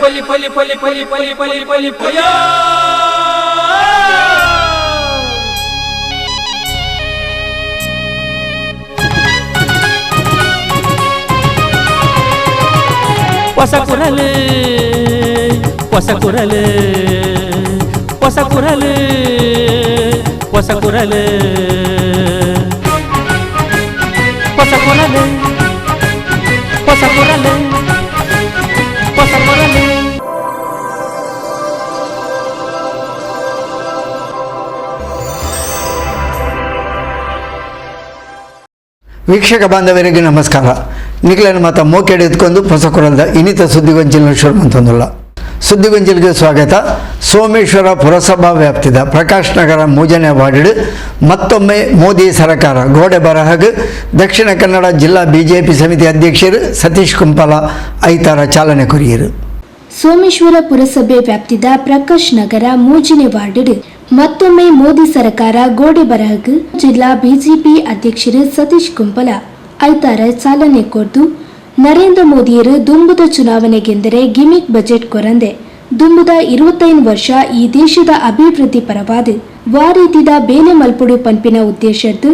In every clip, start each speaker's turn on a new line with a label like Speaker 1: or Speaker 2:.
Speaker 1: ಪೊಲಿ ಪೊಲಿ ಪೊಲಿ ಪೊಲಿ ಪೊಲಿ ಪೊಲಿ ಪೊಲಿ ಪೊಯ. ಹೊಸ ಕುರಲು, ಹೊಸ ಕುರಲು, ಹೊಸ ಕುರಲು, ಹೊಸ ಕುರಲು, ಹೊಸ ಕುರಲು, ಹೊಸ ಕುರಲು, ಹೊಸ ಕುರಲು.
Speaker 2: ವೀಕ್ಷಕ ಬಾಂಧವರಿಗೆ ನಮಸ್ಕಾರ. ನಿಖಿಲನ ಮಾತ ಮೋಕೆಡೆ ಎತ್ಕೊಂಡು ಹೊಸಕುರಲ್ದ ಇನ್ನಿತ ಸುದ್ದಿಗೊಂಚಿನ ಶುರು ಅಂತಂದುಲ್ಲ. ಸುದ್ದಿಗೊಂಚಿಲಿಗೆ ಸ್ವಾಗತ. ಸೋಮೇಶ್ವರ ಪುರಸಭಾ ವ್ಯಾಪ್ತಿದ ಪ್ರಕಾಶ್ ನಗರ ಮೂಜನೆ ವಾರ್ಡ್ ಮತ್ತೊಮ್ಮೆ ಮೋದಿ ಸರ್ಕಾರ ಗೋಡೆ ಬರಹಗ್ ದಕ್ಷಿಣ ಕನ್ನಡ ಜಿಲ್ಲಾ ಬಿಜೆಪಿ ಸಮಿತಿ ಅಧ್ಯಕ್ಷರು ಸತೀಶ್ ಕುಂಪಲ ಐತಾರ ಚಾಲನೆ ಕೊರಿಯರು.
Speaker 3: ಸೋಮೇಶ್ವರ ಪುರಸಭೆ ವ್ಯಾಪ್ತಿದ ಪ್ರಕಾಶ್ ನಗರ ಮೂಜಿನೆ ವಾರ್ಡ್ ಮತ್ತೊಮ್ಮೆ ಮೋದಿ ಸರ್ಕಾರ ಗೋಡೆ ಬರಹಗ್ ಜಿಲ್ಲಾ ಬಿಜೆಪಿ ಅಧ್ಯಕ್ಷರು ಸತೀಶ್ ಕುಂಪಲ ಐತಾರ ಚಾಲನೆ ಕೊರ್ದು, ನರೇಂದ್ರ ಮೋದಿಯರು ದುಂಬುದ ಚುನಾವಣೆಗೆಂದರೆ ಗಿಮಿಕ್ ಬಜೆಟ್ ಕೊರಂದೆ ದುಂಬುದ 25 ವರ್ಷ ಈ ದೇಶದ ಅಭಿವೃದ್ಧಿ ಪರವಾದ ವಾರೀತಿದ ಬೇಲೆ ಮಲ್ಪುಡು ಪನ್ಪಿನ ಉದ್ದೇಶದ್ದು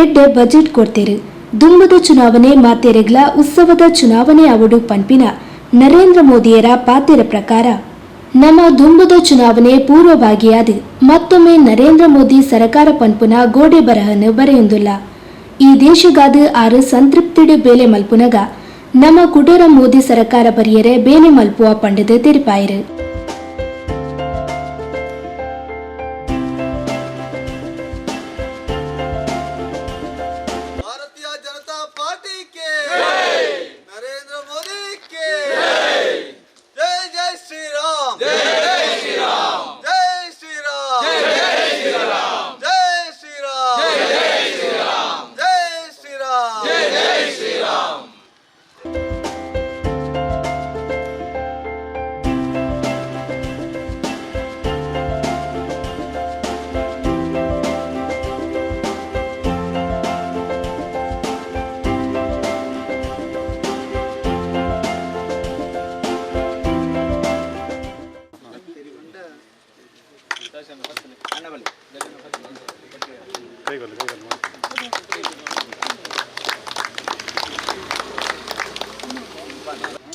Speaker 3: ಎಡ್ಡೆ ಬಜೆಟ್ ಕೊಡ್ತೇರು. ದುಂಬುದ ಚುನಾವಣೆ ಮಾತೆರೆಗ್ಲ ಉತ್ಸವದ ಚುನಾವಣೆ ಅವಡು ಪನ್ಪಿನ ನರೇಂದ್ರ ಮೋದಿಯರ ಪಾತೆರ ಪ್ರಕಾರ ನಮ್ಮ ದುಂಬುದ ಚುನಾವಣೆ ಪೂರ್ವಭಾಗಿಯಾದ ಮತ್ತೊಮ್ಮೆ ನರೇಂದ್ರ ಮೋದಿ ಸರಕಾರ ಪನ್ಪುನ ಗೋಡೆ ಬರಹನ್ನು ಬರೆಯೊಂದುಲ್ಲ. ಈ ದೇಶಗಾದ ಆರು ಸಂತೃಪ್ತಿಡು ಬೇಲೆ ಮಲ್ಪುನಗ ನಮ್ಮ ಕುಟುರ ಮೋದಿ ಸರಕಾರ ಬರಿಯರೆ ಬೇಲೆ ಮಲ್ಪುವ ಪಂಡದ ತೆರಿಪಾಯಿರು.
Speaker 4: भारतीय जनता पार्टी के, नरेंद्र मोदी के जय। जय श्री राम, जय जय श्री राम, जय श्री राम, जय श्री राम, जय श्री राम, जय श्री राम, जय श्री राम, जय श्री राम.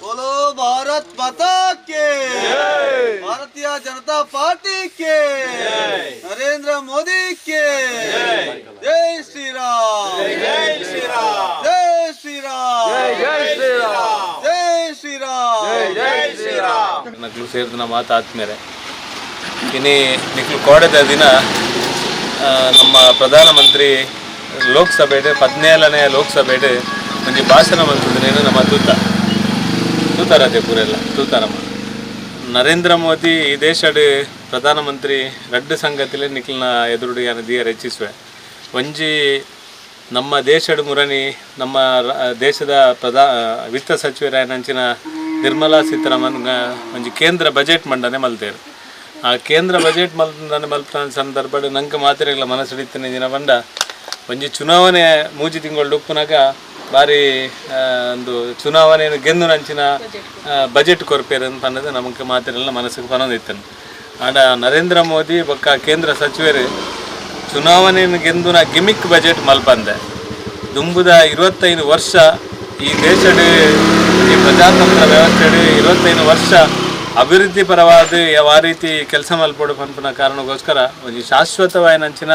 Speaker 4: बोलो भारत माता के, भारतीय जनता पार्टी के, नरेंद्र मोदी के जय श्री राम, जय श्री राम, जय श्री राम, जय श्री राम, जय श्री राम, जय श्री राम.
Speaker 5: ನಕ್ಲು ಸೇರಿದ ಮಾತು ಆತ್ಮೇಲೆ ಇನಿ ನಿಕ್ಲು ಕೋಡೆದ ದಿನ ನಮ್ಮ ಪ್ರಧಾನಮಂತ್ರಿ ಲೋಕಸಭೆಡ್ 17ನೇ ಲೋಕಸಭೆಡ್ ಒಂಜಿ ಭಾಷಣ ಮಲ್ತುದಿನೇನು ನಮ್ಮ ತೂತ ತೂತಾರಾತೆ ಪೂರೆಲ್ಲ ತೂತಾರಮ್ಮ. ನರೇಂದ್ರ ಮೋದಿ ಈ ದೇಶಡ್ ಪ್ರಧಾನಮಂತ್ರಿ ರಡ್ಡು ಸಂಗತಿಲೆ ನಿಕ್ಲಿನ ಎದುರುಡು ಯಾನ ದಿಯ ರಚಿಸುವೆ. ಒಂಜಿ ನಮ್ಮ ದೇಶಡ್ ಮುರನಿ ನಮ್ಮ ದೇಶದ ವಿತ್ತ ಸಚಿವರಾಯನಂಚಿನ ನಿರ್ಮಲಾ ಸೀತಾರಾಮನ್ ಒಂಜಿ ಕೇಂದ್ರ ಬಜೆಟ್ ಮಂಡನೆ ಮಲ್ತೇರು. ಆ ಕೇಂದ್ರ ಬಜೆಟ್ ಮಂಡನೆ ಮಲ್ಪನ ಸಂದರ್ಭಡ್ ನಂಗೆ ಮಾತ್ರೆಗಳ ಮನಸ್ಸಿಡಿತ್ತನೆ ದಿನ ಬಂಡ ಒಂಜಿ ಚುನಾವಣೆ ಮೂಜಿ ತಿಂಗಳು ಉಪ್ಪುನಾಗ ಬಾರಿ ಒಂದು ಚುನಾವಣೆಯನ್ನು ಗೆದ್ದು ನಂಚಿನ ಬಜೆಟ್ ಕೊರ್ಪೇರು ಅಂತ ಅನ್ನೋದು ನಮಗೆ ಮಾತ್ರೆಲ್ಲ ಮನಸ್ಸಿಗೆ ಪನೊಂದಿತ್ತನು. ಆಂಡ ನರೇಂದ್ರ ಮೋದಿ ಬೊಕ್ಕ ಕೇಂದ್ರ ಸಚಿವರು ಚುನಾವಣೆಯನ್ನು ಗೆಂದುನ ಗಿಮಿಕ್ ಬಜೆಟ್ ಮಲ್ಪಂದೆ ದುಂಬುದ 25 ವರ್ಷ ಈ ದೇಶಡ್ ಈ ಪ್ರಜಾತಂತ್ರ ವ್ಯವಸ್ಥೆಡ್ 25 ವರ್ಷ ಅಭಿವೃದ್ಧಿ ಪರವಾದ ಯಾವ ರೀತಿ ಕೆಲಸ ಮಲ್ಪೊಡು ಪನ್ಪುನ ಕಾರಣಕ್ಕೋಸ್ಕರ ಒಂಜಿ ಶಾಶ್ವತವಾಯಿನಂಚಿನ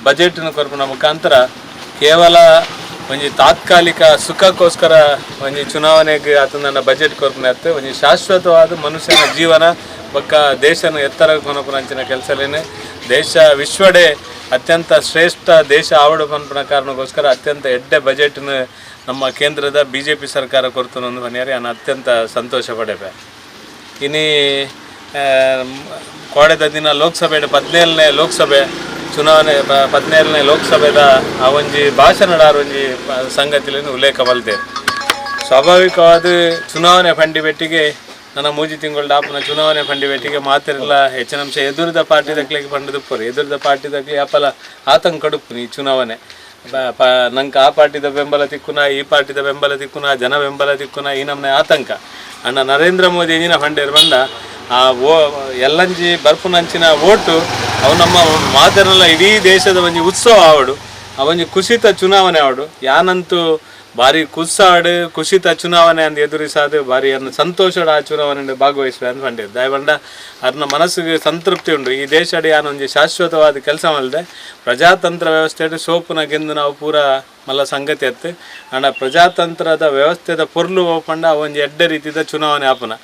Speaker 5: ಬಜೆಟ್ನ ಕೊರ್ಪುನ ಮುಖಾಂತರ ಕೇವಲ ಒಂಜಿ ತಾತ್ಕಾಲಿಕ ಸುಖಕ್ಕೋಸ್ಕರ ಒಂಜಿ ಚುನಾವಣೆಗೆ ಆತನ ಬಜೆಟ್ ಕೊರ್ಪುನ ಅತ್ತೆ ಒಂಜಿ ಶಾಶ್ವತವಾದ ಮನುಷ್ಯನ ಜೀವನ ಬೊಕ್ಕ ದೇಶನ ಎತ್ತರ ಕೊನಪುನಂಚಿನ ಕೆಲಸಲೇನೆ ದೇಶ ವಿಶ್ವಡೇ ಅತ್ಯಂತ ಶ್ರೇಷ್ಠ ದೇಶ ಆವಡು ಪನ್ಪುನ ಕಾರಣಕ್ಕೋಸ್ಕರ ಅತ್ಯಂತ ಎಡ್ಡೆ ಬಜೆಟ್ನ ನಮ್ಮ ಕೇಂದ್ರದ ಬಿಜೆಪಿ ಸರ್ಕಾರ ಕೊರ್ತುನೊಂದು ಮನೆಯರಿ ನಾನು ಅತ್ಯಂತ ಸಂತೋಷ ಪಡೆಪೆ. ಇನಿ ಕೋಡೆದ ದಿನ ಲೋಕಸಭೆ 17ನೇ ಲೋಕಸಭೆ ಚುನಾವಣೆ 17ನೇ ಲೋಕಸಭೆದ ಆ ಒಂಜಿ ಭಾಷಣದಾರ ಒಂಜಿ ಸಂಗತಿಯನ್ನು ಉಲ್ಲೇಖ ಮಲ್ತೇವೆ. ಸ್ವಾಭಾವಿಕವಾದ ಚುನಾವಣೆ ಫಂಡಿ ಬೆಟ್ಟಿಗೆ ನನ್ನ ಮೂಜಿ ತಿಂಗಳು ಡಾಪುನ ಚುನಾವಣೆ ಫಂಡಿ ಬೆಟ್ಟಿಗೆ ಮಾತಿರಲ್ಲ ಹೆಚ್ಚಿನ ಅಂಶ ಎದುರದ ಪಾರ್ಟಿ ದಕ್ಲಿಗೆ ಫಂಡದುಪ್ಪರು ಎದುರದ ಪಾರ್ಟಿ ದಕ್ಲಿ ಅಪಲ ಆತಂಕ ಕಡುಪ್ಪು ಈ ಚುನಾವಣೆ ನಂಗೆ ಆ ಪಾರ್ಟಿದ ಬೆಂಬಲ ತಿಕ್ಕುನ ಈ ಪಾರ್ಟಿದ ಬೆಂಬಲ ತಿಕ್ಕುನ ಜನ ಬೆಂಬಲ ತಿಕ್ಕುನ ಈ ನಮ್ಮನೆ ಆತಂಕ. ಅಣ್ಣ ನರೇಂದ್ರ ಮೋದಿ ಎಂಜಿನ ಫಂಡೇರು ಬಂದ ಆ ಓ ಎಲ್ಲಂಜಿ ಬರ್ಪುನಂಚಿನ ಓಟು ಅವು ನಮ್ಮ ಮಾತರಲ್ಲ ಇಡೀ ದೇಶದ ಒಂಜಿ ಉತ್ಸವ ಆವಡು ಆ ಒಂಜಿ ಕುಸಿತ ಚುನಾವಣೆ ಆವಡು ಯಾನಂತೂ ಭಾರಿ ಕುಸ್ಸಾಡು ಕುಸಿತ ಚುನಾವಣೆ ಅಂದ್ ಎದುರಿಸಾದು ಭಾರಿ ಅನ್ನ ಸಂತೋಷದ ಆ ಚುನಾವಣೆ ಭಾಗವಹಿಸುವೆ ಅಂತ ಪಂಡೇರು ದಯವಂಡ ಅರ್ನ ಮನಸ್ಸಿಗೆ ಸಂತೃಪ್ತಿ ಉಂಡು ಈ ದೇಶಡ್ ಯಾನೊಂಜಿ ಶಾಶ್ವತವಾದ ಕೆಲಸ ಮಲ್ದೆ ಪ್ರಜಾತಂತ್ರ ವ್ಯವಸ್ಥೆ ಸೋಪುನ ಗೆಂದು ನಾವು ಪೂರ ಮಲ್ಲ ಸಂಗತಿ ಅತ್ತು ಅಂಡ ಪ್ರಜಾತಂತ್ರದ ವ್ಯವಸ್ಥೆದ ಪೊರ್ಲು ಪಂಡ ಒಂಜಿ ಎಡ್ಡೆ ರೀತಿದ ಚುನಾವಣೆ ಆಪುನ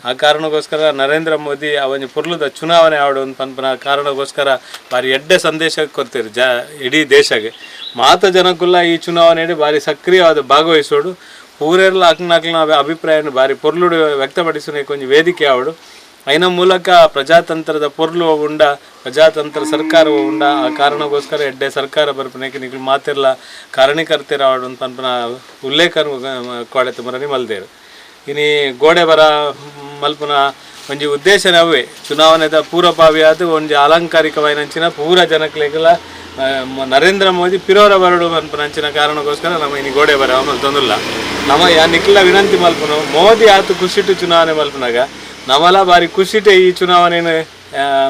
Speaker 5: ಆ ಕಾರಣಕ್ಕೋಸ್ಕರ ನರೇಂದ್ರ ಮೋದಿ ಆ ಒಂಜಿ ಪೊರ್ಲುದ ಚುನಾವಣೆ ಆವಡು ಒಂದು ಪನ್ಪುನ ಕಾರಣಕ್ಕೋಸ್ಕರ ಭಾರಿ ಎಡ್ಡೆ ಸಂದೇಶ ಕೊಡ್ತೀರಿ ಜ ಇಡೀ ದೇಶಕ್ಕೆ ಮಾತ ಜನಕ್ಕುಲ್ಲ ಈ ಚುನಾವಣೆಯಲ್ಲಿ ಭಾರಿ ಸಕ್ರಿಯವಾದ ಭಾಗವಹಿಸೋಡು ಪೂರೆಲ್ಲ ಅಕ್ನ ಅಭಿಪ್ರಾಯನ ಭಾರಿ ಪೊರ್ಲುಡು ವ್ಯಕ್ತಪಡಿಸುವ ಕೊಂಚ ವೇದಿಕೆ ಆವಡು ಐನ ಮೂಲಕ ಪ್ರಜಾತಂತ್ರದ ಪೊರ್ಲು ಉಂಡ ಪ್ರಜಾತಂತ್ರ ಸರ್ಕಾರವು ಉಂಡ ಆ ಕಾರಣಕ್ಕೋಸ್ಕರ ಎಡ್ಡೆ ಸರ್ಕಾರ ಬರ್ಪನೆಗೆ ನಿಗ್ಲು ಮಾತಿರ್ಲ ಕಾರಣೀಕರ್ತಿರಾವಡು ಅಂತ ಪನ್ಪನ ಉಲ್ಲೇಖ ಕೋಡೆ ಮರನಿ ಮಲ್ದೇರು ಇನಿ ಗೋಡೆ ಬರ ಮಲ್ಪುನ ಒಂಜಿ ಉದ್ದೇಶನೇ ಅವೇ ಚುನಾವಣೆದ ಪೂರ್ವಭಾವಿಯಾದ ಒಂಜಿ ಅಲಂಕಾರಿಕವಾಯಿನಂಚಿನ ಪೂರ ಜನಕ್ಲೆಗ್ಲ ನರೇಂದ್ರ ಮೋದಿ ಪಿರೋರ ಬರಡು ಮನ್ಪುನಂಚಿನ ಕಾರಣಕ್ಕೋಸ್ಕರ ನಮ್ಮ ಇನಿ ಗೋಡೆ ಬರ ಮಲ್ತೊಂದುಲ್ಲ ನಮ್ಮ ಯಾ ನಿಕ್ಲ ವಿನಂತಿ ಮಲ್ಪುನು ಮೋದಿ ಆತು ಖುಷಿಟು ಚುನಾವಣೆ ಮಲ್ಪುನಾಗ ನಮಲ ಬಾರಿ ಖುಷಿಟೆ ಈ ಚುನಾವಣೆನ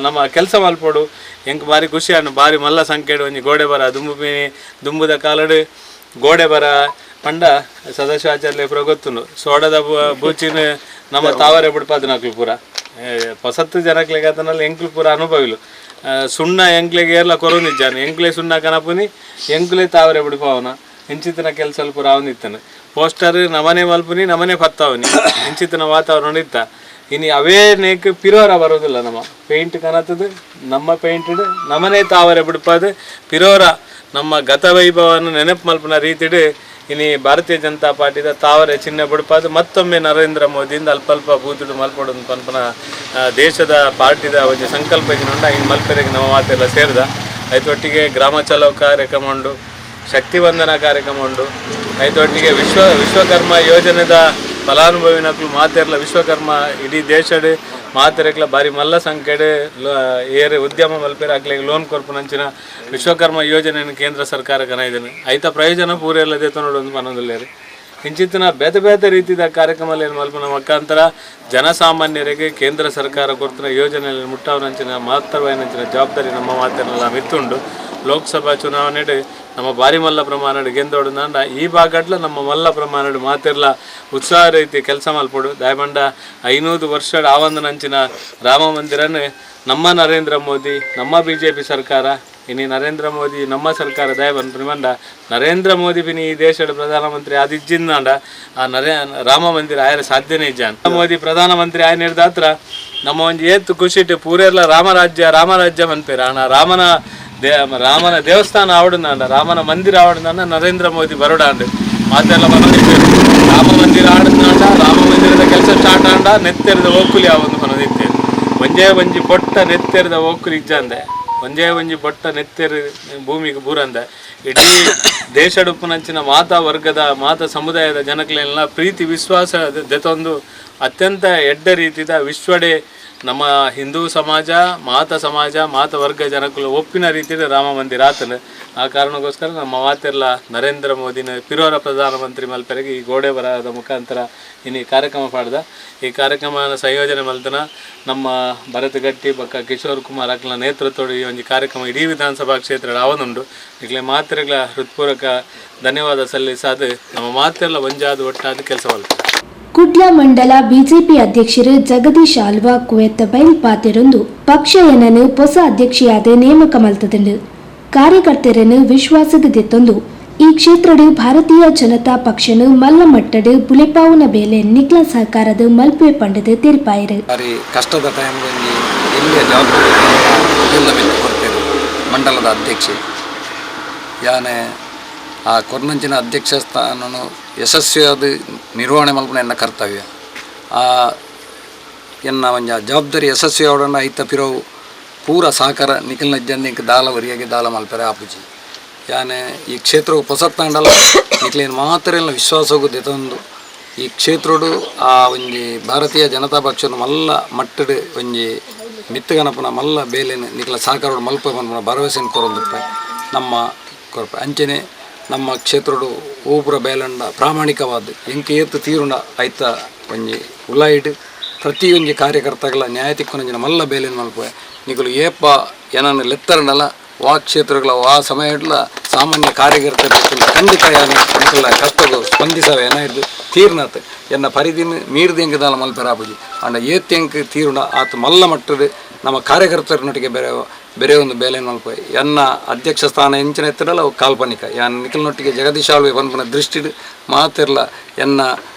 Speaker 5: ನಮ್ಮ ಕೆಲಸ ಮಲ್ಪೊಡು ಎಂಕ್ ಬಾರಿ ಖುಷಿ ಅನ್ನು ಬಾರಿ ಮಲ್ಲ ಸಂಖ್ಯೆಡು ಒಂಜಿ ಗೋಡೆ ಬರ ದುಂಬು ದುಂಬುದ ಕಾಲಡು ಗೋಡೆ ಬರ ಪಂಡ ಸದಾಶಿವಾಚಾರ್ಯ ಪೂರ ಗೊತ್ತುಂಡು ಸೋಡದ ಬೂಚಿನ ನಮ್ಮ ತಾವರೆ ಬಿಡ್ಪಾದ ನಕ್ಲು ಪೂರ ಹೊಸತ್ತು ಜನಕ್ಲೆಗ್ ಆತನಲ್ಲಿ ಎಂಕ್ಲು ಪೂರ ಅನುಭವಿಲು ಸುಣ್ಣ ಎಂಕ್ಲೆಗೆ ಏರ್ಲ ಕೊರೊಂದಿಜ್ಜಾನೆ ಎಂಕ್ಲೆ ಸುಣ್ಣ ಕನಪುನಿ ಎಂಕ್ಲೆ ತಾವರೆ ಬಿಡ್ಪಾವನ ಇಂಚಿತನ ಕೆಲಸ ಪೂರ ಅವನಿತ್ತಾನೆ ಪೋಸ್ಟರ್ ನಮನೆ ಮಲ್ಪುನಿ ನಮನೆ ಪತ್ತಾವನಿ ಇಂಚಿತನ ವಾತಾವರಣ ಇತ್ತ ಇನಿ ಅವೇ ನೇಕ್ ಪಿರೋರ ಬರೋದಿಲ್ಲ ನಮ್ಮ ಪೇಂಟ್ ಕನತದು ನಮ್ಮ ಪೇಂಟೆಡ್ ನಮನೆ ತಾವರೆ ಬಿಡ್ಪಾದು ಪಿರೋರ ನಮ್ಮ ಗತವೈಭವವನ್ನು ನೆನಪು ಮಲ್ಪುನ ರೀತಿಡು ಇನಿ ಭಾರತೀಯ ಜನತಾ ಪಾರ್ಟಿದ ತಾವರೆ ಚಿಹ್ನೆ ಬಿಡ್ಪಾದು ಮತ್ತೊಮ್ಮೆ ನರೇಂದ್ರ ಮೋದಿಯಿಂದ ಅಲ್ಪ ಅಲ್ಪ ಬೂತುಡು ಮಲ್ಪಡು ಪನ್ಪನ ದೇಶದ ಪಾರ್ಟಿದ ಒಂಜಿ ಸಂಕಲ್ಪ ಇಜ್ಜಿನುಂಡ ಇನ್ನು ಮಲ್ಪೆರೆಗೆ ನಮ್ಮ ಮಾತೆಲ್ಲ ಸೇರಿದ ಐತೊಟ್ಟಿಗೆ ಗ್ರಾಮ ಚಲೋ ಕಾರ್ಯಕ್ರಮ ಉಂಡು ಶಕ್ತಿವಂದನ ಕಾರ್ಯಕ್ರಮ ಉಂಡು ಐತೊಟ್ಟಿಗೆ ವಿಶ್ವಕರ್ಮ ಯೋಜನೆದ ಫಲಾನುಭವಿನಕ್ಲು ಮಾತೆರ್ಲ ವಿಶ್ವಕರ್ಮ ಇಡೀ ದೇಶಡ್ ಮಾತೆರೆಕ್ಲ ಬಾರಿ ಮಲ್ಲ ಸಂಖ್ಯೆಡ್ ಏರ್ ಉದ್ಯಮ ಮಲ್ಪೆರೆ ಅಕ್ಲೆಗ್ ಲೋನ್ ಕೊರ್ಪುನಂಚಿನ ವಿಶ್ವಕರ್ಮ ಯೋಜನೆಯನ್ನು ಕೇಂದ್ರ ಸರ್ಕಾರ ಕನೈದನೆ ಐತ ಪ್ರಯೋಜನ ಪೂರೆಲ್ಲ ದೇತನೋಡು ಒಂದು ಪನೊಂದುಲ್ಲೇರು ಇಂಚಿತ್ತಿನ ಬೇತೆ ಬೇತೆ ರೀತಿಯ ಕಾರ್ಯಕ್ರಮ ಮಲ್ಪುನ ಮುಖಾಂತರ ಜನಸಾಮಾನ್ಯರಿಗೆ ಕೇಂದ್ರ ಸರ್ಕಾರ ಕೊಡ್ತಿನ ಯೋಜನೆಯಲ್ಲಿ ಮುಟ್ಟಾವನಂಚಿನ ಮಹತ್ತರವಾಯಿನಂಚಿನ ಜವಾಬ್ದಾರಿ ನಮ್ಮ ಮಾತೆಲ್ಲ ಮಿತ್ತುಂಡು. ಲೋಕಸಭಾ ಚುನಾವಣೆ ನಮ್ಮ ಭಾರಿ ಮಲ್ಲ ಪ್ರಮಾಣಡ್ ಗೆಂದೋಡು ಈ ಭಾಗಟ್ಲ ನಮ್ಮ ಮಲ್ಲ ಪ್ರಮಾಣಡ್ ಮಾತಿರ್ಲ ಉತ್ಸಾಹ ರೀತಿ ಕೆಲಸ ಮಲ್ಪೊಡು. ದಯಮಂಡ 500 ವರ್ಷದ ಆವಂದನಂಚಿನ ರಾಮ ಮಂದಿರನ್ ನಮ್ಮ ನರೇಂದ್ರ ಮೋದಿ ನಮ್ಮ ಬಿಜೆಪಿ ಸರ್ಕಾರ ಇನಿ ನರೇಂದ್ರ ಮೋದಿ ನಮ್ಮ ಸರ್ಕಾರ ದಯ ಬಂದ ನರೇಂದ್ರ ಮೋದಿ ಬಿನಿ ಈ ದೇಶದ ಪ್ರಧಾನಮಂತ್ರಿ ಆದಿಜ್ಜಿಂದಾಂಡ ಆ ರಾಮ ಮಂದಿರ ಆಯರ ಸಾಧ್ಯನೇ ಇಜ್ಜಾನ್. ಮೋದಿ ಪ್ರಧಾನಮಂತ್ರಿ ಆಯ ನಿರ್ದಾತ್ರ ನಮ್ಮ ಒಂಜಿ ಏತ್ ಖುಷಿಟ್ ಪೂರೆರ್ಲ ರಾಮರಾಜ್ಯ ರಾಮರಾಜ್ಯ ಮನ್ಪೇರ ಅಣ್ಣ ರಾಮನ ದೇವಸ್ಥಾನ ಆವಡುಂದಾಂಡ ರಾಮನ ಮಂದಿರ ಆವಡುಂದಾಂಡ ನರೇಂದ್ರ ಮೋದಿ ಬರೋಡಾಂಡ್ ಮಾತೆಲ್ಲ ಬರೋದಿತ್ತೇವೆ. ರಾಮ ಮಂದಿರ ಆಡುಂದಾಂಡ ರಾಮ ಮಂದಿರದ ಕೆಲಸ ಸ್ಟಾರ್ಟ್ ಆಂಡ ನೆತ್ತೆರದ ಓಕುಲಿ ಆವೊಂದು ಬರೋದಿತ್ತೇವೆ. ಒಂಜೇ ಒಂಜಿ ಪೊಟ್ಟ ನೆತ್ತೆರದ ಓಕುಲಿ ಇಜ್ಜಂದೆ ಒಂಜೇ ಒಂಜಿ ಪೊಟ್ಟ ನೆತ್ತೆರ ಭೂಮಿಗೆ ಬೂರಂದೆ ಇಡೀ ದೇಶಡುಪ್ಪುನಂಚಿನ ಮಾತಾ ವರ್ಗದ ಮಾತಾ ಸಮುದಾಯದ ಜನಕ್ಲೆಲ್ಲ ಪ್ರೀತಿ ವಿಶ್ವಾಸ ದೆತೊಂದು ಅತ್ಯಂತ ಎಡ್ಡೆ ರೀತಿದ ವಿಶ್ವಡೆ ನಮ್ಮ ಹಿಂದೂ ಸಮಾಜ ಮಾತ ಸಮಾಜ ಮಾತ ವರ್ಗ ಜನಕ್ಕೂ ಒಪ್ಪಿನ ರೀತಿಯಲ್ಲಿ ರಾಮ ಮಂದಿರ ಆತನ. ಆ ಕಾರಣಕ್ಕೋಸ್ಕರ ನಮ್ಮ ಮಾತೆಲ್ಲ ನರೇಂದ್ರ ಮೋದಿನ ಪಿರೋರ ಪ್ರಧಾನಮಂತ್ರಿ ಮಲ್ಪೆರೆಗೆ ಈ ಗೋಡೆ ಬರಹದ ಮುಖಾಂತರ ಇನ್ನು ಈ ಕಾರ್ಯಕ್ರಮ ಪಾಡ್ದ. ಈ ಕಾರ್ಯಕ್ರಮದ ಸಂಯೋಜನೆ ಮಲ್ತನ ನಮ್ಮ ಭರತ್ ಗಟ್ಟಿ ಬಕ್ಕ ಕಿಶೋರ್ ಕುಮಾರ್ ಅಕ್ಲ ನೇತೃತ್ವದ ಈ ಒಂದು ಕಾರ್ಯಕ್ರಮ ಇಡೀ ವಿಧಾನಸಭಾ ಕ್ಷೇತ್ರದ ಅವನುಂಡು. ಈಗಲೇ ಮಾತ್ರೆಗಳ ಹೃತ್ಪೂರ್ವಕ ಧನ್ಯವಾದ ಸಲ್ಲಿಸಾದ ನಮ್ಮ ಮಾತೆಲ್ಲ ಒಂಜಾದ ಒಟ್ಟಾದ ಕೆಲಸ ಮಲ್ತ.
Speaker 3: ಕುಡ್ಲ ಮಂಡಲ ಬಿಜೆಪಿ ಅಧ್ಯಕ್ಷರು ಜಗದೀಶ್ ಆಲ್ವಾ ಕುವೆತ್ತ ಬೈಲ್ ಪಾತೆರೊಂದು ಪಕ್ಷ ಏನನ್ನು ಹೊಸ ಅಧ್ಯಕ್ಷೆಯಾದ ನೇಮಕ ಮಲ್ತದಂಡು ಕಾರ್ಯಕರ್ತರನ್ನು ವಿಶ್ವಾಸದ ದೆತ್ತೊಂದು ಈ ಕ್ಷೇತ್ರಡು ಭಾರತೀಯ ಜನತಾ ಪಕ್ಷನು ಮಲ್ಲ ಮಟ್ಟಡು ಬುಲೆಪಾವುನ ಬೇಲೆ ನಿಕ್ಲ ಸಹಕಾರದ ಮಲ್ಪೆ ಪಂಡದ ತೀರ್ಪಾಯರು.
Speaker 6: ಕಷ್ಟದ ಟೈಮ್ದಲ್ಲಿ ಎಲ್ಲಿಯ ಜವಾಬ್ದಾರಿ ಕೊಡ್ತೇವೆ ಮಂಡಲದ ಅಧ್ಯಕ್ಷೆ ಯಾನೆ ಆ ಕೊರ್ನಂಚಿನ ಅಧ್ಯಕ್ಷ ಸ್ಥಾನನು ಯಶಸ್ವಿಯಾದ ನಿರ್ವಹಣೆ ಮಲ್ಪುನ ಎನ್ನ ಕರ್ತವ್ಯ. ಆ ಎನ್ನ ಒಂಜ ಜವಾಬ್ದಾರಿ ಯಶಸ್ವಿ ಅವಡನ್ನ ಐತ ಪಿರವು ಪೂರ ಸಹಕಾರ ನಿಖಿಲ್ನ ಜನ್ನಿಂಕ್ ದಾಲ ವರಿಯಾಗಿ ದಾಲ ಮಲ್ಪೆರೆ ಆಪುಜಿ. ಯಾನೆ ಈ ಕ್ಷೇತ್ರವು ಪೊಸತ್ತಾಂಡಲ ನಿಕ್ಲೇನು ಮಾತ್ರ ಎಲ್ಲ ವಿಶ್ವಾಸಗೂ ದೆತೊಂದು ಈ ಕ್ಷೇತ್ರಡು ಆ ಒಂಜಿ ಭಾರತೀಯ ಜನತಾ ಪಕ್ಷದ ಮಲ್ಲ ಮಟ್ಟಡು ಒಂಜಿ ಮಿತ್ತಗಣಪನ ಮಲ್ಲ ಬೇಲೆನ ನಿಕ್ಲ ಸಹಕಾರ ಮಲ್ಪ ಪನ್ಪುನ ಭರವಸೆಯನ್ನು ಕೊರೊಂದುಪ್ಪೆ ನಮ್ಮ ಕೊರಪೆ. ಅಂಚನೆ ನಮ್ಮ ಕ್ಷೇತ್ರಡು ಓಪುರ ಬೇಲಂಡ ಪ್ರಾಮಾಣಿಕವಾದ ಎಂಕ ಏತು ತೀರುಂಡ ಐತ ಒಂಜಿ ಉಲಾಯಿಡ್ ಪ್ರತಿಯೊಂಜಿ ಕಾರ್ಯಕರ್ತಗಳ ನ್ಯಾಯ ತಿಕ್ಕುನಂಜಿನ ಮಲ್ಲ ಬೇಲೆನ್ ಮಲ್ಪುವೆ ನಿಕುಲು ಏಪ ಏನನ್ನು ಲೆತ್ತರನಲ್ಲ ವಾ ಕ್ಷೇತ್ರಗಳ ವಾ ಸಮಯಡ್ಲ ಸಾಮಾನ್ಯ ಕಾರ್ಯಕರ್ತ ಖಂಡಿತ ಯಾನು ನಿಕುಲ ಕಷ್ಟಗೂ ಸ್ಪಂದಿಸವೆ ಏನಾಯ್ತು ತೀರ್ನಾತ್ ಎನ್ನ ಪರಿಧಿನ ಮೀರ್ದು ಎಂಕದಾಲ ಮಲ್ಪೆರಾಪುಜಿ ಅಂಡ ಏತ್ ಎಂಕ್ ತೀರುಂಡ ಆತ ಮಲ್ಲ ಮಟ್ಟದ ನಮ್ಮ ಕಾರ್ಯಕರ್ತರನೊಟ್ಟಿಗೆ ಬೇರೆ ಬೇರೆ ಒಂದು ಬೇಲೆ ಮಲ್ಪುವೆ ಎನ್ನ ಅಧ್ಯಕ್ಷ ಸ್ಥಾನ ಎಂಚಿನ ಎತ್ತರಲ್ಲ ಅವು ಕಾಲ್ಪನಿಕ ಯಾನ್ ನಿಕಲ್ನೊಟ್ಟಿಗೆ ಜಗದೀಶ್ ಆಳ್ವೆ ಪನ್ಪುನ ದೃಷ್ಟಿಡ್ ಮಾತಿರ್ಲ ಎನ್ನ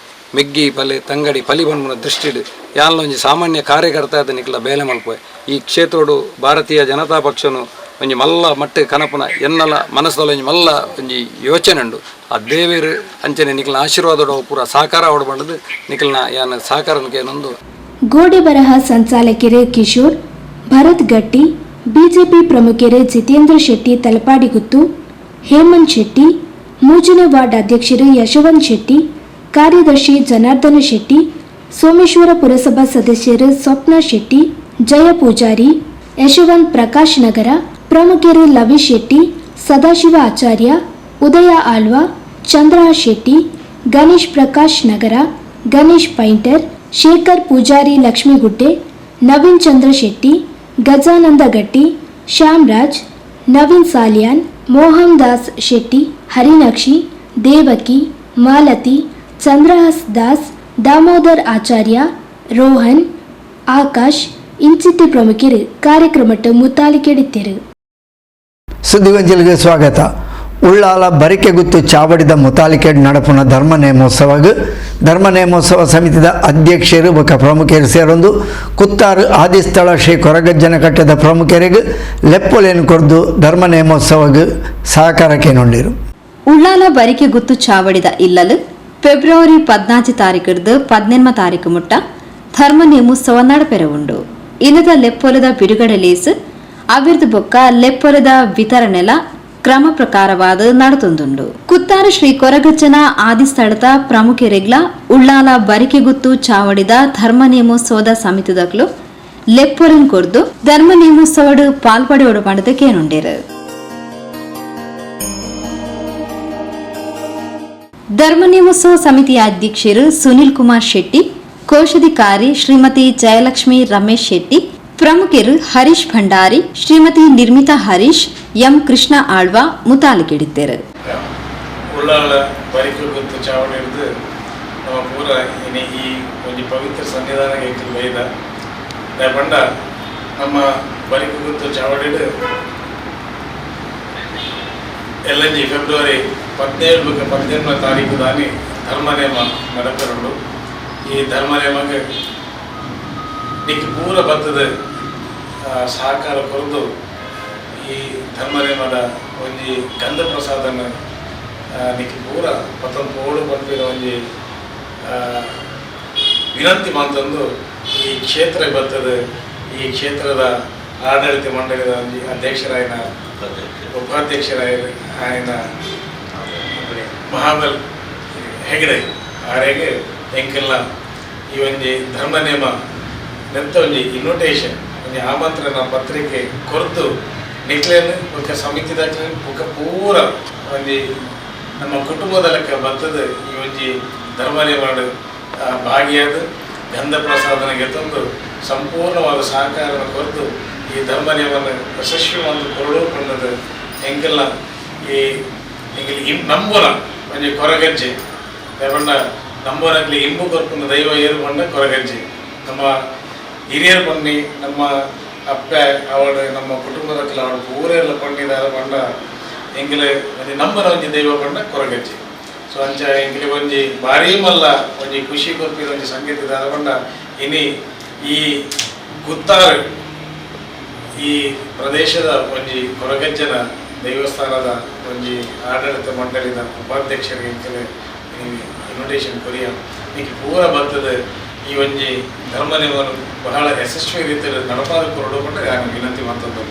Speaker 6: ಮೆಗ್ಗಿ ಪಲೆ ತಂಗಡಿ ಪಲಿ ಪನ್ಪುನ ದೃಷ್ಟಿಡ್ ಯಾನ್ಲ ಒಂಜಿ ಸಾಮಾನ್ಯ ಕಾರ್ಯಕರ್ತ ಆದ ನಿಕಲ ಬೇಲೆ ಮಲ್ಪುವೆ ಈ ಕ್ಷೇತ್ರಡು ಭಾರತೀಯ ಜನತಾ ಪಕ್ಷನು ಒಂಜಿ ಮಲ್ಲ ಮಟ್ಟ ಕನಪುನ ಎನ್ನಲ ಮನಸ್ಸಲ್ಲ ಒಂಜಿ ಮಲ್ಲ ಒಂಜಿ ಯೋಚನೆ ಉಂಡು. ಆ ದೇವೇರು ಅಂಚನೆ ನಿಕಲ್ನ ಆಶೀರ್ವಾದ ಪೂರ ಸಹಕಾರ ಅವಡು ನಿಕಲ್ನ ಯಾನ್ ಸಹಕಾರಕ್ಕೆ ಏನೊಂದು.
Speaker 3: ಗೋಡೆ ಬರಹ ಸಂಚಾಲಕರು ಕಿಶೋರ್, ಭರತ್ ಗಟ್ಟಿ, ಬಿಜೆಪಿ ಪ್ರಮುಖರು ಜಿತೇಂದ್ರ ಶೆಟ್ಟಿ ತಲಪಾಡಿಗುತ್ತು, ಹೇಮಂತ್ ಶೆಟ್ಟಿ, ಮೂಜನೆ ವಾರ್ಡ್ ಅಧ್ಯಕ್ಷರು ಯಶವಂತ್ ಶೆಟ್ಟಿ, ಕಾರ್ಯದರ್ಶಿ ಜನಾರ್ದನ ಶೆಟ್ಟಿ, ಸೋಮೇಶ್ವರ ಪುರಸಭಾ ಸದಸ್ಯರು ಸ್ವಪ್ನ ಶೆಟ್ಟಿ, ಜಯ ಪೂಜಾರಿ, ಯಶವಂತ್ ಪ್ರಕಾಶ್ ನಗರ ಪ್ರಮುಖರು ಲವಿ ಶೆಟ್ಟಿ, ಸದಾಶಿವ ಆಚಾರ್ಯ, ಉದಯ ಆಳ್ವ, ಚಂದ್ರ ಶೆಟ್ಟಿ, ಗಣೇಶ್ ಪ್ರಕಾಶ್ ನಗರ, ಗಣೇಶ್ ಪೈಂಟರ್, ಶೇಖರ್ ಪೂಜಾರಿ ಲಕ್ಷ್ಮೀಗುಡ್ಡೆ, ನವೀನ್ ಚಂದ್ರ ಶೆಟ್ಟಿ, ಗಜಾನಂದ ಗಟ್ಟಿ, ಶ್ಯಾಮರಾಜ್, ನವೀನ್ ಸಾಲಿಯಾನ್, ಮೋಹನ್ ದಾಸ್ ಶೆಟ್ಟಿ, ಹರಿನಕ್ಷಿ, ದೇವಕಿ, ಮಾಲತಿ, ಚಂದ್ರಹಾಸ್ ದಾಸ್, ದಾಮೋದರ್ ಆಚಾರ್ಯ, ರೋಹನ್, ಆಕಾಶ್ ಇಂಚಿತ್ತಿ ಪ್ರಮುಖರು ಕಾರ್ಯಕ್ರಮಕ್ಕೆ ಮುತಾಲಿಕೆಡಿದ್ದರು.
Speaker 2: ಸುದ್ದಿಗೊಂಚಿಲಿಗೆ ಸ್ವಾಗತ. ಉಳ್ಳಾಲ ಬರಿಕೆಗುತ್ತು ಚಾವಡಿದ ಮುತಾಲಿಕೆಡ್ ನಡಪುನ ಧರ್ಮ ನೇಮೋತ್ಸವಗ್ ಧರ್ಮ ನೇಮೋತ್ಸವ ಸಮಿತಿದ ಅಧ್ಯಕ್ಷರು ಬೊಕ್ಕ ಪ್ರಮುಖರು ಸೇರೊಂದು ಕುತ್ತಾರು ಆದಿಸ್ಥಳ ಶ್ರೀ ಕೊರಗಜ್ಜನ ಕಟ್ಟೆದ ಪ್ರಮುಖರಿಗೆ ಲೆಪ್ಪೊಲೆನ್ ಕೊರ್ದು ಧರ್ಮ ನೇಮೋತ್ಸವಗ್ ಸಹಕಾರಕ್ಕೆ ನೋಡಿರು.
Speaker 7: ಉಳ್ಳಾಲ ಬರಿಕೆಗುತ್ತು ಚಾವಡಿದ ಇಲ್ಲಲು ಫೆಬ್ರವರಿ 14 ತಾರೀಕಿಡ್ದು 18 ತಾರೀಕು ಮುಟ್ಟ ಧರ್ಮ ನೇಮೋತ್ಸವ ನಡಪೆರ ಉಂಡು. ಇಲ್ಲದ ಲೆಪ್ಪೊಲದ ಬಿಡುಗಡೆ ಲೇಸ್ ಅಭಿವೃದ್ಧಿ ಬೊಕ್ಕ ಲೆಪ್ಪೊಲದ ವಿತರಣೆಲ ಕ್ರಮ ಪ್ರಕಾರವಾದ ನಡತೊಂದುಂಡು. ಕುತ್ತಾರು ಶ್ರೀ ಕೊರಗಜ್ಜನ ಆದಿಸ್ಥಳದ ಪ್ರಮುಖರೆಗ್ಲ ಉಳ್ಳಾಲ ಬರಿಕೆಗುತ್ತು ಚಾವಡಿದ ಧರ್ಮ ನೇಮೋತ್ಸವದ ಸಮಿತಿದಕ್ಲು ಲೆಪ್ಪೊಲನ್ ಕೊರ್ದು ಧರ್ಮ ನೇಮೋತ್ಸವಡು ಪಾಲ್ಪಡೆಯೋಡು ಪಂಡದ ಕೇನುಂಡೇರು. ಧರ್ಮ ನೇಮೋತ್ಸವ ಸಮಿತಿಯ ಅಧ್ಯಕ್ಷರು ಸುನಿಲ್ ಕುಮಾರ್ ಶೆಟ್ಟಿ, ಕೋಶಾಧಿಕಾರಿ ಶ್ರೀಮತಿ ಜಯಲಕ್ಷ್ಮಿ ರಮೇಶ್ ಶೆಟ್ಟಿ, ಪ್ರಮುಖರು ಹರೀಶ್ ಭಂಡಾರಿ, ಶ್ರೀಮತಿ ನಿರ್ಮಿತಾ ಹರೀಶ್, ಎಂ ಕೃಷ್ಣ ಆಳ್ವ ಮುತಾಲಿಕಿಡಿದ್ದರು.
Speaker 5: ಉಳ್ಳಾಲ ಬರಿಕೆಗುತ್ತು ಚಾವಡಿ ಹಿಡಿದು ನಮ್ಮ ಪೂರ ಇನಿ ಈ ಒಂಜಿ ಪವಿತ್ರ ಸನ್ನಿಧಾನ ಎಂಕುಲು ಬೈದ ಪಂಡ ನಮ್ಮ ಬರಿಕೆಗುತ್ತು ಚಾವಡಿಡ್ ಎಲ್ಲಂಜಿ ಫೆಬ್ರವರಿ 17 ಬೊಕ್ಕ 18 ತಾರೀಕು ದಾನಿ ಧರ್ಮ ನೇಮ ನಡಪರುಂಡು. ಈ ಧರ್ಮ ನೇಮಕ್ಕೆ ನಿಕ್ ಪೂರ ಬತ್ತದ ಸಹಕಾರ ಕೊರದು ಈ ಧರ್ಮ ನೇಮದ ಒಂಜಿ ಗಂಧ ಪ್ರಸಾದನ ನಿಕ್ ಪೂರ ಪತ್ತೊಂದು ಪನ್ಪಿನ ಒಂಜಿ ವಿನಂತಿ ಮಂತಂದು ಈ ಕ್ಷೇತ್ರ ಬರ್ತದೆ. ಈ ಕ್ಷೇತ್ರದ ಆಡಳಿತ ಮಂಡಳಿದ ಒಂಜಿ ಅಧ್ಯಕ್ಷರಾಯನ ಉಪಾಧ್ಯಕ್ಷರಾಯ ఆయన ಮಹಾಬಲ್ ಹೆಗಡೆ ಆರೆಗೆ ಎಂಕೆಲ್ಲ ಈ ಒಂಜಿ ಧರ್ಮ ನೇಮ ನೆತ್ತ ಒಂಜಿ ಇನ್ವಿಟೇಷನ್ ಒಂಜಿ ಆಮಂತ್ರಣ ಪತ್ರಿಕೆ ಕೊರ್ದು ನಿಕ್ಲೇನ್ ಬೊಕ್ಕ ಸಮಿತಿದಾಕ್ಲೇನ್ ಬೊಕ್ಕ ಪೂರ ಒಂಜಿ ನಮ್ಮ ಕುಟುಂಬದ ಲೆಕ್ಕ ಬರ್ತದೆ. ಈ ಒಂಜಿ ಧರ್ಮ ನೇಮಡ್ ಭಾಗಿಯಾದ ಗಂಧ ಪ್ರಸಾದನ ಗೆತ್ತೊಂದು ಸಂಪೂರ್ಣವಾದ ಸಹಕಾರನ ಕೊರತು ಈ ಧರ್ಮ ನೇಮನ ಯಶಸ್ವಿ ಒಂದು ಕೊರಡು ಪಣ್ಣದು ಎಂಕೆಲ್ಲ ಈ ಎಂಕಲ್ ಇಂ ನಂಬುನ ಒಂಜಿ ಕೊರಗಜ್ಜೆ ಪಂಡ ನಂಬುನಕ್ಲಿ ಇಂಬು ಕೊರ್ಪುನ ದೈವ ಏರು ಪಂಡ ಕೊರಗಜ್ಜೆ. ನಮ್ಮ ಹಿರಿಯರು ಪನ್ನಿ ನಮ್ಮ ಅಪ್ಪೆ ಅವಳು ನಮ್ಮ ಕುಟುಂಬದಕ್ಲ ಅವಳು ಪೂರೆಲ್ಲ ಪಣ್ಣಿದಾರ ಪಂಡ ಎಂಕಲ್ ಒಂಜಿ ನಂಬುನ ಒಂಜಿ ದೈವ ಪಂಡ ಕೊರಗಜ್ಜೆ. ಸೊ ಅಂಚ ಎಂಕಲಿ ಒಂಜಿ ಭಾರೀ ಮಲ್ಲ ಒಂಜಿ ಖುಷಿ ಕೊರ್ಪಿನ ಒಂಜಿ ಸಂಗೀತ ದಾದ ಪಂಡ ಇನಿ ಈ ಗುತ್ತಾರು ಈ ಪ್ರದೇಶದ ಒಂಜಿ ಕೊರಗಜ್ಜನ ದೇವಸ್ಥಾನದ ಒಂಜಿ ಆಡಳಿತ ಮಂಡಳಿದ ಉಪಾಧ್ಯಕ್ಷರಿಗೆ ಎಂಕಲ್ ಇನ್ವಿಟೇಷನ್ ಕೊರಿಯ ನಿಕ್ ಪೂರ ಬರ್ತದೆ. ಈ ಒಂಜಿ ಧರ್ಮ ನೇಮನು ಬಹಳ ಯಶಸ್ವಿ ರೀತಿಯಲ್ಲಿ ನಡಪಾದ ಕೊರಡು ಪಂಡ ನಾನು ವಿನಂತಿ ಮಾಡ್ತದ್ದು.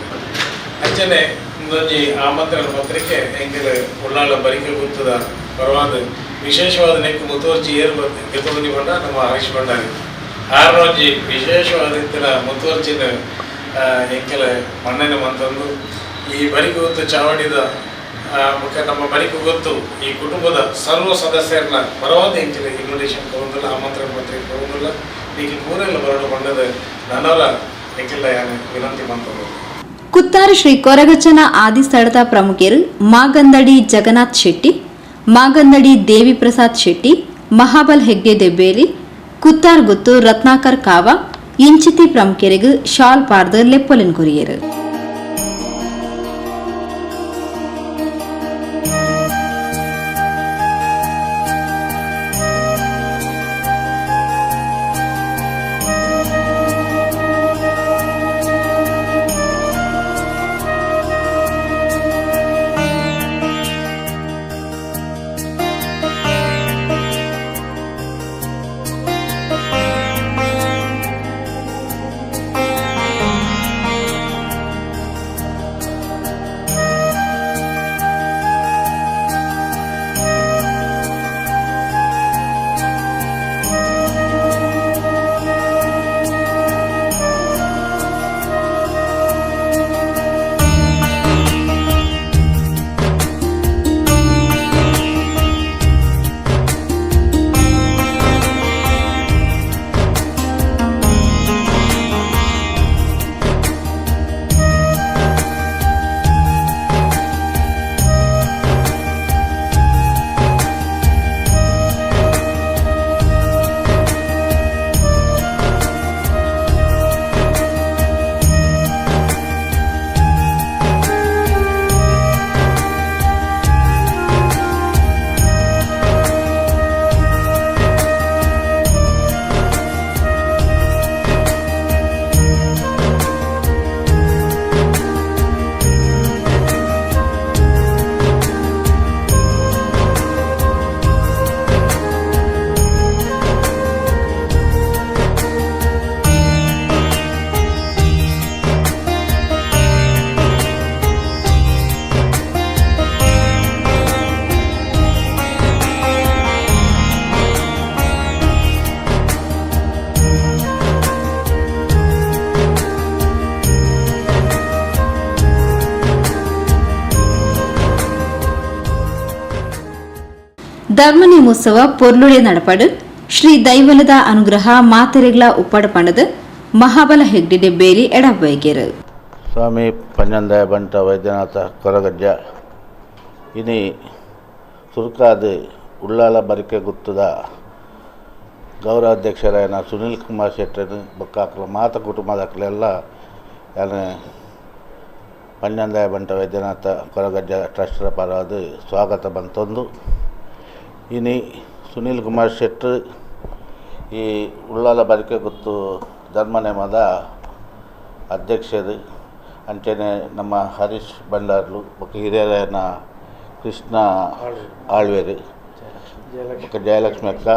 Speaker 5: ಅಂಚನೆ ಒಂದೊಂಜಿ ಆಮಂತ್ರಣ ಪತ್ರಿಕೆ ಎಂಕಲ್ ಉಳ್ಳಾಲ ಬರಿಕೆ ಗುತ್ತದ ಪರವಾದ ವಿಶೇಷವಾದ ನೆಕ್ ಮುತುವರ್ಜಿ ಏರು ಗೆತ್ತೊಂದು ಪಂಡ ನಮ್ಮ ಹರೀಶ್ ಭಂಡಾರಿ ಆರೊಂಜಿ ವಿಶೇಷವಾದ ರೀತಿಯ ಮುತುವರ್ಜಿನ ಎಂಕಲ್ ಮನ್ನಣೆ ಮಂತಂದು ಈ ಬರಿಕೆ ಗುತ್ತು ಚಾವಡಿದ
Speaker 8: ಬೊಕ್ಕ ನಮ್ಮ ಬರಿಕು ಗೊತ್ತು ಈ ಕುಟುಂಬದ ಸರ್ವ ಸದಸ್ಯರನ್ನ ಪರವಾದ ಎಂಚಿನ ಇನ್ವಿಟೇಷನ್ ಕೊರೊಂದುಲ್ಲ, ಆಮಂತ್ರಣ ಪತ್ರಿಕೆ ಕೊರೊಂದುಲ್ಲ. ನಿಕ್ಲು ಪೂರೆಲ್ಲ ಬರಡು ಪಂಡದ ನನವರ ನಿಕ್ಲೆಡ ಯಾನ್ ವಿನಂತಿ ಮಲ್ತೊಂದುಲ್ಲೆ.
Speaker 7: ಕುತ್ತಾರು ಶ್ರೀ ಕೊರಗಜ್ಜನ ಆದಿಸ್ಥಳದ ಪ್ರಮುಖರು ಮಾಗಂದಡಿ ಜಗನ್ನಾಥ್ ಶೆಟ್ಟಿ, ಮಾಗಂದಡಿ ದೇವಿ ಪ್ರಸಾದ್ ಶೆಟ್ಟಿ, ಮಹಾಬಲ್ ಹೆಗ್ಡೆ ದೆಬ್ಬೇಲಿ, ಕುತ್ತಾರ್ ಗುತ್ತು ರತ್ನಾಕರ್ ಕಾವ ಇಂಚಿತಿ ಪ್ರಮುಖರಿಗೆ ಶಾಲ್ ಪಾರ್ದು ಲೆಪ್ಪೊಲೆನ್ ಕೊರಿಯರು. ಧರ್ಮನೇಮೋತ್ಸವ ಪೊರ್ಲುಡೆ ನಡಪಡು ಶ್ರೀ ದೈವಲದ ಅನುಗ್ರಹ ಮಾತೆರೆಗ್ಲ ಉಪ್ಪಡ ಪಂಡದು ಮಹಾಬಲ ಹೆಗ್ಡೆ ಬೇಲಿ ಎಡಬೈಗೆರು.
Speaker 9: ಸ್ವಾಮಿ ಪಂಜಂದಾಯ ಬಂಟ ವೈದ್ಯನಾಥ ಕೊರಗಜ್ಜ ಇನಿ ಸುರ್ಕಾದ ಉಳ್ಳಾಲ ಬರಿಕೆ ಗುತ್ತದ ಗೌರವಾಧ್ಯಕ್ಷರಾಯನ ಸುನಿಲ್ ಕುಮಾರ್ ಶೆಟ್ಟರ್ ಬೊಕ್ಕಾಕ್ಲ ಮಾತ ಕುಟುಂಬದಕ್ಲೆಲ್ಲ ಯಾನೆ ಪಂಜಂದಾಯ ಬಂಟ ವೈದ್ಯನಾಥ ಕೊರಗಜ್ಜ ಟ್ರಸ್ಟರ ಪರವಾದ ಸ್ವಾಗತ ಬಂತೊಂದು. ಇನಿ ಸುನಿಲ್ ಕುಮಾರ್ ಶೆಟ್ಟರ್ ಈ ಉಳ್ಳಾಲ ಬರಿಕೆ ಗುತ್ತು ಧರ್ಮನೇಮದ ಅಧ್ಯಕ್ಷರು, ಅಂಚನೆ ನಮ್ಮ ಹರೀಶ್ ಭಂಡಾರ್ಲು ಬೊಕ್ಕ ಹಿರಿಯರಾಯನ ಕೃಷ್ಣ ಆಳ್ವೇರು ಬೊಕ್ಕ ಜಯಲಕ್ಷ್ಮಿ ಅಕ್ಕ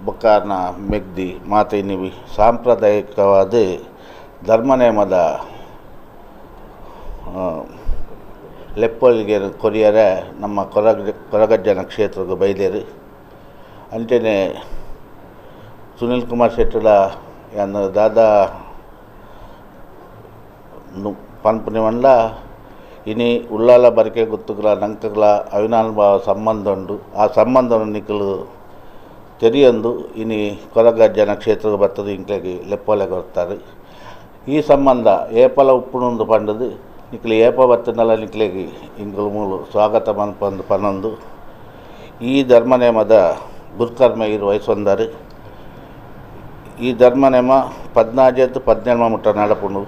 Speaker 9: ಬೊಕ್ಕಾರ್ನ ಮೆಗ್ದಿ ಮಾತ ಇನ್ನಿವಿ ಸಾಂಪ್ರದಾಯಿಕವಾದ ಧರ್ಮನೇಮದ ಲೆಪ್ಪೊಲಿಗೆ ಕೊರಿಯರೆ ನಮ್ಮ ಕೊರಗಜ್ಜನ ಕ್ಷೇತ್ರಕ್ಕೆ ಬೈದೇರು. ಅಂಚನೆ ಸುನಿಲ್ ಕುಮಾರ್ ಶೆಟ್ಟರ ಯಾನ್ ದಾದಾ ಪನ್ಪುನಿ ಇನಿ ಉಳ್ಳಾಲ ಬರಿಕೆ ಗುತ್ತುಗಳ ನಂಕಗಳ ಅವಿನಾನುಭಾವ ಸಂಬಂಧ ಉಂಡು. ಆ ಸಂಬಂಧವನ್ನು ನಿಕ್ಕಲು ತೆರಿಯೊಂದು ಇನಿ ಕೊರಗಜ್ಜನ ಕ್ಷೇತ್ರಕ್ಕೆ ಬರ್ತದೆ ಇಂಕ್ಲೆಗೆ ಲೆಪ್ಪೊಲೆ ಕೊರ್ತಾರೆ. ಈ ಸಂಬಂಧ ಏಪಲ ಉಪ್ಪುನೊಂದು ಪಂಡದು ನಿಕ್ಲೆ ಏಪ ಬತ್ತನಲ್ಲ ನಿಕ್ಲೆಗೆ ಇಂಕುಲು ಮೂಲು ಸ್ವಾಗತ ಮನ್ಪಂದು ಪನ್ನೊಂದು. ಈ ಧರ್ಮನೇಮದ ಗುರುಕರ್ಮ ಇರು ವಯಸ್ಸೊಂದರು. ಈ ಧರ್ಮನೇಮ 14 17 ಮುಟ್ಟ ನಡಪುಂಡು.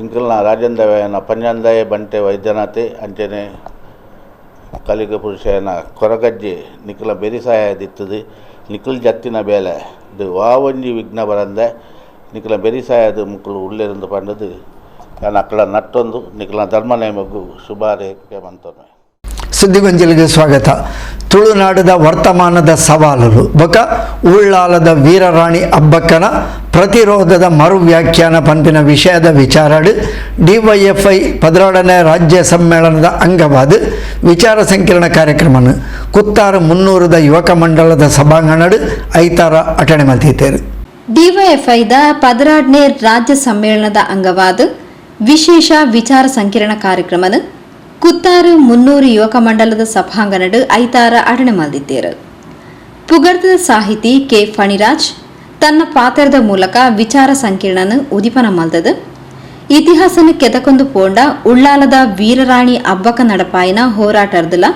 Speaker 9: ಇಂಕಲ್ನ ರಾಜೇಂದ್ರನ ಪಂಜಂದಾಯ ಬಂಟೆ ವೈದ್ಯನಾಥೆ ಅಂಚನೆ ಕಲಿಗ ಪುರುಷನ ಕೊರಗಜ್ಜೆ ನಿಖಲ ಬೆರಿಸಾಯ ದಿತ್ತದು ನಿಖಲ್ ಜತ್ತಿನ ಬೇಲೆ ಇದು ವಾವಂಜಿ ವಿಘ್ನ ಬರಂದೆ ನಿಖಲ ಬೆರಿಸಾಯದ ಮುಕ್ಕಳು ಉಳ್ಳೆರಂದು ಪಂಡದು ನಾನು ಅಕ್ಕಳ ನಟ್ಟೊಂದು ನಿಖಲ ಧರ್ಮನೇಮಗೂ ಶುಭಾರೈಕೆ ಮಂತೊಮ್ಮೆ.
Speaker 2: ಸುದ್ದಿಗೊಂಜಲಿಗೆ ಸ್ವಾಗತ. ತುಳುನಾಡದ ವರ್ತಮಾನದ ಸವಾಲುಗಳು ಬೊಕ ಉಳ್ಳಾಲದ ವೀರರಾಣಿ ಅಬ್ಬಕ್ಕನ ಪ್ರತಿರೋಧದ ಮರು ವ್ಯಾಖ್ಯಾನ ಪಂಪಿನ ವಿಷಯದ ವಿಚಾರಡು ಡಿವೈಎಫ್ಐ 12ನೇ ರಾಜ್ಯ ಸಮ್ಮೇಳನದ ಅಂಗವಾದ ವಿಚಾರ ಸಂಕಿರಣ ಕಾರ್ಯಕ್ರಮವನ್ನು ಕುತ್ತಾರು 300 ಯುವಕ ಮಂಡಲದ ಸಭಾಂಗಣಡು ಐತಾರ ಅಟಣೆ ಮಲ್ತಿದ್ದೇರು.
Speaker 7: ಡಿವೈಎಫ್ಐದ 12ನೇ ರಾಜ್ಯ ಸಮ್ಮೇಳನದ ಅಂಗವಾದ ವಿಶೇಷ ವಿಚಾರ ಸಂಕಿರಣ ಕಾರ್ಯಕ್ರಮನ Kuttar 300 ಯುವಕ ಮಂಡಲದ ಸಭಾಂಗಣಡ್ ಐತಾರ ಅಡಣೆ ಮಲ್ದಿದ್ದೇರು. ಪುಗರ್ದ ಸಾಹಿತಿ ಕೆ ಫಣಿರಾಜ್ ತನ್ನ ಪಾತ್ರದ ಮೂಲಕ ವಿಚಾರ ಸಂಕಿರಣನ ಉದಿಪನ ಮಲ್ದದು. ಇತಿಹಾಸನ ಕೆದಕೊಂದು ಪೋಂಡ ಉಳ್ಳಾಲದ ವೀರರಾಣಿ ಅಬ್ಬಕ್ಕ ನಡಪಾಯಿನ ಹೋರಾಟರ್ದಲ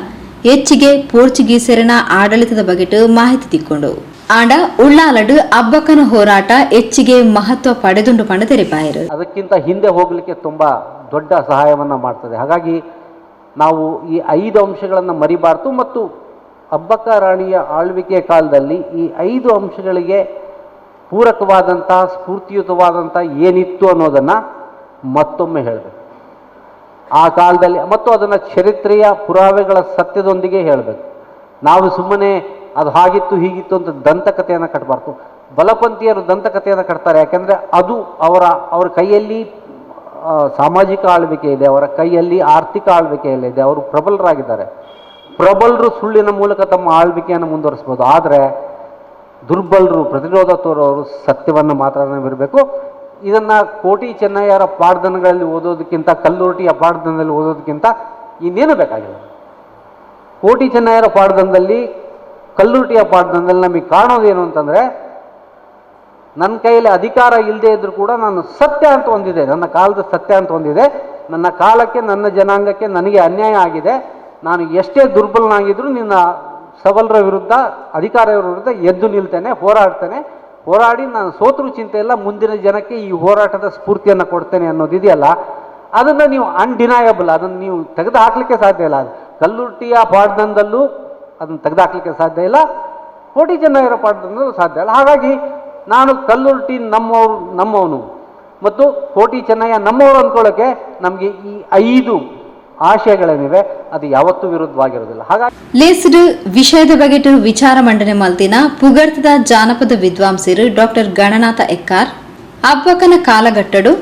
Speaker 7: ಹೆಚ್ಚಿಗೆ ಪೋರ್ಚುಗೀಸರಿನ ಆಡಳಿತದ ಬಗೆಟ್ ಮಾಹಿತಿ ತಿಕ್ಕೊಂಡು ಆಂಡ ಉಳ್ಳಾಲಡು ಅಬ್ಬಕ್ಕನ ಹೋರಾಟ ಹೆಚ್ಚಿಗೆ ಮಹತ್ವ ಪಡೆದುಂಡು ಪಂಡ ತೆರಿಪಾಯರು.
Speaker 10: ಅದಕ್ಕಿಂತ ಹಿಂದೆ ಹೋಗಲಿಕ್ಕೆ ತುಂಬ ದೊಡ್ಡ ಸಹಾಯವನ್ನು ಮಾಡ್ತದೆ. ಹಾಗಾಗಿ ನಾವು ಈ 5 ಅಂಶಗಳನ್ನು ಮರಿಬಾರ್ದು ಮತ್ತು ಅಬ್ಬಕ್ಕ ರಾಣಿಯ ಆಳ್ವಿಕೆಯ ಕಾಲದಲ್ಲಿ ಈ 5 ಅಂಶಗಳಿಗೆ ಪೂರಕವಾದಂಥ ಸ್ಫೂರ್ತಿಯುತವಾದಂಥ ಏನಿತ್ತು ಅನ್ನೋದನ್ನು ಮತ್ತೊಮ್ಮೆ ಹೇಳಬೇಕು ಆ ಕಾಲದಲ್ಲಿ, ಮತ್ತು ಅದನ್ನು ಚರಿತ್ರೆಯ ಪುರಾವೆಗಳ ಸತ್ಯದೊಂದಿಗೆ ಹೇಳಬೇಕು. ನಾವು ಸುಮ್ಮನೆ ಅದು ಹಾಗಿತ್ತು ಹೀಗಿತ್ತು ಅಂತ ದಂತಕಥೆಯನ್ನು ಕಟ್ಟಬಾರ್ದು. ಬಲಪಂಥೀಯರು ದಂತಕಥೆಯನ್ನು ಕಟ್ತಾರೆ, ಯಾಕೆಂದರೆ ಅದು ಅವರ ಅವರ ಕೈಯಲ್ಲಿ ಸಾಮಾಜಿಕ ಆಳ್ವಿಕೆ ಇದೆ, ಅವರ ಕೈಯಲ್ಲಿ ಆರ್ಥಿಕ ಆಳ್ವಿಕೆಯಲ್ಲಿದೆ, ಅವರು ಪ್ರಬಲರಾಗಿದ್ದಾರೆ. ಪ್ರಬಲರು ಸುಳ್ಳಿನ ಮೂಲಕ ತಮ್ಮ ಆಳ್ವಿಕೆಯನ್ನು ಮುಂದುವರಿಸ್ಬೋದು, ಆದರೆ ದುರ್ಬಲರು ಪ್ರತಿರೋಧ ತೋರೋರು ಸತ್ಯವನ್ನು ಮಾತ್ರ ಇರಬೇಕು. ಇದನ್ನು ಕೋಟಿ ಚೆನ್ನಯ್ಯರ ಪಾಡ್ದನಗಳಲ್ಲಿ ಓದೋದಕ್ಕಿಂತ, ಕಲ್ಲುರ್ಟಿಯ ಪಾಡ್ದನದಲ್ಲಿ ಓದೋದಕ್ಕಿಂತ ಇನ್ನೇನು ಬೇಕಾಗಿಲ್ಲ. ಕೋಟಿ ಚೆನ್ನಯ್ಯರ ಪಾಡ್ದನದಲ್ಲಿ, ಕಲ್ಲುರ್ಟಿಯ ಪಾಡ್ದನದಲ್ಲಿ ನಮಗೆ ಕಾಣೋದೇನು ಅಂತಂದರೆ, ನನ್ನ ಕೈಯಲ್ಲಿ ಅಧಿಕಾರ ಇಲ್ಲದೆ ಇದ್ದರೂ ಕೂಡ ನಾನು ಸತ್ಯ ಅಂತ ಒಂದಿದೆ, ನನ್ನ ಕಾಲದ ಸತ್ಯ ಅಂತ ಒಂದಿದೆ, ನನ್ನ ಕಾಲಕ್ಕೆ ನನ್ನ ಜನಾಂಗಕ್ಕೆ ನನಗೆ ಅನ್ಯಾಯ ಆಗಿದೆ, ನಾನು ಎಷ್ಟೇ ದುರ್ಬಲನಾಗಿದ್ದರೂ ನಿನ್ನ ಸಬಲರ ವಿರುದ್ಧ ಅಧಿಕಾರರ ವಿರುದ್ಧ ಎದ್ದು ನಿಲ್ತೇನೆ, ಹೋರಾಡ್ತೇನೆ, ಹೋರಾಡಿ ನಾನು ಸೋತರೂ ಚಿಂತೆ ಇಲ್ಲ, ಮುಂದಿನ ಜನಕ್ಕೆ ಈ ಹೋರಾಟದ ಸ್ಫೂರ್ತಿಯನ್ನು ಕೊಡ್ತೇನೆ ಅನ್ನೋದಿದೆಯಲ್ಲ, ಅದನ್ನು ನೀವು ಅನ್ಡಿನಯಬಲ್, ಅದನ್ನು ನೀವು ತೆಗೆದು ಹಾಕಲಿಕ್ಕೆ ಸಾಧ್ಯ ಇಲ್ಲ. ಕಲ್ಲುರ್ಟಿಯ ಪಾಡ್ದನದಲ್ಲೂ ಅದನ್ನು ತೆಗೆದುಹಾಕಲಿಕ್ಕೆ ಸಾಧ್ಯ ಇಲ್ಲ, ಕೋಟಿ ಚೆನ್ನಯ್ಯರ ಪಾಡ್ದನದಲ್ಲೂ ಸಾಧ್ಯ ಇಲ್ಲ. ಹಾಗಾಗಿ ನಾನು ಕಲ್ಲುರ್ಟಿ ನಮ್ಮವನು ಮತ್ತು ಕೋಟಿ ಚೆನ್ನಯ್ಯ ನಮ್ಮವರು ಅಂದ್ಕೊಳ್ಳೋಕ್ಕೆ ನಮಗೆ ಈ 5 ಆಶಯಗಳೇನಿವೆ ಅದು ಯಾವತ್ತೂ ವಿರುದ್ಧವಾಗಿರೋದಿಲ್ಲ. ಹಾಗಾಗಿ
Speaker 7: ಲೇಸ್ಡ್ ವಿಷಯದ ಬಗೆಟು ವಿಚಾರ ಮಂಡನೆ ಮಲ್ತಿನ ಪುಗರ್ತದ ಜಾನಪದ ವಿದ್ವಾಂಸರು ಡಾಕ್ಟರ್ ಗಣನಾಥ ಎಕ್ಕಾರ್ ಅಬ್ಬಕ್ಕನ ಕಾಲಘಟ್ಟಡು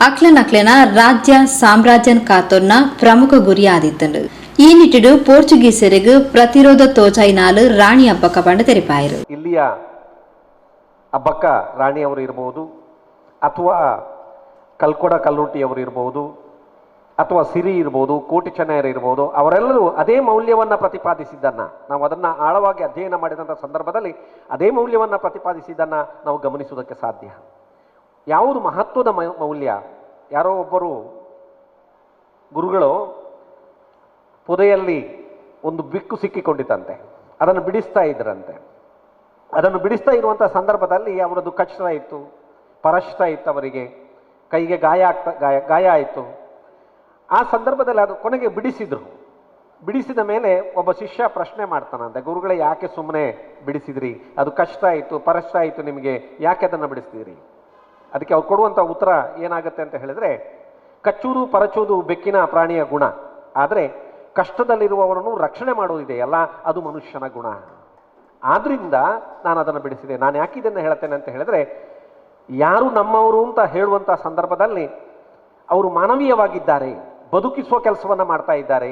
Speaker 7: ಅಕ್ಲನಕ್ಲೆನ ರಾಜ್ಯ ಸಾಮ್ರಾಜ್ಯನ್ ಕಾತೊನ್ನ ಪ್ರಮುಖ ಗುರಿಯಾದಿತ್ತಂಡು. ಈ ನಿಟ್ಟಿಡು ಪೋರ್ಚುಗೀಸರಿಗೆ ಪ್ರತಿರೋಧ ತೋಜಾಯಿನಾಲು ರಾಣಿ ಅಬ್ಬಕ್ಕ ಪಂಡ ತೆರಿಪಾಯರು.
Speaker 11: ಇಲ್ಲಿಯ ಅಬ್ಬಕ್ಕ ರಾಣಿಯವರು ಇರಬಹುದು, ಅಥವಾ ಕಲ್ಕೊಡ ಕಲ್ಲುರ್ಟಿಯವರು ಇರಬಹುದು, ಅಥವಾ ಸಿರಿ ಇರ್ಬೋದು, ಕೋಟಿ ಚೆನ್ನಯ್ಯರು ಇರ್ಬೋದು, ಅವರೆಲ್ಲರೂ ಅದೇ ಮೌಲ್ಯವನ್ನು ಪ್ರತಿಪಾದಿಸಿದ್ದನ್ನು ನಾವು ಅದನ್ನು ಆಳವಾಗಿ ಅಧ್ಯಯನ ಮಾಡಿದಂಥ ಸಂದರ್ಭದಲ್ಲಿ ಅದೇ ಮೌಲ್ಯವನ್ನು ಪ್ರತಿಪಾದಿಸಿದ್ದನ್ನು ನಾವು ಗಮನಿಸುವುದಕ್ಕೆ ಸಾಧ್ಯ. ಯಾವುದು ಮಹತ್ವದ ಮೌಲ್ಯ? ಯಾರೋ ಒಬ್ಬರು ಗುರುಗಳು ಪೊದೆಯಲ್ಲಿ ಒಂದು ಬಿಕ್ಕು ಸಿಕ್ಕಿಕೊಂಡಿತ್ತಂತೆ, ಅದನ್ನು ಬಿಡಿಸ್ತಾ ಇದ್ರಂತೆ. ಅದನ್ನು ಬಿಡಿಸ್ತಾ ಇರುವಂಥ ಸಂದರ್ಭದಲ್ಲಿ ಅವರದ್ದು ಕಚ್ತಾ ಇತ್ತು, ಪರಶ್ತಾ ಇತ್ತು, ಅವರಿಗೆ ಕೈಗೆ ಗಾಯ ಆಯಿತು. ಆ ಸಂದರ್ಭದಲ್ಲಿ ಅದು ಕೊನೆಗೆ ಬಿಡಿಸಿದರು. ಬಿಡಿಸಿದ ಮೇಲೆ ಒಬ್ಬ ಶಿಷ್ಯ ಪ್ರಶ್ನೆ ಮಾಡ್ತಾನಂತೆ, ಗುರುಗಳೇ ಯಾಕೆ ಸುಮ್ಮನೆ ಬಿಡಿಸಿದ್ರಿ, ಅದು ಕಷ್ಟ ಆಯಿತು, ಪರಷ್ಟ ಆಯಿತು ನಿಮಗೆ, ಯಾಕೆ ಅದನ್ನು ಬಿಡಿಸಿದಿರಿ? ಅದಕ್ಕೆ ಅವ್ರು ಕೊಡುವಂಥ ಉತ್ತರ ಏನಾಗುತ್ತೆ ಅಂತ ಹೇಳಿದರೆ, ಕಚ್ಚುವುದು ಪರಚುವುದು ಬೆಕ್ಕಿನ ಪ್ರಾಣಿಯ ಗುಣ, ಆದರೆ ಕಷ್ಟದಲ್ಲಿರುವವರನ್ನು ರಕ್ಷಣೆ ಮಾಡುವುದಿದೆಯಲ್ಲ ಅದು ಮನುಷ್ಯನ ಗುಣ, ಆದ್ದರಿಂದ ನಾನು ಅದನ್ನು ಬಿಡಿಸಿದೆ. ನಾನು ಯಾಕೆ ಇದನ್ನು ಹೇಳ್ತೇನೆ ಅಂತ ಹೇಳಿದ್ರೆ, ಯಾರು ನಮ್ಮವರು ಅಂತ ಹೇಳುವಂಥ ಸಂದರ್ಭದಲ್ಲಿ ಅವರು ಮಾನವೀಯವಾಗಿದ್ದಾರೆ, ಬದುಕಿಸುವ ಕೆಲಸವನ್ನು ಮಾಡ್ತಾ ಇದ್ದಾರೆ,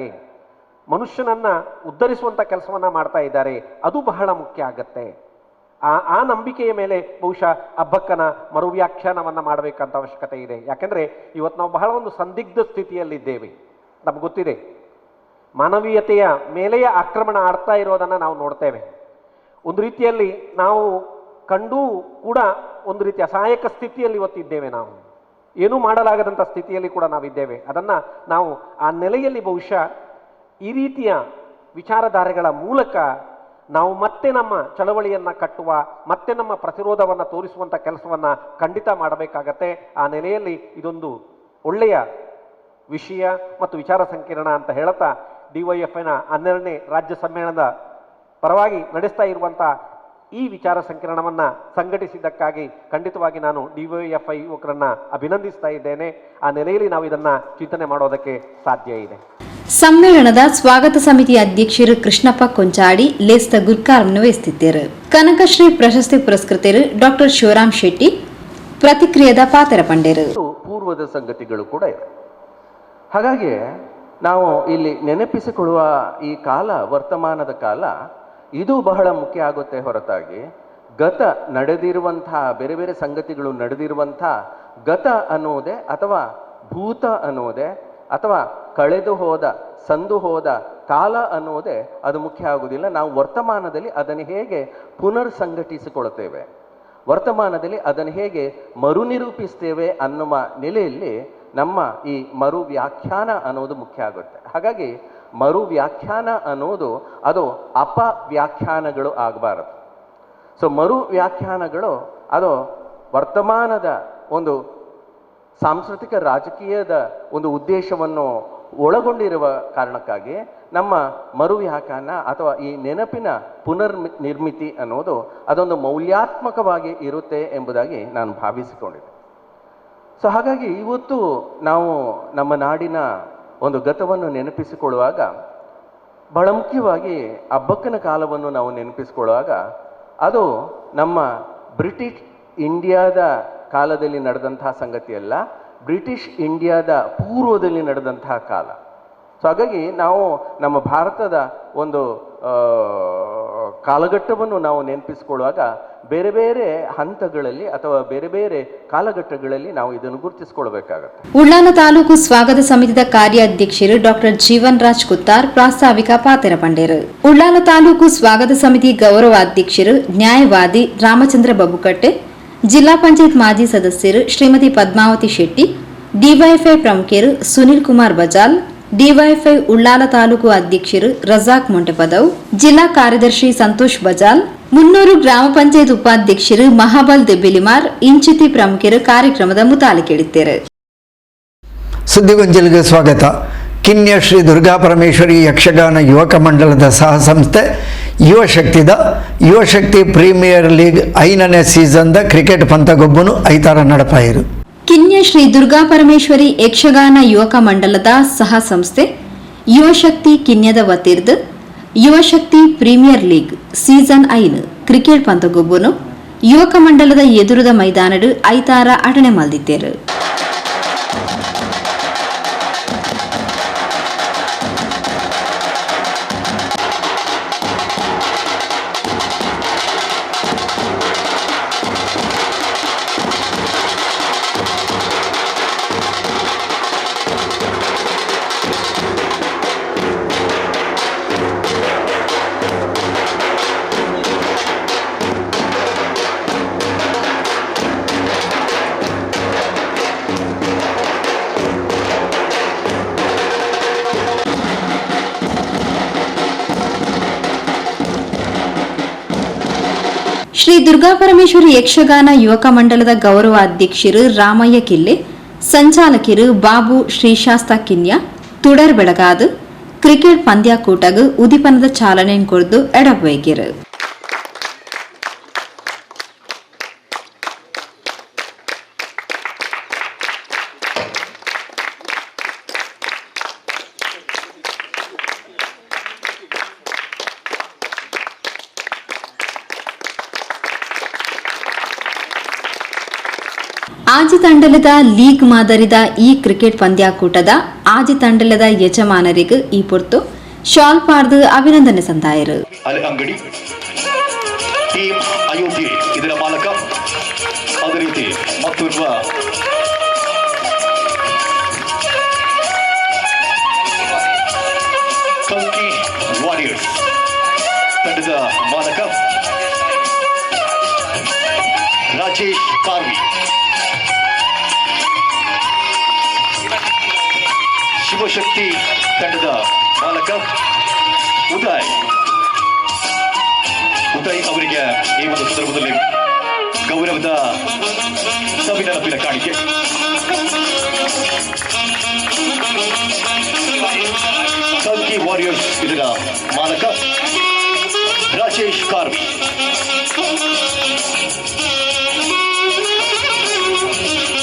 Speaker 11: ಮನುಷ್ಯನನ್ನು ಉದ್ಧರಿಸುವಂಥ ಕೆಲಸವನ್ನು ಮಾಡ್ತಾ ಇದ್ದಾರೆ, ಅದು ಬಹಳ ಮುಖ್ಯ ಆಗತ್ತೆ. ಆ ನಂಬಿಕೆಯ ಮೇಲೆ ಬಹುಶಃ ಅಬ್ಬಕ್ಕನ ಮರುವ್ಯಾಖ್ಯಾನವನ್ನು ಮಾಡಬೇಕಂತ ಅವಶ್ಯಕತೆ ಇದೆ. ಯಾಕೆಂದರೆ ಇವತ್ತು ನಾವು ಬಹಳ ಒಂದು ಸಂದಿಗ್ಧ ಸ್ಥಿತಿಯಲ್ಲಿದ್ದೇವೆ, ನಮ್ಗೆ ಗೊತ್ತಿದೆ. ಮಾನವೀಯತೆಯ ಮೇಲೆಯೇ ಆಕ್ರಮಣ ಆಡ್ತಾ ಇರೋದನ್ನು ನಾವು ನೋಡ್ತೇವೆ. ಒಂದು ರೀತಿಯಲ್ಲಿ ನಾವು ಕಂಡೂ ಕೂಡ ಒಂದು ರೀತಿಯ ಅಸಹಾಯಕ ಸ್ಥಿತಿಯಲ್ಲಿ ಇವತ್ತಿದ್ದೇವೆ, ನಾವು ಏನೂ ಮಾಡಲಾಗದಂಥ ಸ್ಥಿತಿಯಲ್ಲಿ ಕೂಡ ನಾವಿದ್ದೇವೆ. ಅದನ್ನು ನಾವು ಆ ನೆಲೆಯಲ್ಲಿ ಬಹುಶಃ ಈ ರೀತಿಯ ವಿಚಾರಧಾರೆಗಳ ಮೂಲಕ ನಾವು ಮತ್ತೆ ನಮ್ಮ ಚಳವಳಿಯನ್ನು ಕಟ್ಟುವ, ಮತ್ತೆ ನಮ್ಮ ಪ್ರತಿರೋಧವನ್ನು ತೋರಿಸುವಂಥ ಕೆಲಸವನ್ನು ಖಂಡಿತ ಮಾಡಬೇಕಾಗತ್ತೆ. ಆ ನೆಲೆಯಲ್ಲಿ ಇದೊಂದು ಒಳ್ಳೆಯ ವಿಷಯ ಮತ್ತು ವಿಚಾರ ಸಂಕಿರಣ ಅಂತ ಹೇಳ್ತಾ ಡಿವೈಎಫ್ಐನ 12ನೇ ರಾಜ್ಯ ಸಮ್ಮೇಳನದ ಪರವಾಗಿ ನಡೆಸ್ತಾ ಇರುವಂಥ ಈ ವಿಚಾರ ಸಂಕಿರಣವನ್ನು ಸಂಘಟಿಸಿದ್ದಕ್ಕಾಗಿ ಖಂಡಿತವಾಗಿ ನಾನು ಡಿವೈಎಫ್ಐ ಯುವಕರನ್ನು ಅಭಿನಂದಿಸ್ತಾ ಇದ್ದೇನೆ. ಆ ನೆಲೆಯಲ್ಲಿ ನಾವು ಇದನ್ನು ಚಿಂತನೆ ಮಾಡೋದಕ್ಕೆ ಸಾಧ್ಯ ಇದೆ.
Speaker 7: ಸಮ್ಮೇಳನದ ಸ್ವಾಗತ ಸಮಿತಿ ಅಧ್ಯಕ್ಷರು ಕೃಷ್ಣಪ್ಪ ಕೊಂಚಾಡಿ ಲೇಸ್ತ ಗುರ್ಕಾರನ್ನು ವಹಿಸುತ್ತಿದ್ದರು. ಕನಕಶ್ರೀ ಪ್ರಶಸ್ತಿ ಪುರಸ್ಕೃತರು ಡಾಕ್ಟರ್ ಶಿವರಾಮ್ ಶೆಟ್ಟಿ ಪ್ರತಿಕ್ರಿಯೆದ ಪಾತ್ರ ಪಂಡರು.
Speaker 12: ಪೂರ್ವದ ಸಂಗತಿಗಳು ಕೂಡ ಇವೆ. ಹಾಗಾಗಿ ನಾವು ಇಲ್ಲಿ ನೆನಪಿಸಿಕೊಳ್ಳುವ ಈ ಕಾಲ, ವರ್ತಮಾನದ ಕಾಲ, ಇದು ಬಹಳ ಮುಖ್ಯ ಆಗುತ್ತೆ ಹೊರತಾಗಿ ಗತ ನಡೆದಿರುವಂಥ ಬೇರೆ ಬೇರೆ ಸಂಗತಿಗಳು ನಡೆದಿರುವಂಥ ಗತ ಅನ್ನುವುದೇ ಅಥವಾ ಭೂತ ಅನ್ನುವುದೇ ಅಥವಾ ಕಳೆದು ಹೋದ ಸಂದು ಹೋದ ಕಾಲ ಅನ್ನುವುದೇ ಅದು ಮುಖ್ಯ ಆಗುವುದಿಲ್ಲ. ನಾವು ವರ್ತಮಾನದಲ್ಲಿ ಅದನ್ನು ಹೇಗೆ ಪುನರ್ ಸಂಘಟಿಸಿಕೊಳ್ಳುತ್ತೇವೆ, ವರ್ತಮಾನದಲ್ಲಿ ಅದನ್ನು ಹೇಗೆ ಮರುನಿರೂಪಿಸ್ತೇವೆ ಅನ್ನುವ ನೆಲೆಯಲ್ಲಿ ನಮ್ಮ ಈ ಮರು ವ್ಯಾಖ್ಯಾನ ಅನ್ನೋದು ಮುಖ್ಯ ಆಗುತ್ತೆ. ಹಾಗಾಗಿ ಮರು ವ್ಯಾಖ್ಯಾನ ಅನ್ನೋದು ಅದು ಅಪವ್ಯಾಖ್ಯಾನಗಳು ಆಗಬಾರದು. ಸೊ ಮರು ವ್ಯಾಖ್ಯಾನಗಳು ಅದು ವರ್ತಮಾನದ ಒಂದು ಸಾಂಸ್ಕೃತಿಕ ರಾಜಕೀಯದ ಒಂದು ಉದ್ದೇಶವನ್ನು ಒಳಗೊಂಡಿರುವ ಕಾರಣಕ್ಕಾಗಿ ನಮ್ಮ ಮರು ವ್ಯಾಖ್ಯಾನ ಅಥವಾ ಈ ನೆನಪಿನ ಪುನರ್ ನಿರ್ಮಿತಿ ಅನ್ನೋದು ಅದೊಂದು ಮೌಲ್ಯಾತ್ಮಕವಾಗಿ ಇರುತ್ತೆ ಎಂಬುದಾಗಿ ನಾನು ಭಾವಿಸಿಕೊಂಡಿದ್ದೆ. ಸೊ ಹಾಗಾಗಿ ಇವತ್ತು ನಾವು ನಮ್ಮ ನಾಡಿನ ಒಂದು ಗತವನ್ನು ನೆನಪಿಸಿಕೊಳ್ಳುವಾಗ ಬಹಳ ಮುಖ್ಯವಾಗಿ ಅಬ್ಬಕ್ಕನ ಕಾಲವನ್ನು ನಾವು ನೆನಪಿಸಿಕೊಳ್ಳುವಾಗ ಅದು ನಮ್ಮ ಬ್ರಿಟಿಷ್ ಇಂಡಿಯಾದ ಕಾಲದಲ್ಲಿ ನಡೆದಂತಹ ಸಂಗತಿಯಲ್ಲ, ಬ್ರಿಟಿಷ್ ಇಂಡಿಯಾದ ಪೂರ್ವದಲ್ಲಿ ನಡೆದಂತಹ ಕಾಲ. ಸೊ ಹಾಗಾಗಿ ನಾವು ನಮ್ಮ ಭಾರತದ ಒಂದು ಕಾಲಘಟ್ಟವನ್ನು ನಾವು ನೆನಪಿಸಿಕೊಳ್ಳುವಾಗ ಬೇರೆ ಬೇರೆ ಹಂತಗಳಲ್ಲಿ ಅಥವಾ ಬೇರೆ ಬೇರೆ ಕಾಲಘಟ್ಟಗಳಲ್ಲಿ ನಾವು ಇದನ್ನು ಗುರುತಿಸಿಕೊಳ್ಬೇಕಾಗತ್ತೆ.
Speaker 7: ಉಳ್ಳಾಲ ತಾಲೂಕು ಸ್ವಾಗತ ಸಮಿತಿದ ಕಾರ್ಯಾಧ್ಯಕ್ಷರು ಡಾಕ್ಟರ್ ಜೀವನ್ ರಾಜ್ ಕುತ್ತಾರ್ ಪ್ರಾಸ್ತಾವಿಕ ಪಾತ್ರ ಪಂಡೇರು. ಉಳ್ಳಾಲ ತಾಲೂಕು ಸ್ವಾಗತ ಸಮಿತಿ ಗೌರವಾಧ್ಯಕ್ಷರು ನ್ಯಾಯವಾದಿ ರಾಮಚಂದ್ರ ಬಬುಕಟ್ಟೆ, ಜಿಲ್ಲಾ ಪಂಚಾಯತ್ ಮಾಜಿ ಸದಸ್ಯರು ಶ್ರೀಮತಿ ಪದ್ಮಾವತಿ ಶೆಟ್ಟಿ, ಡಿವೈಎಫ್ಐ ಪ್ರಮುಖರು ಸುನಿಲ್ ಕುಮಾರ್ ಬಜಾಲ್, ಡಿವೈಎಫ್ಐ ಉಳ್ಳಾಲ ತಾಲೂಕು ಅಧ್ಯಕ್ಷರು ರಜಾಕ್ ಮೊಂಟೆಪದವ್, ಜಿಲ್ಲಾ ಕಾರ್ಯದರ್ಶಿ ಸಂತೋಷ್ ಬಜಾಲ್, 300 ಗ್ರಾಮ ಪಂಚಾಯತ್ ಉಪಾಧ್ಯಕ್ಷರು ಮಹಾಬಲ್ ದೆಬ್ಬಿಲಿಮಾರ್ ಇಂಚಿತಿ ಪ್ರಮುಖರು ಕಾರ್ಯಕ್ರಮದ ಮುತಾಲಿಕೆಳಿದ್ದಾರೆ.
Speaker 2: ಸುದ್ದಿಗೊಂಚಲಿಗೆ ಸ್ವಾಗತ. ಕಿನ್ಯ ಶ್ರೀ ದುರ್ಗಾ ಪರಮೇಶ್ವರಿ ಯಕ್ಷಗಾನ ಯುವಕ ಮಂಡಲದ ಸಹ ಸಂಸ್ಥೆ ಯುವಶಕ್ತಿದ ಯುವಶಕ್ತಿ ಪ್ರೀಮಿಯರ್ ಲೀಗ್ 5ನೇ ಸೀಸನ್ದ ಕ್ರಿಕೆಟ್ ಪಂತಗೊಬ್ಬನು ಐತಾರ ನಡಪಾಯಿರು.
Speaker 7: ಕಿನ್ಯ ಶ್ರೀ ದುರ್ಗಾ ಪರಮೇಶ್ವರಿ ಯಕ್ಷಗಾನ ಯುವಕ ಮಂಡಲದ ಸಹ ಸಂಸ್ಥೆ ಯುವಶಕ್ತಿ ಕಿನ್ಯದ ವತಿರ್ದು ಯುವಶಕ್ತಿ premier league season 5 cricket ಪಂತಗೊಬ್ಬನು ಯುವಕ ಮಂಡಲದ ಎದುರುದ ಮೈದಾನಡು ಐತಾರ ಅಟಣೆ ಮಲ್ದಿತ್ತೇರು. ಶ್ರೀ ದುರ್ಗಾ ಪರಮೇಶ್ವರಿ ಯಕ್ಷಗಾನ ಯುವಕ ಮಂಡಲದ ಗೌರವ ಅಧ್ಯಕ್ಷರು ರಾಮಯ್ಯ ಕಿಲ್ಲೆ, ಸಂಚಾಲಕರು ಬಾಬು ಶ್ರೀಶಾಸ್ತ ಕಿನ್ಯ ತುಡರ್ ಬೆಳಗಾದು ಕ್ರಿಕೆಟ್ ಪಂದ್ಯಾಕೂಟಗ್ ಉದಿಪನದ ಚಾಲನೆ ಕೊರ್ದು ಎಡವೈಕಿರು. ಆಜಿ ತಂಡಲದ ಲೀಗ್ ಮಾದರಿದ ಈ ಕ್ರಿಕೆಟ್ ಪಂದ್ಯಾಕೂಟದ ಆಜಿ ತಂಡಲದ ಯಜಮಾನರಿಗೆ ಈ ಪೊರ್ತು ಶಾಲ್ ಪಾರ್ದು ಅಭಿನಂದನೆ ಸಂದಾಯರು.
Speaker 13: ಅಂಗಡಿ ಟೀಮ್ ಅಯೋಧ್ಯೆ ಇದರ ಮಾಲಕ, ಅದೇ ರೀತಿ ಮತ್ತೋರ್ವ ಕಲ್ಕಿ ವಾರಿಯರ್ಸ್ ತಂಡದ ಮಾಲಕ ರಾಜೇಶ್ ಕಾರ್ವಿ, ಶಿವಶಕ್ತಿ ತಂಡದ ಮಾಲಕ ಉದಯ್ ಉದಯ್ ಅವರಿಗೆ ಈ ಒಂದು ಸಂದರ್ಭದಲ್ಲಿ ಗೌರವದ ಸವಿನೆನಪಿನ ಕಾಣಿಕೆ. ಕಲ್ಕಿ ವಾರಿಯರ್ಸ್ ಇದರ ಮಾಲಕ ರಾಜೇಶ್ ಕಾರ್ವಿ,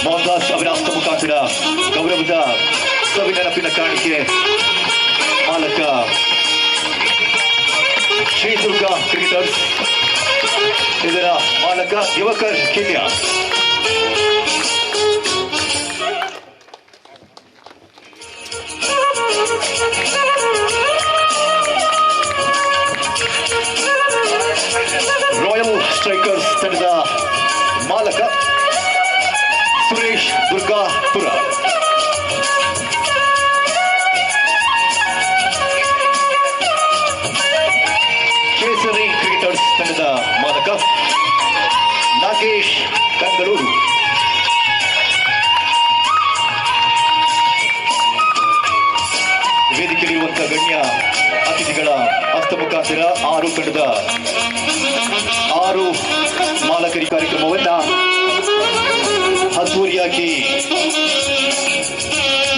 Speaker 13: ಮೋಹನ್ದಾಸ್ ಅವರ ಹಸ್ತ ಮುಖಾಂತರ ಗೌರವದ ಸವಿನೆನಪಿನ ಕಾಣಿಕೆ ಮಾಲಕ ಶ್ರೀ ದುರ್ಗಾ ಕ್ರಿಕೆಟರ್ಸ್ ಇದರ ಮಾಲಕ ಯುವಕರ್ ಕಿನ್ಯಾ. ರಾಯಲ್ ಸ್ಟ್ರೈಕರ್ಸ್ ತಂಡದ ಮಾಲಕ ಸುರೇಶ್ ದುರ್ಗಾಪುರ. ಅತಿಥಿಗಳ ಹಸ್ತ ಮುಖಾಂತರ 6 ತಂಡದ 6 ಮಾಲಕರಿ ಕಾರ್ಯಕ್ರಮವನ್ನ ಅದ್ದೂರಿಯಾಗಿ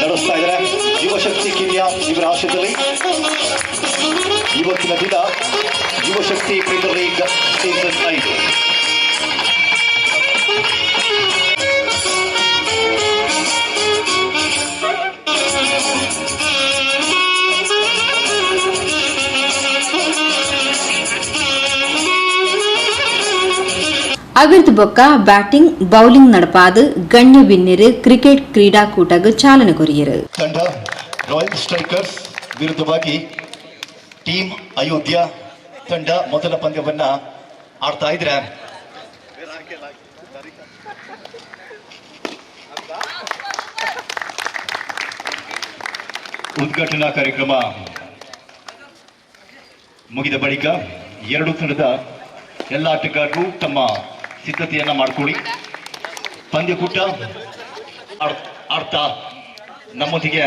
Speaker 13: ನಡೆಸ್ತಾ ಇದ್ದಾರೆ. ಯುವಶಕ್ತಿ ಕಿನ್ಯಾ ಇವರ ಆಶಯದಲ್ಲಿ ಇವತ್ತಿನ ದಿನ ಯುವಶಕ್ತಿ ಪ್ರೀಮಿಯರ್ ಲೀಗ್ ಸೀಸನ್ 5.
Speaker 7: ಅವಿರ್ದ್ ಬೊಕ್ಕ ಬ್ಯಾಟಿಂಗ್ ಬೌಲಿಂಗ್ ನಡಪಾದು ಗಣ್ಯ ಬಿನ್ನಿರು ಕ್ರಿಕೆಟ್ ಕ್ರೀಡಾಕೂಟಗ್ ಚಾಲನೆ ಕೊರಿಯರು.
Speaker 13: ತಂಡ ರಾಯಲ್ ಸ್ಟ್ರೈಕರ್ಸ್ ವಿರುದ್ಧವಾಗಿ ಟೀಮ್ ಅಯೋಧ್ಯ ತಂಡ ಮೊದಲ ಪಂದ್ಯವನ್ನ ಆಡ್ತಾ ಇದ್ರೆ ಉದ್ಘಾಟನಾ ಕಾರ್ಯಕ್ರಮ ಮುಗಿದ ಬಳಿಕ 2 ತಂಡದ ಎಲ್ಲ ಆಟಗಾರರು ತಮ್ಮ ಸಿದ್ಧತೆಯನ್ನ ಮಾಡಿಕೊಳ್ಳಿ. ಪಂದ್ಯಕೂಟ ಆಡ್ತಾ ನಮ್ಮೊಂದಿಗೆ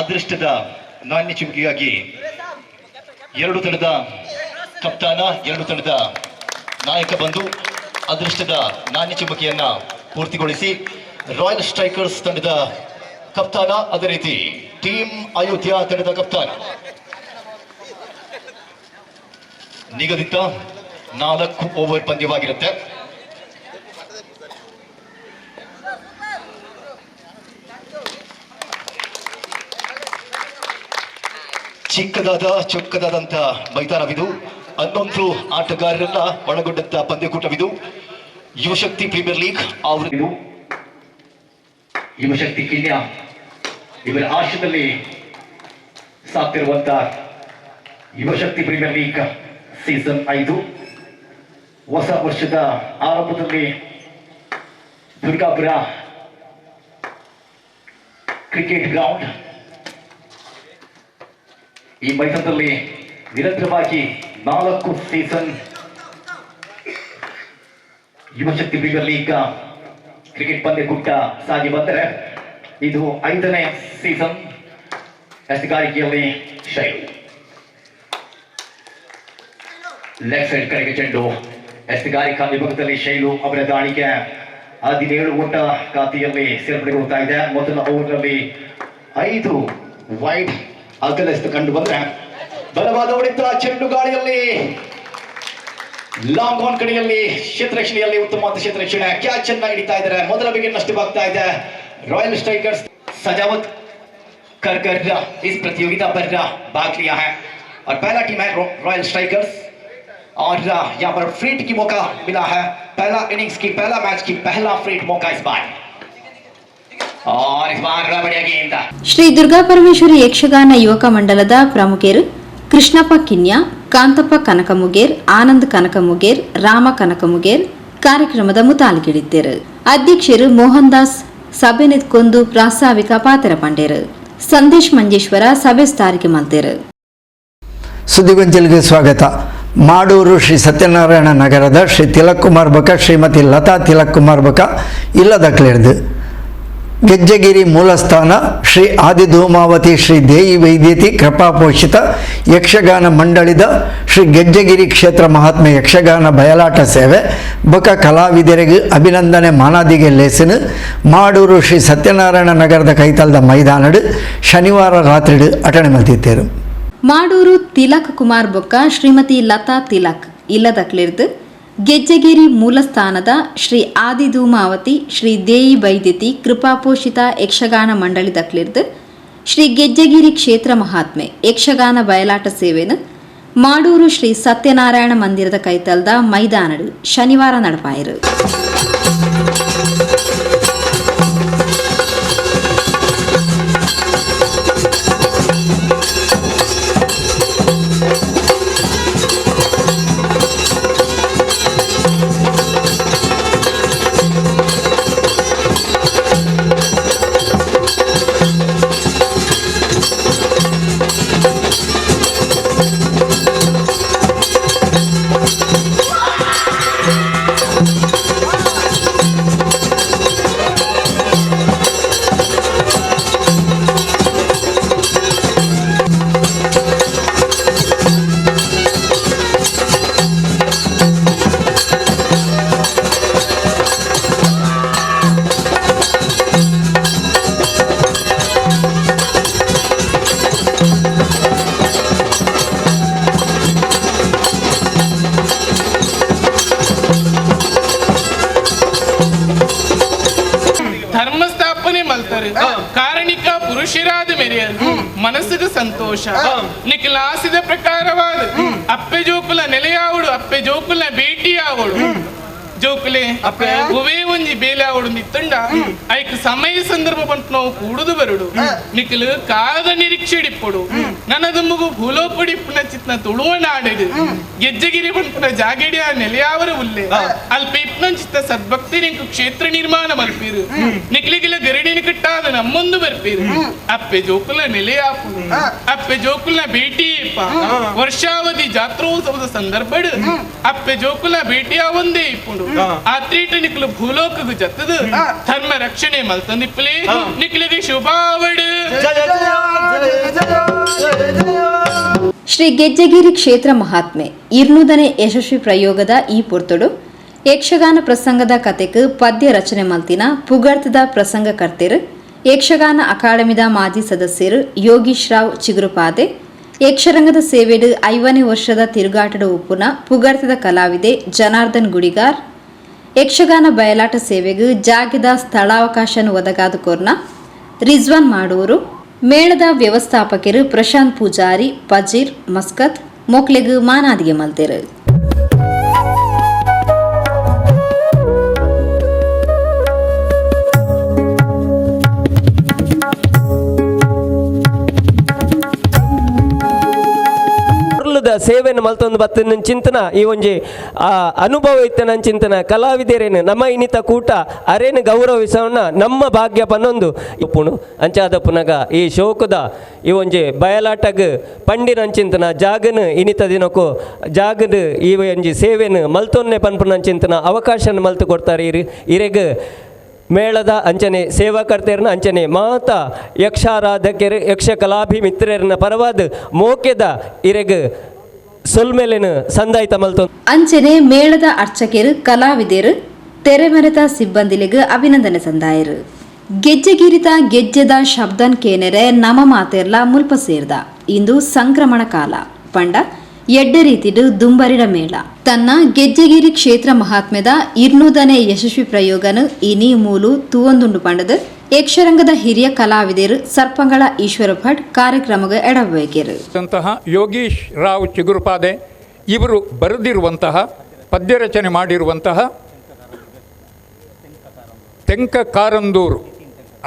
Speaker 13: ಅದೃಷ್ಟದ ನಾಣ್ಯ ಚಿಮುಕಿಗಾಗಿ 2 ತಂಡದ ಕಪ್ತಾನ, 2 ತಂಡದ ನಾಯಕ ಬಂದು ಅದೃಷ್ಟದ ನಾಣ್ಯ ಚಿಮುಕಿಯನ್ನ ಪೂರ್ತಿಗೊಳಿಸಿ ರಾಯಲ್ ಸ್ಟ್ರೈಕರ್ಸ್ ತಂಡದ ಕಪ್ತಾನ, ಅದೇ ರೀತಿ ಟೀಮ್ ಅಯೋಧ್ಯ ತಂಡದ ಕಪ್ತಾನ ನಿಗದಿತ 4 ಓವರ್ ಪಂದ್ಯವಾಗಿರುತ್ತೆ. ಚಿಕ್ಕದಾದ ಚೊಕ್ಕದಾದಂತ ಮೈದಾನವಿದು. 11 ಆಟಗಾರರನ್ನ ಒಳಗೊಂಡಂತ ಪಂದ್ಯಕೂಟವಿದು. ಯುವಶಕ್ತಿ ಪ್ರೀಮಿಯರ್ ಲೀಗ್ ಆವೃತ್ತಿ ಯುವಶಕ್ತಿ ಕಿನ್ಯಾ ಇವರ ಆಶಯದಲ್ಲಿ ಸಾಕ್ತಿರುವಂತ ಯುವಶಕ್ತಿ ಪ್ರೀಮಿಯರ್ ಲೀಗ್ ಸೀಸನ್ 5 ಹೊಸ ವರ್ಷದ ಆರಂಭದಲ್ಲಿ ದುರ್ಗಾಪುರ ಕ್ರಿಕೆಟ್ ಗ್ರೌಂಡ್ ಈ ಮೈದಾನದಲ್ಲಿ ನಿರಂತರವಾಗಿ 4 season Yuvashakti premier league cricket ಪಂದ್ಯಕೂಟ ಸಾಗಿ ಬಂದರೆ ಇದು 5ನೇ ಸೀಸನ್. ಎಸೆಗಾರಿಕೆಯಲ್ಲಿ ಶೈಲು, ಲೆಗ್ ಸೈಡ್ ಕಡೆಗೆ ಚೆಂಡು. ಎಸೆಗಾರಿಕಾ ವಿಭಾಗದಲ್ಲಿ ಶೈಲು ಅವರ ದಾಳಿಗೆ 17 ಓಟ ಖಾತೆಯಲ್ಲಿ ಸೇರ್ಪಡೆಗೊಳ್ತಾ ಇದೆ. ಮೊದಲ ಓವರ್ನಲ್ಲಿ 5 ವೈಡ್ ಅಗಲ ಎಸೆತ ಕಂಡು ಬಂದ್ರೆ ಬಲವಾದ ಹೊಡೆತ ಚೆಂಡು ಗಾಳಿಯಲ್ಲಿ ಲಾಂಗ್ ಆನ್ ಕಡೆಯಲ್ಲಿ ಕ್ಷೇತ್ರರಕ್ಷಣೆಯಲ್ಲಿ ಉತ್ತಮವಾದ ಕ್ಷೇತ್ರರಕ್ಷಣೆ, ಕ್ಯಾಚ್ ಅನ್ನ ಹಿಡಿತಾ ಇದ್ದಾರೆ. ಮೊದಲ ವಿಕೆಟ್ ನಷ್ಟವಾಗ್ತಾ ಇದೆ. ರಾಯಲ್ ಸ್ಟ್ರೈಕರ್ಸ್ सजावट कर कर इस प्रतियोगिता पर भाग लिया है और पहला टीम है रॉयल स्ट्राइकर्स और यहाँ पर फ्रीट की मौका मिला है. पहला इनिंग्स की पहला मैच की पहला फ्रीट मौका इस बार और इस बार बढ़िया गेंद.
Speaker 7: ಶ್ರೀ ದುರ್ಗಾ ಪರಮೇಶ್ವರಿ ಯಕ್ಷಗಾನ ಯುವಕ ಮಂಡಲದ ಪ್ರಮುಖರು ಕೃಷ್ಣಪ್ಪ ಕಿನ್ಯಾ, ಕಾಂತಪ್ಪ ಕನಕಮುಗೇರ್, ಆನಂದ್ ಕನಕಮುಗೇರ್, ರಾಮ ಕನಕಮುಗೇರ್ ಕಾರ್ಯಕ್ರಮದ ಮುತಾಲಿಕಿಡಿದ್ದರು. ಅಧ್ಯಕ್ಷರು ಮೋಹನ್ ದಾಸ್ ಸಭೆ ನಿತ್ಕೊಂದು ಪ್ರಾಸ್ತಾವಿಕ ಪಾತ್ರ ಪಂಡೇರು. ಸಂದೇಶ್ ಮಂಜೇಶ್ವರ ಸಭೆ ಸ್ಥಾರಿಕೆ ಮಲ್ತೇರು.
Speaker 2: ಸುದ್ದಿಗೊಂಚಲಿಗೆ ಸ್ವಾಗತ. ಮಾಡೂರು ಶ್ರೀ ಸತ್ಯನಾರಾಯಣ ನಗರದ ಶ್ರೀ ತಿಲಕ್ ಕುಮಾರ್ ಬಕ, ಶ್ರೀಮತಿ ಲತಾ ತಿಲಕ್ ಕುಮಾರ್ ಬಕ ಇಲ್ಲದಕ್ಲಿಡ್ದು ಗೆಜ್ಜೆಗಿರಿ ಮೂಲಸ್ಥಾನ ಶ್ರೀ ಆದಿಧೂಮಾವತಿ ಶ್ರೀ ದೇಯಿ ವೈದ್ಯತಿ ಕೃಪಾಪೋಷಿತ ಯಕ್ಷಗಾನ ಮಂಡಳಿದ ಶ್ರೀ ಗೆಜ್ಜೆಗಿರಿ ಕ್ಷೇತ್ರ ಮಹಾತ್ಮೆ ಯಕ್ಷಗಾನ ಬಯಲಾಟ ಸೇವೆ ಬಕ ಕಲಾವಿದರಿಗೆ ಅಭಿನಂದನೆ ಮಾನಾದಿಗೆ ಲೇಸಿನ ಮಾಡೂರು ಶ್ರೀ ಸತ್ಯನಾರಾಯಣ ನಗರದ ಕೈತಲದ ಮೈದಾನಡು ಶನಿವಾರ ರಾತ್ರಿ ಅಟಣೆ ಮಲ್ತಿತ್ತೇರು.
Speaker 7: ಮಾಡೂರು ತಿಲಕ್ ಕುಮಾರ್ ಬೊಕ್ಕ ಶ್ರೀಮತಿ ಲತಾ ತಿಲಕ್ ಇಲ್ಲದಕ್ಲಿರ್ದು ಗೆಜ್ಜೆಗಿರಿ ಮೂಲಸ್ಥಾನದ ಶ್ರೀ ಆದಿಧೂಮಾವತಿ ಶ್ರೀ ದೇಯಿ ಬೈದ್ಯತಿ ಕೃಪಾಪೋಷಿತ ಯಕ್ಷಗಾನ ಮಂಡಳಿ ದಕ್ಲಿರ್ದು ಶ್ರೀ ಗೆಜ್ಜೆಗಿರಿ ಕ್ಷೇತ್ರ ಮಹಾತ್ಮೆ ಯಕ್ಷಗಾನ ಬಯಲಾಟ ಸೇವೆನು ಮಾಡೂರು ಶ್ರೀ ಸತ್ಯನಾರಾಯಣ ಮಂದಿರದ ಕೈತಲ್ದ ಮೈದಾನಡು ಶನಿವಾರ ನಡಪಾಯರು.
Speaker 14: ಸಂತೋಷ ನಿಖಲಾಸಿದ ಪ್ರಕಾರವಾದ ಅಪ್ಪೆ ಜೋಕುಲ ನೆಲೆಯಾವಡು ಅಪ್ಪೆ ಜೋಕುಲ ಭೇಟಿಯಾವಡು ಜೋಕುಲೆ ಒವೇ ಒಂಜಿ ಬೇಲೆ ಆವಡು ನಿತ್ತಂಡ ಐಕ್ ಸಮಯ ಸಂದರ್ಭ ಬಂತು ನಾವು ಕೂಡುದು ಬರುಡು ನಿಖಲು ಕಾಲದ ನಿರೀಕ್ಷೆ ಇಪ್ಪಡು ನನ್ನದು ಮುಗು ಭೂಲೋಪಡಿ ಪುನ ಚಿತ್ನ ತುಳುವ ನಾಡಿಡು ಗೆಜ್ಜೆಗಿರಿ ಬಂಪುನ ಜಾಗಡಿಯ ನೆಲೆಯಾವರ ಉಲ್ಲೆ ಅಲ್ಪ ಇಪ್ನಂಚಿತ್ತ ಸದ್ಭಕ್ತಿ ನಿಂಕು ಕ್ಷೇತ್ರ ನಿರ್ಮಾಣ ಮಲ್ಪೀರು ನಿಕ್ಲಿಗಿಲ ಗರಡಿನ ಕಿಟ್ಟಾದ ನಮ್ಮೊಂದು ಬರ್ಪೀರು ಅಪ್ಪೆ ಜೋಕುಲ ನೆಲೆಯಾಪು ಅಪ್ಪೆ ಜೋಕುಲ ಭೇಟಿ ವರ್ಷಾವಧಿ ಜಾತ್ರೋತ್ಸವದ ಸಂದರ್ಭ ಅಪ್ಪೆ ಜೋಕುಲ ಭೇಟಿಯಾವಂದೇ ಇಪ್ಪುಂಡು ಆ ತ್ರೀಟ ನಿಕ್ಲು ಭೂಲೋಕದ ಜತ್ತದ ಧರ್ಮ ರಕ್ಷಣೆ ಮಲ್ತಂದಿಪ್ಪಲಿ ನಿಕ್ಲಿಗೆ ಶುಭಾವಡು.
Speaker 7: ಶ್ರೀ ಗೆಜ್ಜೆಗಿರಿ ಕ್ಷೇತ್ರ ಮಹಾತ್ಮೆ ಇರ್ನೂದನೇ ಯಶಸ್ವಿ ಪ್ರಯೋಗದ ಈ ಪೊರ್ತುಡು ಯಕ್ಷಗಾನ ಪ್ರಸಂಗದ ಕತೆಕ್ ಪದ್ಯ ರಚನೆ ಮಲ್ತಿನ ಪುಗರ್ತದ ಪ್ರಸಂಗಕರ್ತೆರು ಯಕ್ಷಗಾನ ಅಕಾಡೆಮಿದ ಮಾಜಿ ಸದಸ್ಯರು ಯೋಗೀಶ್ ರಾವ್ ಚಿಗುರುಪಾದೆ ಯಕ್ಷರಂಗದ ಸೇವೆಡು 50ನೇ ವರ್ಷದ ತಿರುಗಾಟದ ಉಪ್ಪುನ ಪುಗರ್ತದ ಕಲಾವಿದೆ ಜನಾರ್ದನ್ ಗುಡಿಗಾರ್ ಯಕ್ಷಗಾನ ಬಯಲಾಟ ಸೇವೆಗೆ ಜಾಗದ ಸ್ಥಳಾವಕಾಶನ ಒದಗಾದ ಕೋರ್ನ ರಿಜ್ವಾನ್ ಮಾಡೂರು ಮೇಳದ ವ್ಯವಸ್ಥಾಪಕರು ಪ್ರಶಾಂತ್ ಪೂಜಾರಿ ಪಜೀರ್ ಮಸ್ಕತ್ ಮೋಕ್ಲೆಗ್ ಮಾನಾದಿಗೆ ಮಲ್ತೆರು.
Speaker 15: ಸೇವೆಯನ್ನು ಮಲ್ತೊಂದು ಬತ್ತಿನ ಚಿಂತನ ಈ ಒಂಜಿ ಅನುಭವ ಇತ್ತನ ಚಿಂತನ ಕಲಾವಿದರೇನು ನಮ್ಮ ಇನ್ನಿತ ಕೂಟ ಅರೇನು ಗೌರವಿಸೋಣ ನಮ್ಮ ಭಾಗ್ಯ ಪನ್ನೊಂದು ಉಪ್ಪುಣು ಅಂಚಾದ ಪುನಗ ಈ ಶೋಕದ ಈ ಒಂಜಿ ಬಯಲಾಟಗ್ ಪಂಡಿನ ಚಿಂತನ ಜಾಗನ ಇನ್ನಿತ ದಿನಕ್ಕೂ ಜಾಗದ ಈ ಒಂಜಿ ಸೇವೆಯನ್ನು ಮಲ್ತೊನ್ನೆ ಪನ್ಪುನ ಚಿಂತನ ಅವಕಾಶನ ಮಲ್ತು ಕೊಡ್ತಾರೆ. ಇರೆಗ್ ಮೇಳದ ಅಂಚನೆ ಸೇವಾಕರ್ತೆಯರನ್ನ ಅಂಚನೆ ಮಾತಾ ಯಕ್ಷಾರಾಧಕರು ಯಕ್ಷ ಕಲಾಭಿಮಿತ್ರರನ್ನ ಪರವಾದ ಮೋಕೆದ ಇರೆಗ್ ಸೊಲ್ಮೇಲೇನು ಸಂದಾಯ್ತ ಮಲ್ತು
Speaker 7: ಅಂಚನೆ ಮೇಳದ ಅರ್ಚಕರು ಕಲಾವಿದರು ತೆರೆಮರೆತ ಸಿಬ್ಬಂದಿಲಿಗೆ ಅಭಿನಂದನೆ ಸಂದಾಯರು. ಗೆಜ್ಜೆಗಿರಿತ ಗೆಜ್ಜೆದ ಶಬ್ದನ್ ಕೇನೆರೆ ನಮ ಮಾತೆರ್ಲ ಮುಲ್ಪ ಸೇರ್ದ ಇಂದು ಸಂಕ್ರಮಣ ಕಾಲ ಪಂಡ ಎಡ್ಡೆ ರೀತಿಡು ದುಂಬರಿಡ ಮೇಳ ತನ್ನ ಗೆಜ್ಜೆಗಿರಿ ಕ್ಷೇತ್ರ ಮಹಾತ್ಮೆದ 200ನೇ ಯಶಸ್ವಿ ಪ್ರಯೋಗನು ಇನಿ ಮೂಲು ತೂವೊಂದುಂಡು ಪಂಡದು ಯಕ್ಷರಂಗದ ಹಿರಿಯ ಕಲಾವಿದರು ಸರ್ಪಂಗಳ ಈಶ್ವರ ಭಟ್ ಕಾರ್ಯಕ್ರಮಕ್ಕೆ ಎಡಬೇಕಿರು.
Speaker 16: ಅಂತಹ ಯೋಗೀಶ್ ರಾವ್ ಚಿಗುರುಪಾದೆ ಇವರು ಬರೆದಿರುವಂತಹ ಪದ್ಯರಚನೆ ಮಾಡಿರುವಂತಹ ತೆಂಕಕಾರಂದೂರು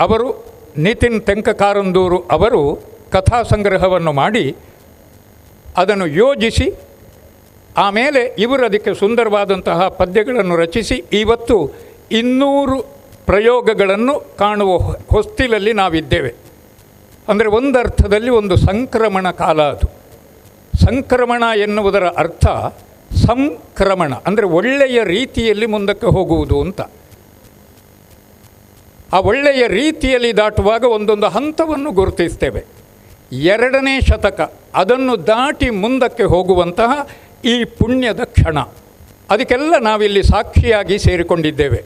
Speaker 16: ಅವರು, ನಿತಿನ್ ತೆಂಕಕಾರಂದೂರು ಅವರು ಕಥಾ ಸಂಗ್ರಹವನ್ನು ಮಾಡಿ ಅದನ್ನು ಯೋಜಿಸಿ ಆಮೇಲೆ ಇವರು ಅದಕ್ಕೆ ಸುಂದರವಾದಂತಹ ಪದ್ಯಗಳನ್ನು ರಚಿಸಿ ಇವತ್ತು 200 ಪ್ರಯೋಗಗಳನ್ನು ಕಾಣುವ ಹೊಸ್ತಿಲಲ್ಲಿ ನಾವಿದ್ದೇವೆ. ಅಂದರೆ ಒಂದರ್ಥದಲ್ಲಿ ಒಂದು ಸಂಕ್ರಮಣ ಕಾಲ ಅದು. ಸಂಕ್ರಮಣ ಎನ್ನುವುದರ ಅರ್ಥ ಸಂಕ್ರಮಣ ಅಂದರೆ ಒಳ್ಳೆಯ ರೀತಿಯಲ್ಲಿ ಮುಂದಕ್ಕೆ ಹೋಗುವುದು ಅಂತ. ಆ ಒಳ್ಳೆಯ ರೀತಿಯಲ್ಲಿ ದಾಟುವಾಗ ಒಂದೊಂದು ಹಂತವನ್ನು ಗುರುತಿಸ್ತೇವೆ. 2ನೇ ಶತಕ ಅದನ್ನು ದಾಟಿ ಮುಂದಕ್ಕೆ ಹೋಗುವಂತಹ ಈ ಪುಣ್ಯದ ಕ್ಷಣ, ಅದಕ್ಕೆಲ್ಲ ನಾವಿಲ್ಲಿ ಸಾಕ್ಷಿಯಾಗಿ ಸೇರಿಕೊಂಡಿದ್ದೇವೆ.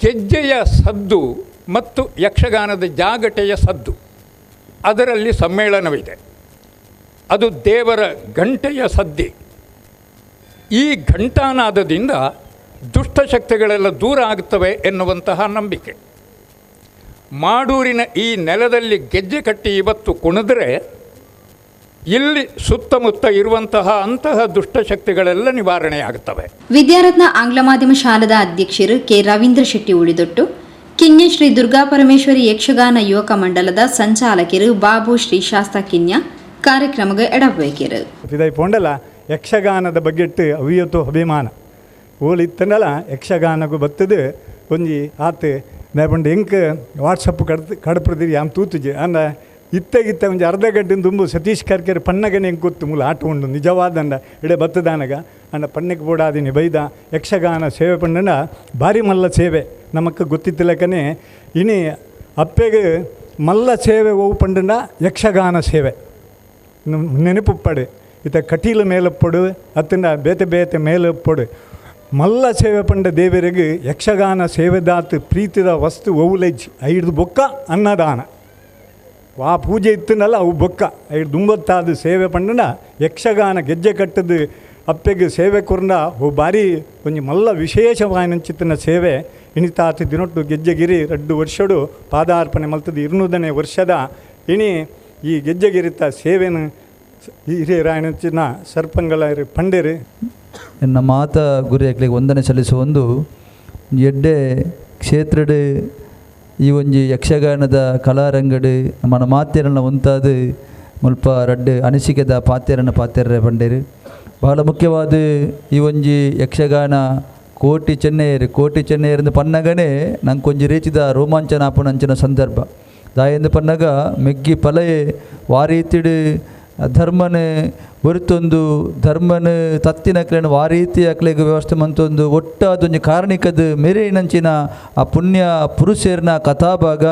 Speaker 16: ಗೆಜ್ಜೆಯ ಸದ್ದು ಮತ್ತು ಯಕ್ಷಗಾನದ ಜಾಗಟೆಯ ಸದ್ದು ಅದರಲ್ಲಿ ಸಮ್ಮೇಳನವಿದೆ. ಅದು ದೇವರ ಘಂಟೆಯ ಸದ್ದಿ. ಈ ಘಂಟಾನಾದದಿಂದ ದುಷ್ಟಶಕ್ತಿಗಳೆಲ್ಲ ದೂರ ಆಗ್ತವೆ ಎನ್ನುವಂತಹ ನಂಬಿಕೆ. ಮಾಡೂರಿನ ಈ ನೆಲದಲ್ಲಿ ಗೆಜ್ಜೆ ಕಟ್ಟಿ ಇವತ್ತು ಕುಣಿದರೆ ಇಲ್ಲಿ ಸುತ್ತಮುತ್ತ ಇರುವಂತಹ ಅಂತಹ ದುಷ್ಟಶಕ್ತಿಗಳೆಲ್ಲ ನಿವಾರಣೆಯಾಗುತ್ತವೆ.
Speaker 7: ವಿದ್ಯಾರತ್ನ ಆಂಗ್ಲ ಮಾಧ್ಯಮ ಶಾಲೆದ ಅಧ್ಯಕ್ಷರು ಕೆ ರವೀಂದ್ರ ಶೆಟ್ಟಿ ಉಳಿದೊಟ್ಟು, ಕಿನ್ಯ ಶ್ರೀ ದುರ್ಗಾ ಪರಮೇಶ್ವರಿ ಯಕ್ಷಗಾನ ಯುವಕ ಮಂಡಲದ ಸಂಚಾಲಕರು ಬಾಬು ಶ್ರೀ ಶಾಸ್ತಾ ಕಿನ್ಯ ಕಾರ್ಯಕ್ರಮಕ್ಕೆ ಎಡಬೇಕಿರು.
Speaker 17: ಪೋಂಡಲ ಯಕ್ಷಗಾನದ ಬಗ್ಗೆ ಅವಿಯತು ಅಭಿಮಾನ ಓಲ್ ಇತ್ತಂಡಲ ಯಕ್ಷಗಾನಗೂ ಬತ್ತದು ಒಂಜಿ ಆತು ದಾಯಪಂಡ ಎಂಕ್ ವಾಟ್ಸಪ್ ಕಡಪ್ರದಿರಿ ಆಮ್ ತೂತುಜಿ ಅಂದ ಇತ್ತಗಿತ್ತ ಒಂಜಿ ಅರ್ಧ ಗಂಟೆ ತುಂಬು ಸತೀಶ್ ಕರ್ಕೆರೆ ಪನ್ನಗನೆ ಎಂಕ್ ಗೊತ್ತು ಮೂಲ ಆಟ ಉಂಡು ನಿಜವಾದಂಡ ಇಡೆ ಬತ್ತದಾನಗ ಅಂಡ ಪಣ್ಣಕ್ಕೆ ಬೋಡಾದಿನಿ ಬೈದ ಯಕ್ಷಗಾನ ಸೇವೆ ಪಣ್ಣನ ಭಾರಿ ಮಲ್ಲ ಸೇವೆ ನಮಕ್ ಗೊತ್ತಿತ್ತಲಕನೆ ಇನಿ ಅಪ್ಪೆಗೆ ಮಲ್ಲ ಸೇವೆ ಓವು ಪಂಡಂಡ ಯಕ್ಷಗಾನ ಸೇವೆ ನೆನಪುಪ್ಪಡು ಇತ ಕಟೀಲ ಮೇಲಪ್ಪಡು ಅತ್ತಂಡ ಬೇತೆ ಬೇತೆ ಮೇಲಪ್ಪಡು ಮಲ್ಲ ಸೇವೆ ಪಂಡ ದೇವರಿಗೆ ಯಕ್ಷಗಾನ ಸೇವೆದಾತು ಪ್ರೀತಿದ ವಸ್ತು ಓವುಲೆಜ್ ಐದು ಬೊಕ್ಕ ಅನ್ನದಾನ ಆ ಪೂಜೆ ಇತ್ತನಲ್ಲ ಅವು ಬೊಕ್ಕ ಐದು ದುಂಬತ್ತಾದ ಸೇವೆ ಪಂಡನ ಯಕ್ಷಗಾನ ಗೆಜ್ಜೆ ಕಟ್ಟದು ಅಪ್ಪೆಗೆ ಸೇವೆ ಕೊರ್ನ ಓ ಭಾರಿ ಒಂಜಿ ಮಲ್ಲ ವಿಶೇಷವಾಯಿನಂಚಿತ್ತನ ಸೇವೆ ಇನಿತಾತ ದಿನೊಟ್ಟು ಗೆಜ್ಜೆಗಿರಿ 2 ವರ್ಷಡು ಪಾದಾರ್ಪಣೆ ಮಲ್ತದ 200ನೇ ವರ್ಷದ ಇನಿ ಈ ಗೆಜ್ಜೆಗಿರಿತ ಸೇವೆನು ಹಿರಿಯರಾಯಣಚಿನ ಸರ್ಪಂಗಳ ಪಂಡೇರು
Speaker 18: ಎನ್ನ ಮಾತ ಗುರಿಯಕ್ಲಿಗೆ ವಂದನೆ ಸಲ್ಲಿಸುವ ಒಂದು ಎಡ್ಡೆ ಕ್ಷೇತ್ರಡ್ ಈ ಒಂಜಿ ಯಕ್ಷಗಾನದ ಕಲಾರಂಗಡ್ ನಮ್ಮನ ಮಾತೆರನ್ನ ಒಂತಾದ ಮುಲ್ಪ ರಡ್ಡ್ ಅನಿಸಿಕೆದ ಪಾತೆರನ್ನ ಪಾತೆರ್ರೆ ಪಂಡೇರು. ಬಹಳ ಮುಖ್ಯವಾದ ಈ ಒಂಜಿ ಯಕ್ಷಗಾನ ಕೋಟಿ ಚೆನ್ನೆಯರು ಕೋಟಿ ಚೆನ್ನೆಯರಿಂದ ಪನ್ನಗನೇ ನಂಗೆ ಒಂಜಿ ರೀತಿದ ರೋಮಾಂಚನ ಆಪುನಂಚಿನ ಸಂದರ್ಭ ದಾಯೆಂದು ಪನ್ನಗ ಮೆಗ್ಗಿ ಪಲಯೆ ವಾರೀತಿಡು ಧರ್ಮನೆ ಒರಿತೊಂದು ಧರ್ಮನ ತತ್ತಿನಕ್ಲೆನ ವಾರೀತಿ ಅಕ್ಲೆಗ್ ವ್ಯವಸ್ಥೆ ಮಂತೊಂದು ಒಟ್ಟಾದೊಂಜಿ ಕಾರಣಿಕದ ಮೆರೆಯಿನಂಚಿನ ಆ ಪುಣ್ಯ ಪುರುಷೇರ್ನ ಕಥಾಭಾಗ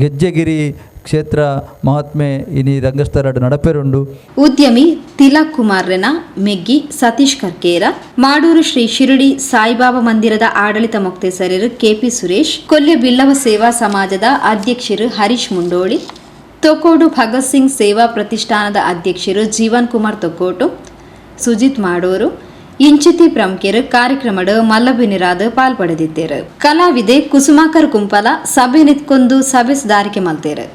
Speaker 18: ಗೆಜ್ಜೆಗಿರಿ ಕ್ಷೇತ್ರ ಮಹಾತ್ಮೆ ಇನಿ ರಂಗಸ್ಥಳಡ್ ನಡಪೆರುಂಡು.
Speaker 7: ಉದ್ಯಮಿ ತಿಲಕ್ ಕುಮಾರ್ರೆನ ಮೆಗ್ಗಿ ಸತೀಶ್ ಕರ್ಕೇರ, ಮಾಡೂರು ಶ್ರೀ ಶಿರಡಿ ಸಾಯಿಬಾಬಾ ಮಂದಿರದ ಆಡಳಿತ ಮೊಕ್ತೇಸರರು ಕೆಪಿ ಸುರೇಶ್, ಕೊಲ್ಯ ಬಿಲ್ಲವ ಸೇವಾ ಸಮಾಜದ ಅಧ್ಯಕ್ಷರು ಹರೀಶ್ ಮುಂಡೋಳಿ, ತೊಕೋಡು ಭಗತ್ ಸಿಂಗ್ ಸೇವಾ ಪ್ರತಿಷ್ಠಾನದ ಅಧ್ಯಕ್ಷರು ಜೀವನ್ ಕುಮಾರ್ ತೊಕ್ಕೋಟು, ಸುಜಿತ್ ಮಾಡೂರು ಇಂಚಿತಿ ಪ್ರಮುಖರು ಕಾರ್ಯಕ್ರಮದ ಮಲ್ಲಬಿನಿರಾದ ಪಾಲ್ಪಡೆದಿದ್ದರು. ಕಲಾವಿದೆ ಕುಸುಮಾಕರ್ ಕುಂಪಲ ಸಭೆ ನಿತ್ಕೊಂಡು ಸಭೆ ಸುಧಾರಿಕೆ ಮಲ್ತೇರು.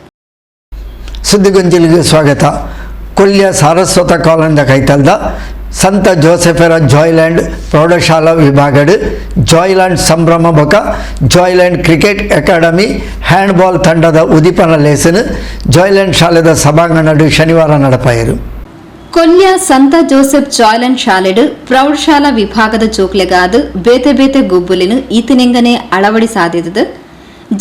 Speaker 2: ಸುದ್ದಿಗೊಂಚಿಲಿಗೆ ಸ್ವಾಗತ. ಕೊಲ್ಯ ಸಾರಸ್ವತ ಕಾಲೋನಿದ ಕೈತಲ್ದ ಸಂತ ಜೋಸೆಫರ ಜಾಯ್ಲ್ಯಾಂಡ್ ಪ್ರೌಢಶಾಲಾ ವಿಭಾಗಡ್ ಜಾಯ್ಲ್ಯಾಂಡ್ ಸಂಭ್ರಮ ಬೊಕ ಜಾಯ್ಲ್ಯಾಂಡ್ ಕ್ರಿಕೆಟ್ ಅಕಾಡೆಮಿ ಹ್ಯಾಂಡ್ಬಾಲ್ ತಂಡದ ಉದೀಪನ ಲೇಸನ್ ಜಾಯ್ಲ್ಯಾಂಡ್ ಶಾಲೆದ ಸಭಾಂಗಣಡ್ ಶನಿವಾರ ನಡಪಾಯರು.
Speaker 7: ಕೊಲ್ಯ ಸಂತ ಜೋಸೆಫ್ ಜಾಯ್ಲ್ಯಾಂಡ್ ಶಾಲೆಡ್ ಪ್ರೌಢಶಾಲಾ ವಿಭಾಗದ ಜೋಕ್ಲೆಗಾದ ಬೇತೆ ಬೇತೆ ಗೊಬ್ಬುಲಿನ ಈತನೆಂಗನೆ ಅಳವಡಿಸಾದಿದ್ದು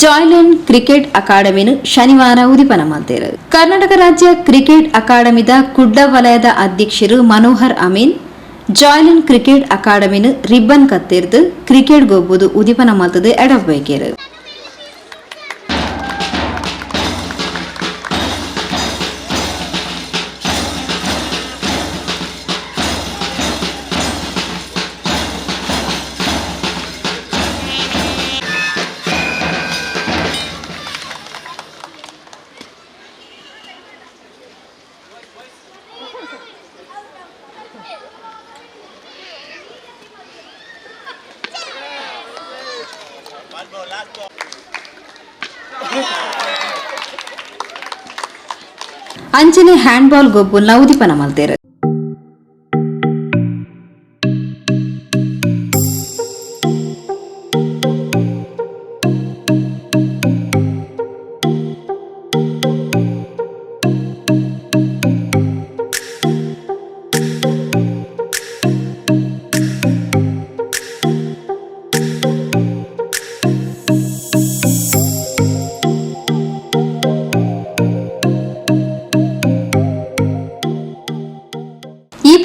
Speaker 7: ಜಾಯ್ಲ್ಯಾಂಡ್ ಕ್ರಿಕೆಟ್ ಅಕಾಡೆಮಿನ ಶನಿವಾರ ಉದಿಪನ ಮಲ್ತೇರು. ಕರ್ನಾಟಕ ರಾಜ್ಯ ಕ್ರಿಕೆಟ್ ಅಕಾಡೆಮಿದ ಕುಡ್ಲ ವಲಯದ ಅಧ್ಯಕ್ಷರು ಮನೋಹರ್ ಅಮೀನ್ ಜಾಯ್ಲ್ಯಾಂಡ್ ಕ್ರಿಕೆಟ್ ಅಕಾಡೆಮಿನ ರಿಬ್ಬನ್ ಕತ್ತೆರ್ದು ಕ್ರಿಕೆಟ್ ಗೊಬ್ಬುದು ಉದಿಪನ ಮಲ್ತದು ಎಡಬೇಕೇರು. ಅಂಚನೆ ಹ್ಯಾಂಡ್ಬಾಲ್ ಗೊಬ್ಬುಲ್ನ ಉದಿಪನ ಮಲ್ತೇರು.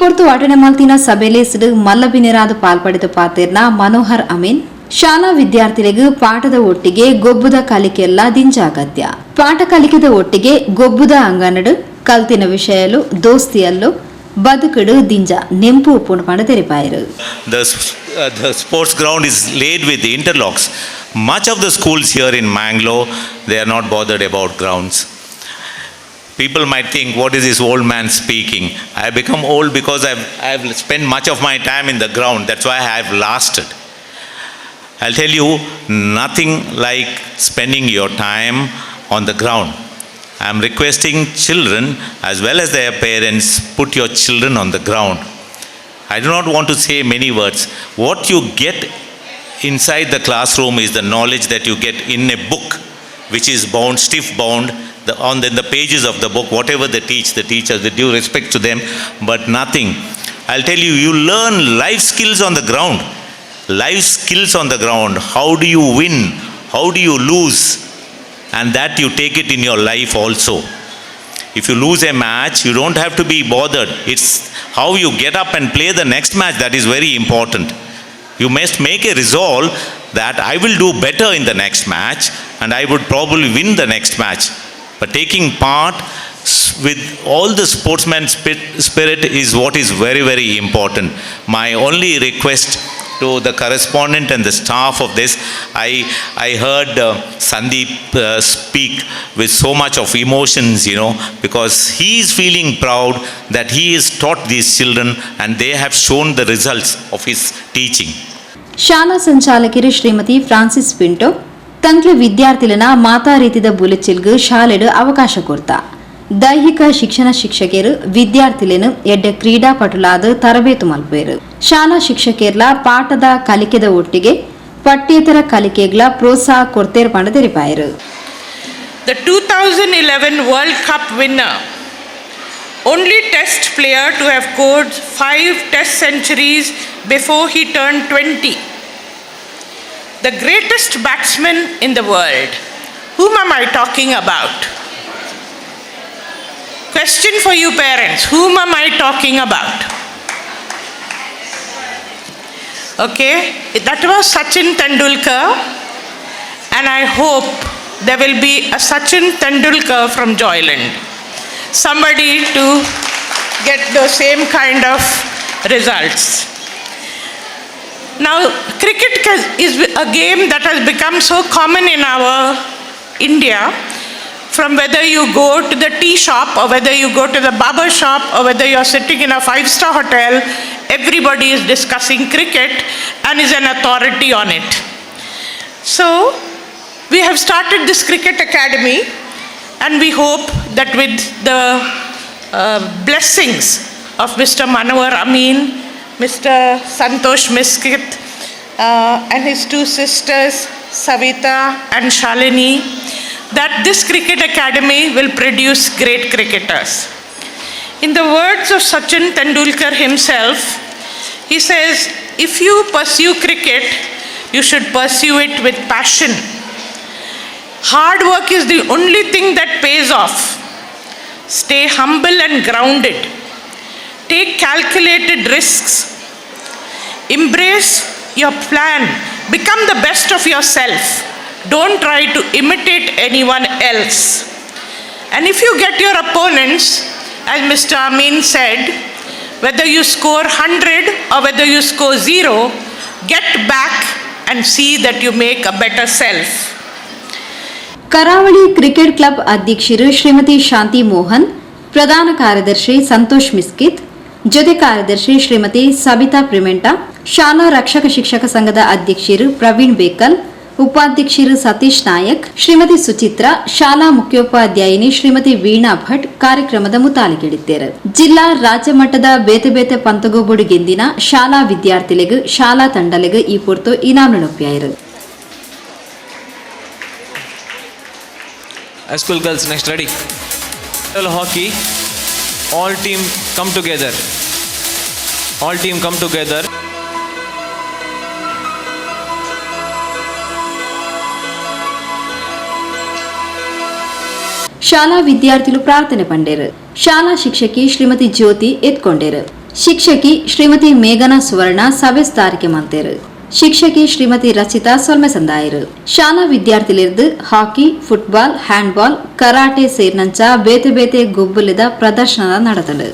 Speaker 7: ಪೊರ್ತು ಅಟನೆ ಮಲ್ತಿನ ಸಭೆಲೇಸಿಡು ಮಲ್ಲಬಿನಿರಾದ ಪಾಲ್ಪಡೆದ ಪಾತೆರ್ನ ಮನೋಹರ್ ಅಮೀನ್ ಶಾಲಾ ವಿದ್ಯಾರ್ಥಿಗಳಿಗೆ ಪಾಠದ ಒಟ್ಟಿಗೆ ಗೊಬ್ಬುದ ಕಲಿಕೆಲ್ಲ ದಿಂಜ ಅಗತ್ಯ. ಪಾಠ ಕಲಿಕೆದ ಒಟ್ಟಿಗೆ ಗೊಬ್ಬುದ ಅಂಗನಡು ಕಲ್ತಿನ ವಿಷಯಲು ದೋಸ್ತಿಯಲ್ಲು ಬದುಕಡು ದಿಂಜ ನೆಂಪು ಉಪ್ಪುಂಡು ಪಂಡ ತೆರಿಪಾಯರು.
Speaker 19: The sports ground is laid with the interlocks. Much of the schools here in Mangalore, they are not bothered about grounds. People might think, what is this old man speaking? I have become old because I've spent much of my time in the ground. That's why I have lasted. I'll tell you, nothing like spending your time on the ground. I'm requesting children as well as their parents, put your children on the ground. I do not want to say many words. What you get inside the classroom is the knowledge that you get in a book, which is bound, stiff bound, on the pages of the book, whatever they teach, the teachers, with due respect to them, but nothing. I'll tell you, you learn life skills on the ground. Life skills on the ground. How do you win? How do you lose? And that you take it in your life also. If you lose a match, you don't have to be bothered. It's how you get up and play the next match that is very important. You must make a resolve that I will do better in the next match and I would probably win the next match. But taking part with all the sportsman spirit is what is very, very important. My only request to the correspondent and the staff of this, I heard Sandeep speak with so much of emotions, you know, because he is feeling proud that he has taught these children and they have shown the results of his teaching.
Speaker 7: ಶಾಲಾ ಸಂಚಾಲಕರು ಶ್ರೀಮತಿ Francis Pinto, ತಂಕ್ಲೆ ವಿದ್ಯಾರ್ಥಿಲೆನ ಮಾತಾ ರೀತಿದ ಬುಲೆಚಿಲ್ಗ್ ಶಾಲೆಡ್ ಅವಕಾಶ ಕೊರ್ತ. ದೈಹಿಕ ಶಿಕ್ಷಣ ಶಿಕ್ಷಕರು ವಿದ್ಯಾರ್ಥಿಲೆನ್ ಎಡ್ಡೆ ಕ್ರೀಡಾಪಟುಲಾದ ತರಬೇತು ಮಲ್ಪುವೆರು. ಶಾಲಾ ಶಿಕ್ಷಕರ್ಲ ಪಾಠದ ಕಲಿಕೆದ ಒಟ್ಟಿಗೆ ಪಠ್ಯೇತರ ಕಲಿಕೆಗ್ಲ ಪ್ರೋತ್ಸಾಹ ಕೊರ್ತೇರ್ ಪಂಡ ತೆರಿಪಾಯರು.
Speaker 20: The 2011 World Cup winner, only test player to have scored 5 test centuries before he turned 20. The greatest batsman in the world. Whom am I talking about? Question for you parents, whom am I talking about? Okay, that was Sachin Tendulkar, and I hope there will be a Sachin Tendulkar from Joyland. Somebody to get the same kind of results. Now, cricket is a game that has become so common in our India, from whether you go to the tea shop or whether you go to the barber shop or whether you're sitting in a 5-star hotel, everybody is discussing cricket and is an authority on it. So, we have started this cricket academy, and we hope that with the blessings of Mr. Manowar Amin, Mr. Santosh Miskit, and his two sisters, Savita and Shalini, that this cricket academy will produce great cricketers. In the words of Sachin Tendulkar himself, he says, if you pursue cricket, you should pursue it with passion. Hard work is the only thing that pays off. Stay humble and grounded. Take calculated risks. Embrace your plan. Become the best of yourself. Don't try to imitate anyone else. And if you get your opponents, as Mr. Amin said, whether you score 100 or whether you score 0, get back and see that you make a better self.
Speaker 7: ಕರಾವಳಿ cricket club ಅಧ್ಯಕ್ಷರು ಶ್ರೀಮತಿ ಶಾಂತಿ ಮೋಹನ್, ಪ್ರಧಾನ ಕಾರ್ಯದರ್ಶಿ ಸಂತೋಷ್ ಮಿಸ್ಕಿತ್, ಜೊತೆ ಕಾರ್ಯದರ್ಶಿ ಶ್ರೀಮತಿ ಸಬಿತಾ ಪ್ರಿಮೆಂಟಾ, ಶಾಲಾ ರಕ್ಷಕ ಶಿಕ್ಷಕ ಸಂಘದ ಅಧ್ಯಕ್ಷರು ಪ್ರವೀಣ್ ಬೇಕಲ್, ಉಪಾಧ್ಯಕ್ಷರು ಸತೀಶ್ ನಾಯಕ್, ಶ್ರೀಮತಿ ಸುಚಿತ್ರಾ, ಶಾಲಾ ಮುಖ್ಯೋಪಾಧ್ಯಾಯಿನಿ ಶ್ರೀಮತಿ ವೀಣಾ ಭಟ್ ಕಾರ್ಯಕ್ರಮದ ಮುತಾಲಿಕಿಡಿದ್ದಾರೆ. ಜಿಲ್ಲಾ ರಾಜ್ಯ ಮಟ್ಟದ ಬೇತೆ ಬೇತೆ ಪಂತಗೋಬುಡು ಗೆಂದಿನ ಶಾಲಾ ವಿದ್ಯಾರ್ಥಿಲೆಗ್ ಶಾಲಾ ತಂಡಲೆಗ್ ಈ ಪೊರ್ತು ಇನಾಮ್ ನೆನಪಿಯಾಯಿರು.
Speaker 21: High school girls next ready. Hockey, all team come together. All team come together.
Speaker 7: ಶಾಲಾ ವಿದ್ಯಾರ್ಥಿಲು ಪ್ರಾರ್ಥನೆ ಪಂಡೇರು. ಶಾಲಾ ಶಿಕ್ಷಕಿ ಶ್ರೀಮತಿ ಜ್ಯೋತಿ ಎತ್ಕೊಂಡೇರು. ಶಿಕ್ಷಕಿ ಶ್ರೀಮತಿ ಮೇಘನಾ ಸುವರ್ಣ ಸಭೆ ತಾರಿಕೆ ಮಂತೇರು. ಶಿಕ್ಷಕಿ ಶ್ರೀಮತಿ ರಚಿತಾ ಸೊಲ್ಮೆ ಸಂದಾಯರು. ಶಾಲಾ ವಿದ್ಯಾರ್ಥಿಲಿರ್ದು ಹಾಕಿ, ಫುಟ್ಬಾಲ್, ಹ್ಯಾಂಡ್ಬಾಲ್, ಕರಾಟೆ ಸೇರಿನಂಚ ಬೇತೆ ಬೇತೆ ಗೊಬ್ಬುಲಿದ ಪ್ರದರ್ಶನ ನಡೆದಳು.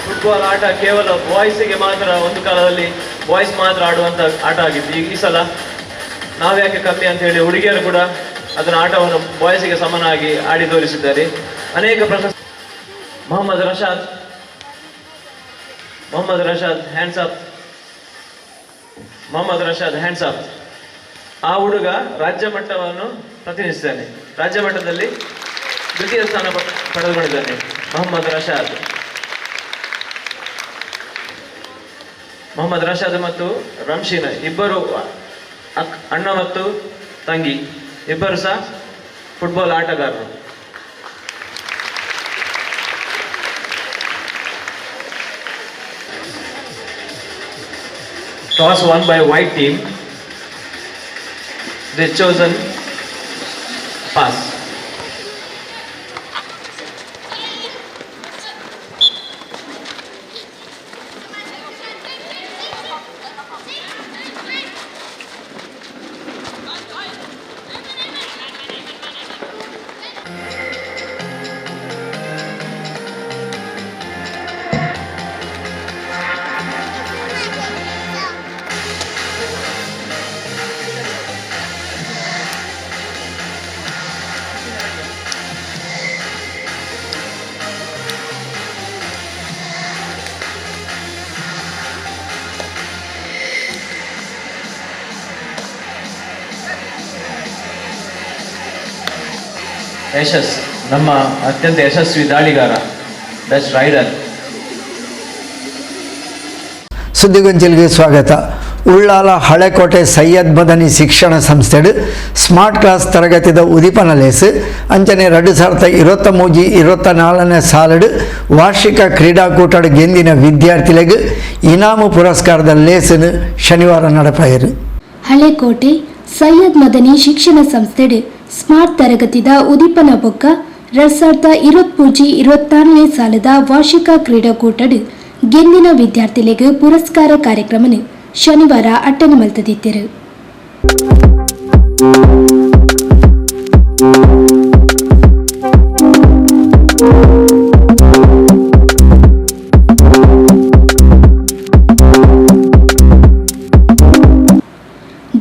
Speaker 21: ಫುಟ್ಬಾಲ್ ಆಟ ಕೇವಲ ಬಾಯ್ಸಿಗೆ ಮಾತ್ರ, ಒಂದು ಕಾಲದಲ್ಲಿ ಬಾಯ್ಸ್ ಮಾತ್ರ ಆಡುವಂತ ಆಟ ಆಗಿತ್ತು. ಈಗ ಈ ಸಲ ನಾವ್ಯಾಕೆ ಕಮ್ಮಿ ಅಂತ ಹೇಳಿ ಹುಡುಗಿಯರು ಕೂಡ ಅದರ ಆಟವನ್ನು ಬಾಯ್ಸಿಗೆ ಸಮನಾಗಿ ಆಡಿ ತೋರಿಸಿದ್ದಾರೆ. ಅನೇಕ ಪ್ರಶಸ್ತಿ. Mohammed Rashad, Mohammed Rashad hands up, Mohammed Rashad hands up. ಆ ಹುಡುಗ ರಾಜ್ಯ ಮಟ್ಟವನ್ನು ಪ್ರತಿನಿಧಿಸಿದ್ದಾನೆ. ರಾಜ್ಯ ಮಟ್ಟದಲ್ಲಿ ದ್ವಿತೀಯ ಸ್ಥಾನ ಪಡೆದುಕೊಂಡಿದ್ದಾನೆ ಮೊಹಮ್ಮದ್ ರಶಾದ್. ಮೊಹಮ್ಮದ್ ರಶಾದ್ ಮತ್ತು ರಂಶೀನ್ ಇಬ್ಬರು ಅಣ್ಣ ಮತ್ತು ತಂಗಿ, ಇಬ್ಬರು ಸಹ ಫುಟ್ಬಾಲ್ ಆಟಗಾರರು. Toss won by white team. They chosen pass. ಯಶಸ್, ನಮ್ಮ ಅತ್ಯಂತ ಯಶಸ್ವಿ ದಾಳಿಗಾರ, ಬೆಸ್ಟ್ ರೈಡರ್.
Speaker 2: ಸುದ್ದಿಗೊಂಚಿಲ್ಗೆ ಸ್ವಾಗತ. ಉಳ್ಳಾಲ ಹಳೆಕೋಟೆ ಸೈಯದ್ ಮದನಿ ಶಿಕ್ಷಣ ಸಂಸ್ಥೆಡು ಸ್ಮಾರ್ಟ್ ಕ್ಲಾಸ್ ತರಗತಿದ ಉದೀಪನ ಲೇಸ್ ಅಂಚನೆ 2023-24ನೇ ಸಾಲಡು ವಾರ್ಷಿಕ ಕ್ರೀಡಾಕೂಟಡು ಗೆಂದಿನ ವಿದ್ಯಾರ್ಥಿಗಳಿಗೆ ಇನಾಮು ಪುರಸ್ಕಾರದ ಲೇಸನ್ನು ಶನಿವಾರ ನಡೆಪಾಯರು.
Speaker 3: ಹಳೆಕೋಟೆ ಸೈಯದ್ ಮದನಿ ಶಿಕ್ಷಣ ಸಂಸ್ಥೆಡು ಸ್ಮಾರ್ಟ್ ತರಗತಿದ ಉದೀಪನ ಬೊಕ್ಕ 2023-24ನೇ ಸಾಲದ ವಾರ್ಷಿಕ ಕ್ರೀಡಾಕೂಟಡು ಗೆಂದಿನ ವಿದ್ಯಾರ್ಥಿಗಳಿಗೆ ಪುರಸ್ಕಾರ ಕಾರ್ಯಕ್ರಮನು ಶನಿವಾರ ಅಟ್ಟನೆ ಮಲ್ತದಿದ್ದರು.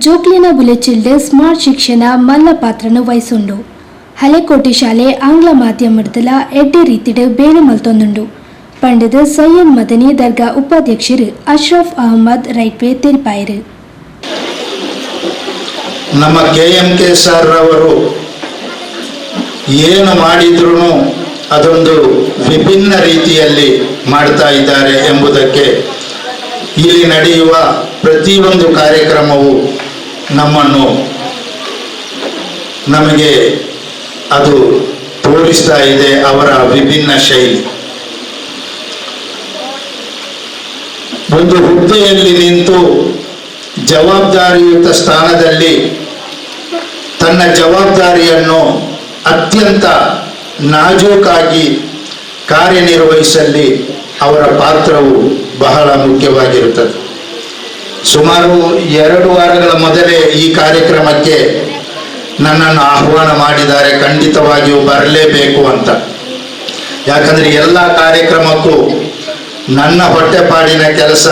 Speaker 3: ಜೋಕ್ಲಿನ ಬುಲೆಚಿಲ್ಡ್ ಸ್ಮಾರ್ಟ್ ಶಿಕ್ಷಣ ಮಲ್ಲ ಪಾತ್ರನು ವಹಿಸುಂಡು. ಹಳೆಕೋಟೆ ಶಾಲೆ ಆಂಗ್ಲ ಮಾಧ್ಯಮದಲ ಎಡ್ಡೆ ರೀತಿಡು ಬೇಲೆ ಮಲ್ತೊಂದುಂಡು. ಪಂಡಿತ ಸೈಯದ್ ಮದನಿ ದರ್ಗಾ ಉಪಾಧ್ಯಕ್ಷರು ಅಶ್ರಫ್ ಅಹಮದ್ ರೈಟ್ವೆ ತಿಳಿಪಾಯರು.
Speaker 1: ನಮ್ಮ ಕೆಎಂಕೆ ಸರ್ ಅವರು ಏನು ಮಾಡಿದ್ರು ಅದೊಂದು ವಿಭಿನ್ನ ರೀತಿಯಲ್ಲಿ ಮಾಡ್ತಾ ಇದ್ದಾರೆ ಎಂಬುದಕ್ಕೆ ಇಲ್ಲಿ ನಡೆಯುವ ಪ್ರತಿಯೊಂದು ಕಾರ್ಯಕ್ರಮವು ನಮಗೆ ಅದು ತೋರಿಸ್ತಾ ಇದೆ ಅವರ ವಿಭಿನ್ನ ಶೈಲಿ. ಒಂದು ಹುದ್ದೆಯಲ್ಲಿ ನಿಂತು ಜವಾಬ್ದಾರಿಯುತ ಸ್ಥಾನದಲ್ಲಿ ತನ್ನ ಜವಾಬ್ದಾರಿಯನ್ನು ಅತ್ಯಂತ ನಾಜೂಕಾಗಿ ಕಾರ್ಯನಿರ್ವಹಿಸಲ್ಲಿ ಅವರ ಪಾತ್ರವು ಬಹಳ ಮುಖ್ಯವಾಗಿರುತ್ತದೆ. ಸುಮಾರು 2 ವಾರಗಳ ಮೊದಲೇ ಈ ಕಾರ್ಯಕ್ರಮಕ್ಕೆ ನನ್ನನ್ನು ಆಹ್ವಾನ ಮಾಡಿದ್ದಾರೆ, ಖಂಡಿತವಾಗಿಯೂ ಬರಲೇಬೇಕು ಅಂತ. ಯಾಕಂದರೆ ಎಲ್ಲ ಕಾರ್ಯಕ್ರಮಕ್ಕೂ ನನ್ನ ಹೊಟ್ಟೆಪಾಡಿನ ಕೆಲಸ.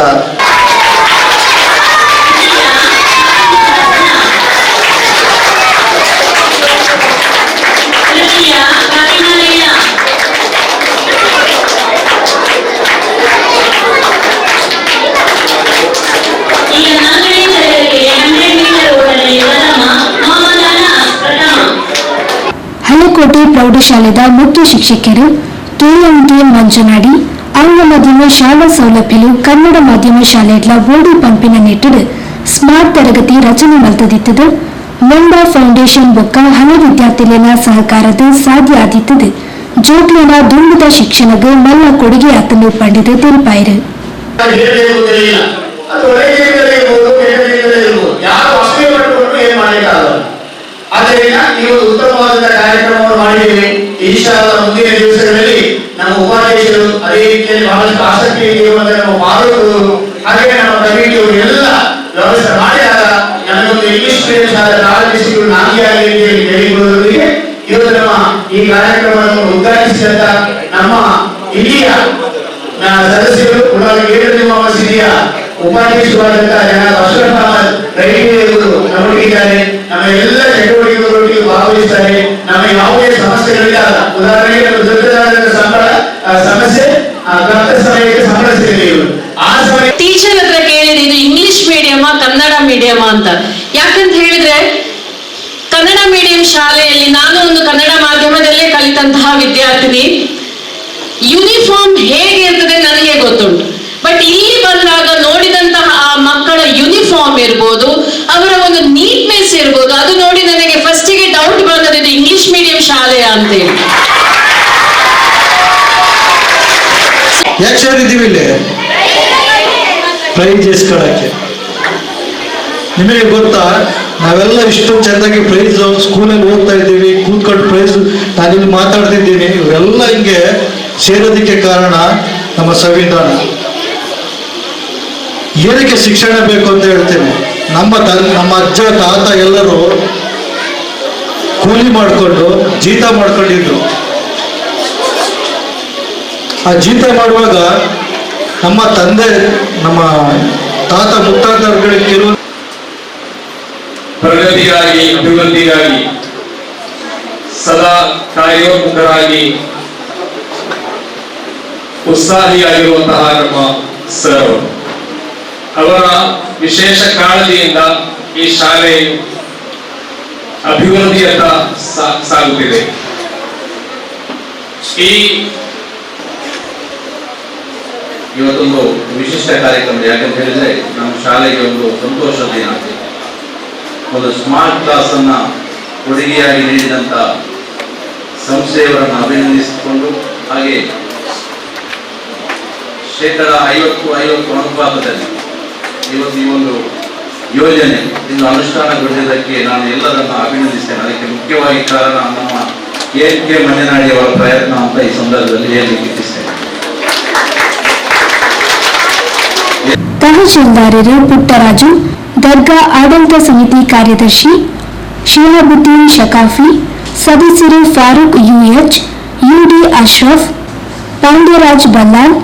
Speaker 3: ಹಳೆಕೋಟೆ ಪ್ರೌಢಶಾಲೆದ ಮುಖ್ಯ ಶಿಕ್ಷಕರು ಕೆಎಂಕೆ ಮಂಜನಾಡಿ ಆಂಗ್ಲ ಮಾಧ್ಯಮ ಶಾಲಾ ಸೌಲಭ್ಯಲು ಕನ್ನಡ ಮಾಧ್ಯಮ ಶಾಲೆಗಳ ಬೋರ್ಡು ಪಂಪಿನ ನೆಟ್ಟಡು ಸ್ಮಾರ್ಟ್ ತರಗತಿ ರಚನೆ ಮಲ್ತದಿತ್ತದು. ಮುಂಬಾ ಫೌಂಡೇಶನ್ ಬೊಕ್ಕ ಹಳೆ ವಿದ್ಯಾರ್ಥಿಗಳ ಸಹಕಾರದ ಸಾಧ್ಯ ಆದಿತ್ತದು. ಜೋಕ್ಲಿನ ದುಂಬುದ ಶಿಕ್ಷಣಕ್ಕೆ ಮಲ್ಲ ಕೊಡುಗೆ ಆತನು ಪಂಡಿತ ತಿಳಿಪಾಯರು.
Speaker 22: ಆದ್ದರಿಂದ ನೀವು ಉತ್ತಮವಾದ ಕಾರ್ಯಕ್ರಮವನ್ನು ಮಾಡಿದ್ದೀರಿ. ಇನ್ಶಾಅಲ್ಲಾಹ್ ಮುಂದಿನ ದಿವಸಗಳಲ್ಲಿ ನಮ್ಮ ಉಪಾಧ್ಯಕ್ಷರು ಅದೇ ರೀತಿಯಲ್ಲಿ ಬಹಳಷ್ಟು ಆಸಕ್ತಿ ಇರುವಂತಹ ನಮ್ಮ ಪಾಲಕರು ಹಾಗೆ ನಮ್ಮ ಕಮಿಟಿಯವರು ಎಲ್ಲ ವ್ಯವಸ್ಥೆ ಮಾಡಿದಾಗ ನಮಗೊಂದು ಇಂಗ್ಲಿಷ್ ಮೀಡಿಯಂ ಶಾಲೆ ಪ್ರಾರಂಭಿಸಿದ್ರು ನಾಂದಿಯಾಗಲಿ ಅಂತ ಹೇಳಿ ಹೇಳಿಕೊಳ್ಳುವುದರೊಂದಿಗೆ ಇವತ್ತು ನಮ್ಮ ಈ ಕಾರ್ಯಕ್ರಮವನ್ನು ಉದ್ಘಾಟಿಸಿದಂತ ನಮ್ಮ ಹಿರಿಯ ಸದಸ್ಯರು ಉಳ್ಳಾಲ ಉಪಾಧ್ಯಕ್ಷರಾದಂತಹ ಜನಾಬ್ ಅಶ್ರಫ್ ಅಹಮದ್ ರೈಲ್ವೆಯವರು ನಮ್ಮೊಟ್ಟಿಗಿದ್ದಾರೆ. ನಮ್ಮ ಎಲ್ಲ ಚಟುವಟಿಕೆಗಳೊಟ್ಟಿಗೆ ಭಾಗವಹಿಸ್ತಾರೆ. ನಮ್ಮ ಯಾವುದೇ ಸಮಸ್ಯೆಗಳಿಲ್ಲ. ಉದಾಹರಣೆಗೆ ನಮ್ಮ ದೊಡ್ಡದಾದ ಸಂಬಳ ಸಮಸ್ಯೆ, ಕಷ್ಟ ಸಮಯಕ್ಕೆ ಸಂಬಳ ಸಿಗಲಿಲ್ಲ. ಆ ಸಮಯ
Speaker 23: ಟೀಚರ್ ಹತ್ರ ಕೇಳಿದ್ರೆ ಇದು ಇಂಗ್ಲಿಷ್ ಮೀಡಿಯಮ ಕನ್ನಡ ಮೀಡಿಯಮ ಅಂತ. ಯಾಕಂತ ಹೇಳಿದ್ರೆ ಕನ್ನಡ ಮೀಡಿಯಂ ಶಾಲೆಯಲ್ಲಿ ನಾನು ಒಂದು ಕನ್ನಡ ಮಾಧ್ಯಮದಲ್ಲೇ ಕಲಿತಂತಹ ವಿದ್ಯಾರ್ಥಿನಿ. ಯೂನಿಫಾರ್ಮ್ ಹೇಗೆ ಇರ್ತದೆ ನನಗೆ ಗೊತ್ತುಂಟು. ಬಟ್ ಇಲ್ಲಿ ಬಂದಾಗ ನೋಡಿದಂತಹ ಆ ಮಕ್ಕಳ ಯೂನಿಫಾರ್ಮ್ ಇರ್ಬೋದು, ಅವರ ಒಂದು ನೀಟ್ನೆಸ್ ಇರ್ಬೋದು, ಅದು ನೋಡಿ ನನಗೆ ಫಸ್ಟಿಗೆ ಡೌಟ್ ಬಂದದ್ದು ಇದು ಇಂಗ್ಲಿಷ್ ಮೀಡಿಯಂ ಶಾಲೆಯ ಅಂತೇಳಿ.
Speaker 24: ಯಾಕೆ ಸೇರಿದ್ದೀವಿ ಇಲ್ಲಿ? ಪ್ರೈಜ್ ಇಸ್ಕೊಳ್ಳೋಕ್ಕೆ. ನಿಮಗೆ ಗೊತ್ತಾ, ನಾವೆಲ್ಲ ಇಷ್ಟು ಚೆಂದಾಗಿ ಪ್ರೈಸ್ ಸ್ಕೂಲಲ್ಲಿ ಓದ್ತಾ ಇದ್ದೀವಿ, ಕೂತ್ಕೊಂಡು ಪ್ರೈಸ್ ನಾನಿಲ್ಲಿ ಮಾತಾಡ್ತಿದ್ದೀನಿ, ಇವರೆಲ್ಲ ಹಿಂಗೆ ಸೇರೋದಕ್ಕೆ ಕಾರಣ ನಮ್ಮ ಸಂವಿಧಾನ. ಏನಕ್ಕೆ ಶಿಕ್ಷಣ ಬೇಕು ಅಂತ ಹೇಳ್ತೇನೆ. ನಮ್ಮ ನಮ್ಮ ಅಜ್ಜ ತಾತ ಎಲ್ಲರೂ ಕೂಲಿ ಮಾಡಿಕೊಂಡು ಜೀತ ಮಾಡ್ಕೊಂಡಿದ್ರು. ಆ ಜೀತ ಮಾಡುವಾಗ ನಮ್ಮ ತಂದೆ ನಮ್ಮ ತಾತ ಮುತ್ತಾತರುಗಳಿಗೆ ಕೆಲವು
Speaker 25: ಪ್ರಗತಿಗಾಗಿ ಅಭಿವೃದ್ಧಿಗಾಗಿ ಸದಾ ಕಾರ್ಯೋನ್ಮುಖರಾಗಿ ಉತ್ಸಾಹಿಯಾಗಿರುವಂತಹ ನಮ್ಮ ಸರ್ ಅವರ ವಿಶೇಷ ಕಾಳಜಿಯಿಂದ ಈ ಶಾಲೆ ಅಭಿವೃದ್ಧಿಯತ್ತ ಸಾಗುತ್ತಿದೆ.
Speaker 4: ಈ
Speaker 5: ಇವತ್ತೊಂದು ವಿಶಿಷ್ಟ ಕಾರ್ಯಕ್ರಮ. ಯಾಕಂತ ಹೇಳಿದ್ರೆ ನಮ್ಮ ಶಾಲೆಗೆ ಒಂದು ಸಂತೋಷದ ದಿನ. ಒಂದು ಸ್ಮಾರ್ಟ್ ಕ್ಲಾಸ್ ಅನ್ನ ಕೊಡುಗೆಯಾಗಿ ನೀಡಿದಂತ ಸಂಸ್ಥೆಯವರನ್ನು ಅಭಿನಂದಿಸಿಕೊಂಡು, ಹಾಗೆ 50% ಅನುಪಾತದಲ್ಲಿ ಇವತ್ತು ಈ ಒಂದು ಯೋಜನೆ ಇಂದು ಅನುಷ್ಠಾನಗೊಂಡಿದ್ದಕ್ಕೆ ನಾನು ಎಲ್ಲರನ್ನು ಅಭಿನಂದಿಸ್ತೇನೆ. ಅದಕ್ಕೆ ಮುಖ್ಯವಾಗಿ ಕಾರಣ ನಮ್ಮ ಕೆ ಮಂಜನಾಡಿಯವರ ಪ್ರಯತ್ನ ಅಂತ ಈ ಸಂದರ್ಭದಲ್ಲಿ ಹೇಳಲಿಕ್ಕೆ ಇಚ್ಛಿಸ್ತೇನೆ.
Speaker 3: ತಹಶೀಲ್ದಾರರು ಪುಟ್ಟರಾಜು, ದರ್ಗಾ ಆಡಳಿತ ಸಮಿತಿ ಕಾರ್ಯದರ್ಶಿ ಶಿಹಾಬುದ್ದೀನ್ ಶಕಾಫಿ, ಸದಸ್ಯರು ಫಾರೂಕ್ ಯುಎಚ್, ಯುಡಿ ಅಶ್ರಫ್, ಪಾಂಡ್ಯರಾಜ್ ಬಲ್ಲಾಲ್,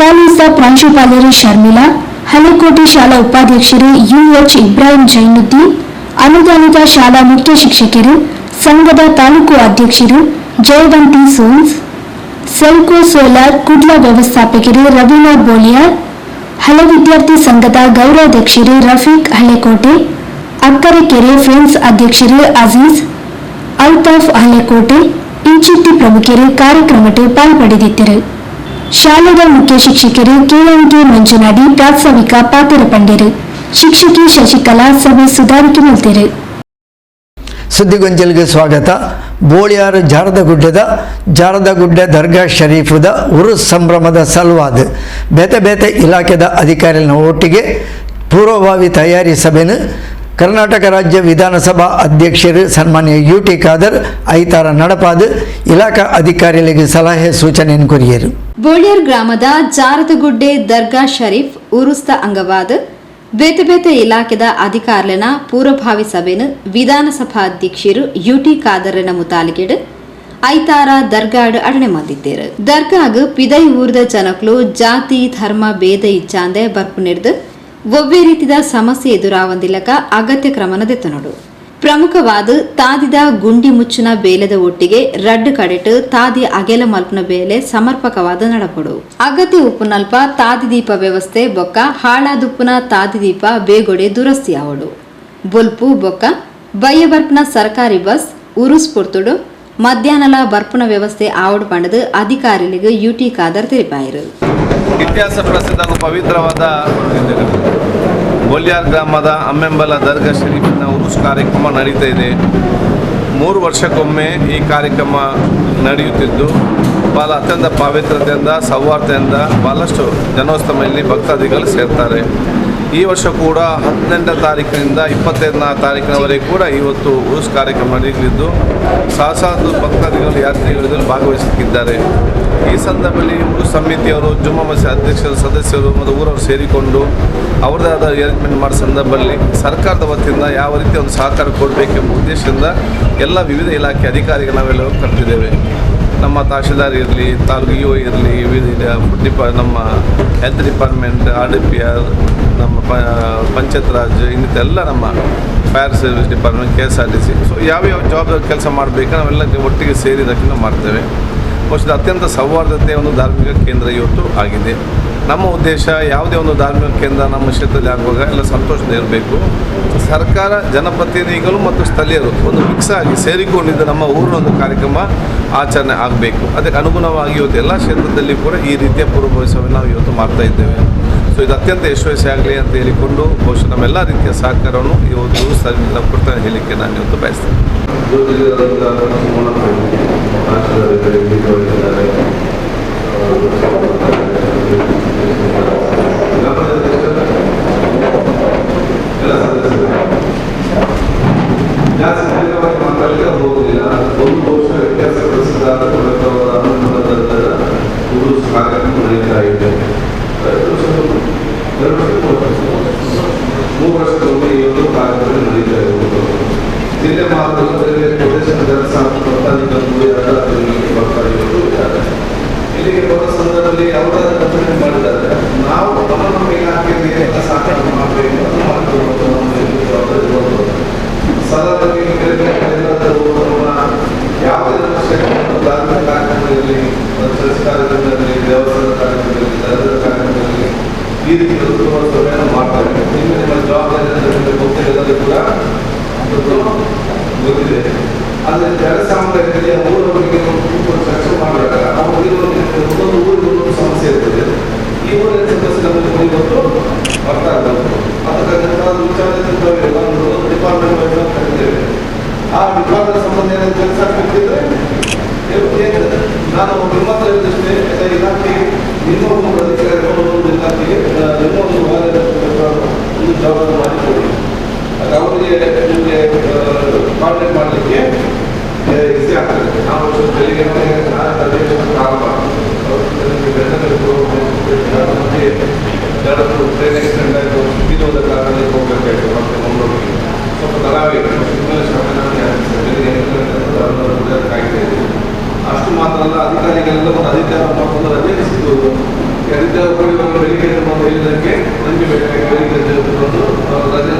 Speaker 3: ಕಾಲೇಜಿನ ಪ್ರಾಂಶುಪಾಲರು ಶರ್ಮಿಳಾ, ಹಳೆಕೋಟೆ ಶಾಲಾ ಉಪಾಧ್ಯಕ್ಷರು ಯುಎಚ್ ಇಬ್ರಾಹಿಂ ಜೈನುದ್ದೀನ್, ಅನುದಾನಿತ ಶಾಲಾ ಮುಖ್ಯ ಶಿಕ್ಷಕರು, ಸಂಘದ ತಾಲೂಕು ಅಧ್ಯಕ್ಷರು ಜಯವಂತಿ ಸೋನ್ಸ್, ಸೆಲ್ಕೋ ಸೋಲಾರ್ ಕುಡ್ಲ ವ್ಯವಸ್ಥಾಪಕರು ರವೀನಾ ಬೋಲಿಯಾರ್, ಹಳೆ ವಿದ್ಯಾರ್ಥಿ ಸಂಘದ ಗೌರವಾಧ್ಯಕ್ಷರು ರಫೀಕ್ ಹಳೆಕೋಟೆ, ಅಕ್ಕರೆಕೆರೆ ಫ್ರೆಂಡ್ಸ್ ಅಧ್ಯಕ್ಷರು ಅಜೀಜ್ ಅಲ್ತಾಫ್ ಹಳೆಕೋಟೆ ಇಂಚಿತ್ತಿ ಪ್ರಮುಖರು ಕಾರ್ಯಕ್ರಮಕ್ಕೆ ಪಾಲ್ಪಡೆದಿದ್ದರು. ಶಾಲೆಯ ಮುಖ್ಯ ಶಿಕ್ಷಕರು ಕೆಎಂಕೆ ಮಂಜುನಾಡಿ ಪ್ರಾಸ್ತಾವಿಕ ಪಾತ್ರ ಪಂಡರು. ಶಿಕ್ಷಕಿ ಶಶಿಕಲಾ ಸಭೆ ಸುಧಾರಿಕೆ ಮಲ್ತೆರು.
Speaker 2: ಸುದ್ದಿಗೊಂಚಲಿಗೆ ಸ್ವಾಗತ. ಬೋಳಿಯಾರು ಜಾರದಗುಡ್ಡೆ ದರ್ಗಾ ಶರೀಫದ ಉರುಸ್ ಸಂಭ್ರಮದ ಸಲುವಾದ ಬೇತೆ ಬೇತೆ ಇಲಾಖೆದ ಅಧಿಕಾರಿಗಳ ಒಟ್ಟಿಗೆ ಪೂರ್ವಭಾವಿ ತಯಾರಿ ಸಭೆಯನ್ನು ಕರ್ನಾಟಕ ರಾಜ್ಯ ವಿಧಾನಸಭಾ ಅಧ್ಯಕ್ಷರು ಸನ್ಮಾನ್ಯ ಯು ಟಿ ಖಾದರ್ ಐತಾರ ನಡಪಾದ ಇಲಾಖಾ ಅಧಿಕಾರಿಗಳಿಗೆ ಸಲಹೆ ಸೂಚನೆಯನ್ನು ಕೊರಿಯರು.
Speaker 7: ಬೋಳಿಯಾರ್ ಗ್ರಾಮದ ಜಾರದಗುಡ್ಡೆ ದರ್ಗಾ ಶರೀಫ್ ಉರುಸ್ತ ಅಂಗವಾದ ಬೇತೆ ಬೇತೆ ಇಲಾಖೆದ ಅಧಿಕಾರಿನ ಪೂರ್ವಭಾವಿ ಸಭೆಯನ್ನು ವಿಧಾನಸಭಾ ಅಧ್ಯಕ್ಷರು ಯುಟಿ ಖಾದರ್ನ ಮುತಾಲಿಕೆಡು ಐತಾರ ದರ್ಗಾಡ್ ಅಡಣೆ ಮಾಡಿದ್ದೇರು. ದರ್ಗಾಗ್ ಪಿದೈ ಊರ್ದ ಜನಕ್ಲು ಜಾತಿ ಧರ್ಮ ಭೇದ ಇಚ್ಚಾಂದೆ ಬರ್ಪು ನೆಡ್ದು ಒವ್ವೇ ರೀತಿಯ ಸಮಸ್ಯೆ ಎದುರಾವಂದಿಲ್ಲಕ ಅಗತ್ಯ ಕ್ರಮನ ದೆತ್ತನೋಡು. ಪ್ರಮುಖವಾದ ತಾದಿದ ಗುಂಡಿ ಮುಚ್ಚುನ ಬೇಲೆದ ಒಟ್ಟಿಗೆ ರಡ್ಡು ಕಡೆಟು ತಾದಿ ಅಗೆಲ ಮಲ್ಪನ ಬೇಲೆ ಸಮರ್ಪಕವಾದ ನಡಪಡು. ಅಗತ್ಯ ಉಪ್ಪುನಲ್ಪ ತಾದಿ ದೀಪ ವ್ಯವಸ್ಥೆ ಬೊಕ್ಕ ಹಾಳಾದುಪ್ಪುನ ತಾದಿ ದೀಪ ಬೇಗೊಡೆ ದುರಸ್ತಿ ಆವಡು. ಬೊಲ್ಪು ಬೊಕ್ಕ ಬಯ್ಯ ಬರ್ಪುನ ಸರ್ಕಾರಿ ಬಸ್ ಉರುಸ್ ಪೊರ್ತುಡು ಮಧ್ಯಾಹ್ನಲ ಬರ್ಪುನ ವ್ಯವಸ್ಥೆ ಆವಡು ಪಂಡದು ಅಧಿಕಾರಿಗಳಿಗೆ ಯುಟಿ ಖಾದರ್ ತಿಳಿಪಾಯರು.
Speaker 6: ಇತಿಹಾಸ ಪ್ರಸಿದ್ಧ ಹಾಗೂ ಪವಿತ್ರವಾದ ಬೋಲ್ಯಾರ್ ಗ್ರಾಮದ ಅಮ್ಮೆಂಬಲ ದರ್ಗಾ ಶರೀಫಿನ ಉರುಸ್ ಕಾರ್ಯಕ್ರಮ ನಡೀತಾ ಇದೆ. 3 ವರ್ಷಕ್ಕೊಮ್ಮೆ ಈ ಕಾರ್ಯಕ್ರಮ ನಡೆಯುತ್ತಿದ್ದು ಭಾಳ ಅತ್ಯಂತ ಪಾವಿತ್ರತೆಯಿಂದ ಸೌಹಾರ್ದತೆಯಿಂದ ಭಾಳಷ್ಟು ಜನೋತ್ಸವದಲ್ಲಿ ಭಕ್ತಾದಿಗಳು ಸೇರ್ತಾರೆ. ಈ ವರ್ಷ ಕೂಡ 18ನೇ ತಾರೀಕಿನಿಂದ 25ನೇ ತಾರೀಕಿನವರೆಗೆ ಕೂಡ ಇವತ್ತು ಉರುಸ್ ಕಾರ್ಯಕ್ರಮ ನಡೆಯಲಿದ್ದು ಸಹಸ್ರಾರು ಭಕ್ತಾದಿಗಳು ಯಾತ್ರಿಗಳು ಇದರಲ್ಲಿ ಭಾಗವಹಿಸುತ್ತಿದ್ದಾರೆ. ಈ ಸಂದರ್ಭದಲ್ಲಿ ಉರುಸ್ ಸಮಿತಿಯವರು, ಜುಮ್ಮಾ ಮಸೀದಿ ಅಧ್ಯಕ್ಷರು, ಸದಸ್ಯರು ಮತ್ತು ಊರವರು ಸೇರಿಕೊಂಡು ಅವರದೇ ಆದ ಅರೇಂಜ್ಮೆಂಟ್ ಮಾಡೋ ಸಂದರ್ಭದಲ್ಲಿ ಸರ್ಕಾರದ ವತಿಯಿಂದ ಯಾವ ರೀತಿ ಒಂದು ಸಹಕಾರ ಕೊಡಬೇಕೆಂಬ ಉದ್ದೇಶದಿಂದ ಎಲ್ಲ ವಿವಿಧ ಇಲಾಖೆ ಅಧಿಕಾರಿಗಳು ನಾವೆಲ್ಲರೂ ಕರೆದಿದ್ದೇವೆ. ನಮ್ಮ ತಹಶೀಲ್ದಾರ್ ಇರಲಿ, ತಾಲೂಕು ಇ ಒ ಇರಲಿ, ವಿವಿಧ ಫುಡ್ ನಮ್ಮ health department, R D P R, ನಮ್ಮ ಪಂಚಾಯತ್ ರಾಜ್, ಇನ್ನಿತೆಲ್ಲ ನಮ್ಮ fire service department, K S R T C, so ಯಾವ್ಯಾವ ಜವಾಬ್ದಾರಿ ಕೆಲಸ ಮಾಡಬೇಕು ನಾವೆಲ್ಲ ಒಟ್ಟಿಗೆ ಸೇರಿ ಇದಕ್ಕೆ ಮಾಡ್ತೇವೆ. ಬಹುಶಃ ಅತ್ಯಂತ ಸೌಹಾರ್ದತೆ ಒಂದು ಧಾರ್ಮಿಕ ಕೇಂದ್ರ ಇವತ್ತು ಆಗಿದೆ. ನಮ್ಮ ಉದ್ದೇಶ ಯಾವುದೇ ಒಂದು ಧಾರ್ಮಿಕ ಕೇಂದ್ರ ನಮ್ಮ ಕ್ಷೇತ್ರದಲ್ಲಿ ಆಗುವಾಗ ಎಲ್ಲ ಸಂತೋಷದಿಂದ ಇರಬೇಕು. ಸರ್ಕಾರ, ಜನಪ್ರತಿನಿಧಿಗಳು ಮತ್ತು ಸ್ಥಳೀಯರು ಒಂದು ಮಿಕ್ಸ್ ಆಗಿ ಸೇರಿಕೊಂಡಿದ್ದ ನಮ್ಮ ಊರಿನ ಒಂದು ಕಾರ್ಯಕ್ರಮ ಆಚರಣೆ ಆಗಬೇಕು. ಅದಕ್ಕೆ ಅನುಗುಣವಾಗಿ ಇವತ್ತು ಎಲ್ಲ ಕ್ಷೇತ್ರದಲ್ಲಿ ಕೂಡ ಈ ರೀತಿಯ ಪೂರ್ವಭಾವಿ ಸಭೆ ನಾವು ಇವತ್ತು ಮಾಡ್ತಾ ಇದ್ದೇವೆ. ಸೊ ಇದು ಅತ್ಯಂತ ಯಶಸ್ವಿ ಆಗಲಿ ಅಂತ ಹೇಳಿಕೊಂಡು ಬಹುಶಃ ನಮ್ಮೆಲ್ಲ ರೀತಿಯ ಸಹಕಾರವನ್ನು ಇವತ್ತು ನಾವು ಕೊಡ್ತಾ ಹೇಳಲಿಕ್ಕೆ ನಾನು ಇವತ್ತು ಬಯಸ್ತೇನೆ. ಜಾಸ್ತಿ ದೀರ್ಘವಾಗಿ ಮಾತಾಡಲಿಕ್ಕೆ ಹೋಗುವುದಿಲ್ಲ. ಒಂದು ಬಹುಶಃ ವ್ಯತ್ಯಾಸ ಪ್ರಸಿದ್ಧ ಉರುಸ್ ಕಾರ್ಯಕ್ರಮ ನಡೀತಾ ಇದೆ. 2 ವರ್ಷ 3 ವರ್ಷಕ್ಕೊಮ್ಮೆ ಈ ಒಂದು ಕಾರ್ಯಕ್ರಮ ನಡೀತಾ ಇರುವುದು. ಜಿಲ್ಲೆ ಮಾತ್ರ ಬೇರೆ ಪ್ರದೇಶದ ಜನಸಾಮಾನ್ಯ ಭಕ್ತಾದಿಗಳು ಬರ್ತಾ ಇರುವುದು. ಇಲ್ಲಿಗೆ ಬರೋ ಸಂದರ್ಭದಲ್ಲಿ ಯಾವುದಾದ್ರು ಕಂಪ್ಲೇಂಟ್ ಮಾಡಿದ್ದಾರೆ, ನಾವು ನಮ್ಮ ನಮ್ಮ ಇಲಾಖೆಯಲ್ಲಿ ಎಲ್ಲ ಸಹಕಾರ ಮಾಡಬೇಕು, ಅದು ಮಾಡಬೇಕು ಜವಾಬ್ದಾರಿ. ಸಾಧಾರಣವಾಗಿ ಬೇರೆ ಬೇರೆ ಕಡೆಯಿಂದಾದರೂ ನಮ್ಮ ಯಾವುದೇ ಧಾರ್ಮಿಕ ಕಾರ್ಯಕ್ರಮದಲ್ಲಿ, ಚರ್ಚ್ ಕಾರ್ಯಕ್ರಮದಲ್ಲಿ, ದೇವಸ್ಥಾನದ ಕಾರ್ಯಕ್ರಮದಲ್ಲಿ, ದರ್ಗಾ ಕಾರ್ಯಕ್ರಮದಲ್ಲಿ ಈ ರೀತಿ ಸಭೆಯನ್ನು ಮಾಡ್ತಾರೆ. ನಿಮ್ಮ ನಿಮ್ಮ ಜವಾಬ್ದಾರಿ ನಿಮಗೆ ಗೊತ್ತಿರೋದು ಕೂಡ ಗೊತ್ತಿದೆ. ಆದರೆ ಜನಸಾಮಾನ್ಯರಲ್ಲಿ ಊರವರಿಗೆ ಕೂತ್ಕೊಂಡು ಚರ್ಚೆ ಮಾಡಿದಾಗ ಊರಿಗೆ ಒಂದೊಂದು ಸಮಸ್ಯೆ ಇರ್ತದೆ. ಈ ಊರಿನ ಸಮಸ್ಯೆ ನಮಗೆ ಇವತ್ತು ಅರ್ಥ ಆಗಬೇಕು. ಅದಕ್ಕಾಗಿ ವಿಚಾರ ಒಂದು ಡಿಪಾರ್ಟ್ಮೆಂಟ್ ವೈಸ್ ಅಂತ ಕರಿತೇವೆ. ಆ ಡಿಪಾರ್ಟ್ಮೆಂಟ್ ಸಂಬಂಧ ಏನಾದ್ರು ಕೆಲಸ ಆಗ್ಬೇಕಿದ್ರೆ ನಾನು ನಿಮ್ಮ ಹತ್ರ ಹೇಳಿದಷ್ಟೇ, ಇಲಾಖೆಗೆ ನಿಮ್ಮ ಒಂದು ಅಧಿಕಾರಿಗಳು ಒಂದು ಇಲಾಖೆಗೆ ನಿಮ್ಮ ಒಂದು ಒಂದು ಜವಾಬ್ದಾರಿ ಮಾಡಿಕೊಡಿ. ಅದು ಅವರಿಗೆ ನಿಮಗೆ ಕಾಂಟ್ಯಾಕ್ಟ್ ಮಾಡಲಿಕ್ಕೆ ಈಸಿ ಆಗ್ತದೆ. ನಾವು ಬೆಳಿಗ್ಗೆ ಪ್ರಾರಂಭ ಎರಡು ಟ್ರೈನ್ ಆಕ್ಸಿಡೆಂಟ್ ಆಯಿತು, ಹೋದ ಕಾರಣಕ್ಕೆ ಹೋಗಬೇಕಾಯಿತು. ಮತ್ತೆ ಮಂಗಳೂರಿಗೆ ಸ್ವಲ್ಪ ತಡವೇ ಬೆಳಿಗ್ಗೆ 8 ಗಂಟೆ ಕಾಯ್ತಾ ಇದ್ದೀವಿ. ಅಷ್ಟು ಮಾತ್ರ ಅಲ್ಲ, ಅಧಿಕಾರಿಗಳೆಲ್ಲ ಒಂದು ಅಧಿಕಾರ ಮತ್ತೊಂದು ರಜೆ ಸಿಗ್ಬೋದು. ಅಧಿಕಾರ ಬೆಳಿಗ್ಗೆ ಬಂದು ಹೇಳಿದ್ದಕ್ಕೆ ನನಗೆ ಬೆಳಿಗ್ಗೆ ಬಂದು ರಜೆ.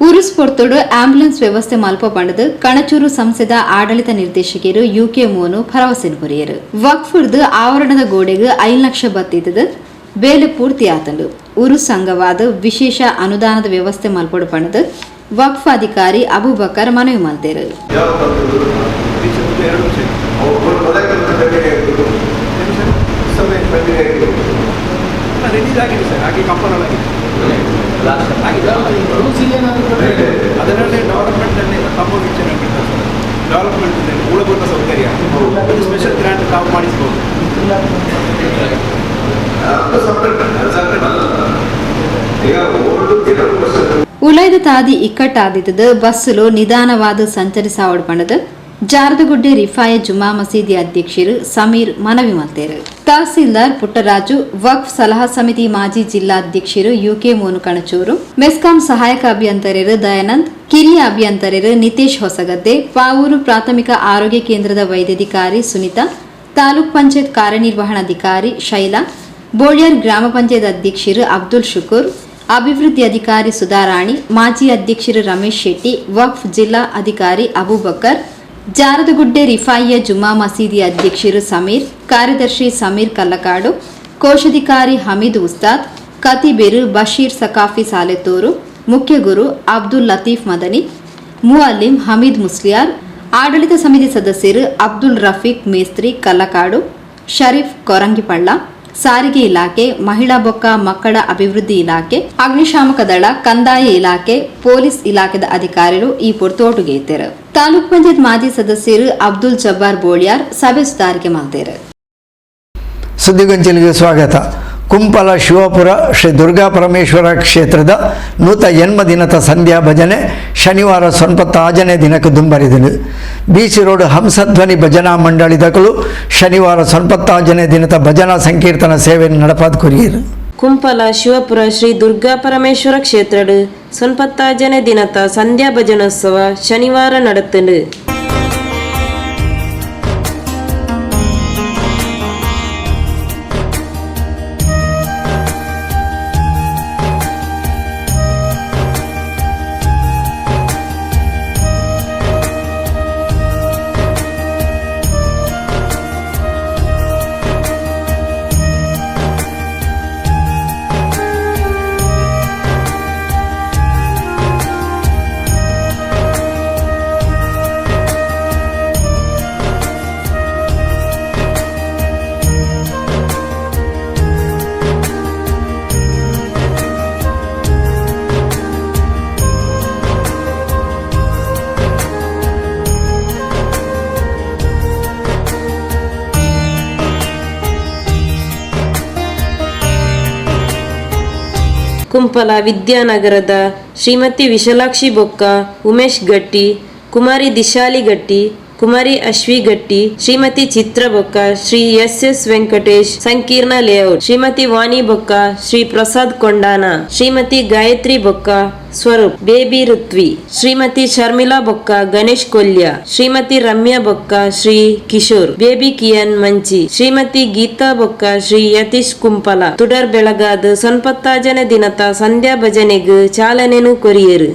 Speaker 7: ಉರುಸ್ ಪೊರ್ತುಡು ಆಂಬ್ಯುಲೆನ್ಸ್ ವ್ಯವಸ್ಥೆ ಮಲ್ಪ ಪಂಡದು ಕಣಚೂರು ಸಂಸ್ಥೆದ ಆಡಳಿತ ನಿರ್ದೇಶಕರು ಯುಕೆ ಮೋನು ಭರವಸೆ ಕೊರಿಯರು. ವಕ್ಫುರ್ದು ಆವರಣದ ಗೋಡೆಗೆ 5 ಲಕ್ಷ ಬತ್ತಿದ್ದದು ಬೇಲೆ ಪೂರ್ತಿ ಆತಂಡು. ಉರುಸ್ ಸಂಘವಾದ ವಿಶೇಷ ಅನುದಾನದ ವ್ಯವಸ್ಥೆ ಮಲ್ಪಡು ಪಂಡದು ವಕ್ಫ್ ಅಧಿಕಾರಿ ಅಬೂಬಕರ್ ಮನವಿ ಮಲ್ತೇರು.
Speaker 4: ಅದರಲ್ಲೇ ಡೆವಲಪ್ಮೆಂಟಲ್ಲಿ ತಮ್ಮ ವಿಚಾರ ಡೆವಲಪ್ಮೆಂಟ್ ಮೂಲಭೂತ ಸೌಕರ್ಯ ಸ್ಪೆಷಲ್ ಗ್ರಾಂಟ್ ತಾವು ಮಾಡಿಸ್ಬೋದು.
Speaker 7: ಉಲೈದ ತಾದಿ ಇಕ್ಕಟ್ಟಾದಿದ್ದದು ಬಸ್ಸುಲು ನಿಧಾನವಾದ ಸಂಚರಿಸಾವಡ್ ಪಂಡದು ಜಾರದಗುಡ್ಡೆ ರಿಫಾಯ ಜುಮಾ ಮಸೀದಿ ಅಧ್ಯಕ್ಷರು ಸಮೀರ್ ಮನವಿ ಮಲ್ತೇರು. ತಹಸೀಲ್ದಾರ್ ಪುಟ್ಟರಾಜು, ವಕ್ಫ್ ಸಲಹಾ ಸಮಿತಿ ಮಾಜಿ ಜಿಲ್ಲಾಧ್ಯಕ್ಷರು ಯುಕೆ ಮೋನು ಕಣಚೂರು, ಮೆಸ್ಕಾಂ ಸಹಾಯಕ ಅಭಿಯಂತರರು ದಯಾನಂದ್, ಕಿರಿಯ ಅಭಿಯಂತರರು ನಿತೇಶ್ ಹೊಸಗದ್ದೆ, ಪಾವೂರು ಪ್ರಾಥಮಿಕ ಆರೋಗ್ಯ ಕೇಂದ್ರದ ವೈದ್ಯಾಧಿಕಾರಿ ಸುನಿತಾ, ತಾಲೂಕ್ ಪಂಚಾಯತ್ ಕಾರ್ಯನಿರ್ವಹಣಾಧಿಕಾರಿ ಶೈಲಾ, ಬೋಳ್ಯಾರ್ ಗ್ರಾಮ ಪಂಚಾಯತ್ ಅಧ್ಯಕ್ಷರು ಅಬ್ದುಲ್ ಶುಕೂರ್, ಅಭಿವೃದ್ಧಿ ಅಧಿಕಾರಿ ಸುಧಾರಾಣಿ, ಮಾಜಿ ಅಧ್ಯಕ್ಷರು ರಮೇಶ್ ಶೆಟ್ಟಿ, ವಕ್ಫ್ ಜಿಲ್ಲಾ ಅಧಿಕಾರಿ ಅಬೂಬಕರ್, ಜಾರದಗುಡ್ಡೆ ರಿಫಾಯಿಯ ಜುಮಾ ಮಸೀದಿ ಅಧ್ಯಕ್ಷರು ಸಮೀರ್, ಕಾರ್ಯದರ್ಶಿ ಸಮೀರ್ ಕಲ್ಲಕಾಡು, ಕೋಶಾಧಿಕಾರಿ ಹಮೀದ್ ಉಸ್ತಾದ್, ಖತೀಬೇರು ಬಶೀರ್ ಸಕಾಫಿ ಸಾಲೆತೂರು, ಮುಖ್ಯಗುರು ಅಬ್ದುಲ್ ಲತೀಫ್ ಮದನಿ, ಮುಅಲ್ಲಿಂ ಹಮೀದ್ ಮುಸ್ಲಿಯಾರ್, ಆಡಳಿತ ಸಮಿತಿ ಸದಸ್ಯರು ಅಬ್ದುಲ್ ರಫೀಕ್ ಮೇಸ್ತ್ರಿ ಕಲ್ಲಕಾಡು, ಶರೀಫ್ ಕೊರಂಗಿಪಳ್ಳ, ಸಾರಿಗೆ ಇಲಾಖೆ, ಮಹಿಳಾ ಬೊಕ್ಕ ಮಕ್ಕಳ ಅಭಿವೃದ್ಧಿ ಇಲಾಖೆ, ಅಗ್ನಿಶಾಮಕ ದಳ, ಕಂದಾಯ ಇಲಾಖೆ, ಪೊಲೀಸ್ ಇಲಾಖೆದ ಅಧಿಕಾರಿಗಳು ಈ ಪೊರ್ತೋಟುಗೆ ಇದ್ದರು. ತಾಲೂಕ್ ಪಂಚಾಯತ್ ಮಾಜಿ ಸದಸ್ಯರು ಅಬ್ದುಲ್ ಜಬ್ಬಾರ್ ಬೋಳ್ಯಾರ್ ಸಭೆ ಸುಧಾರಿಕೆ ಮಾಡ್ತಾರೆ.
Speaker 2: ಸುದ್ದಿಗೊಂಚಲಿಗೆ ಸ್ವಾಗತ. ಕುಂಪಲ ಶಿವಪುರ ಶ್ರೀ ದುರ್ಗಾ ಪರಮೇಶ್ವರ ಕ್ಷೇತ್ರದ 108 ದಿನದ ಸಂಧ್ಯಾ ಭಜನೆ ಶನಿವಾರ 95ನೇ ದಿನಕ್ಕೆ ದುಂಬರಿದನು. ಬೀಚ್ ರೋಡ್ ಹಂಸಧ್ವನಿ ಭಜನಾ ಮಂಡಳಿದಕಲು ಶನಿವಾರ 95ನೇ ದಿನದ ಭಜನಾ ಸಂಕೀರ್ತನ ಸೇವೆ ನಡಪಾದ ಕೊರಿಯರು.
Speaker 8: ಕುಂಪಲ ಶಿವಪುರ ಶ್ರೀ ದುರ್ಗಾ ಪರಮೇಶ್ವರ ಕ್ಷೇತ್ರಡು 95ನೇ ದಿನದ ಸಂಧ್ಯಾ ಭಜನೋತ್ಸವ ಶನಿವಾರ ನಡೆತನು. ಕುಂಪಲ ವಿದ್ಯಾನಗರದ ಶ್ರೀಮತಿ ವಿಶಾಲಾಕ್ಷಿ ಬೊಕ್ಕ, ಉಮೇಶ್ ಗಟ್ಟಿ, ಕುಮಾರಿ ದಿಶಾಲಿ ಗಟ್ಟಿ, ಕುಮಾರಿ ಅಶ್ವಿ ಗಟ್ಟಿ, ಶ್ರೀಮತಿ ಚಿತ್ರ ಬೊಕ್ಕ, ಶ್ರೀ ಎಸ್ ಎಸ್ ವೆಂಕಟೇಶ್ ಸಂಕೀರ್ಣ ಲೇಔಟ್, ಶ್ರೀಮತಿ ವಾಣಿ ಬೊಕ್ಕ, ಶ್ರೀ ಪ್ರಸಾದ್ ಕೊಂಡಾನ, ಶ್ರೀಮತಿ ಗಾಯತ್ರಿ ಬೊಕ್ಕ, ಸ್ವರೂಪ್ ಬೇಬಿ ಋತ್ವಿ, ಶ್ರೀಮತಿ ಶರ್ಮಿಳಾ ಬೊಕ್ಕ, ಗಣೇಶ್ ಕೊಲ್ಯ, ಶ್ರೀಮತಿ ರಮ್ಯಾ ಬೊಕ್ಕ, ಶ್ರೀ ಕಿಶೋರ್ ಬೇಬಿ ಕಿಯನ್ ಮಂಚಿ, ಶ್ರೀಮತಿ ಗೀತಾ ಬೊಕ್ಕ, ಶ್ರೀ ಯತೀಶ್ ಕುಂಪಲ ತುಡರ್ ಬೆಳಗಾದ 95ನೇ ದಿನದ ಸಂಧ್ಯಾ ಭಜನೆಗ್ ಚಾಲನೆನು ಕೊರಿಯರು.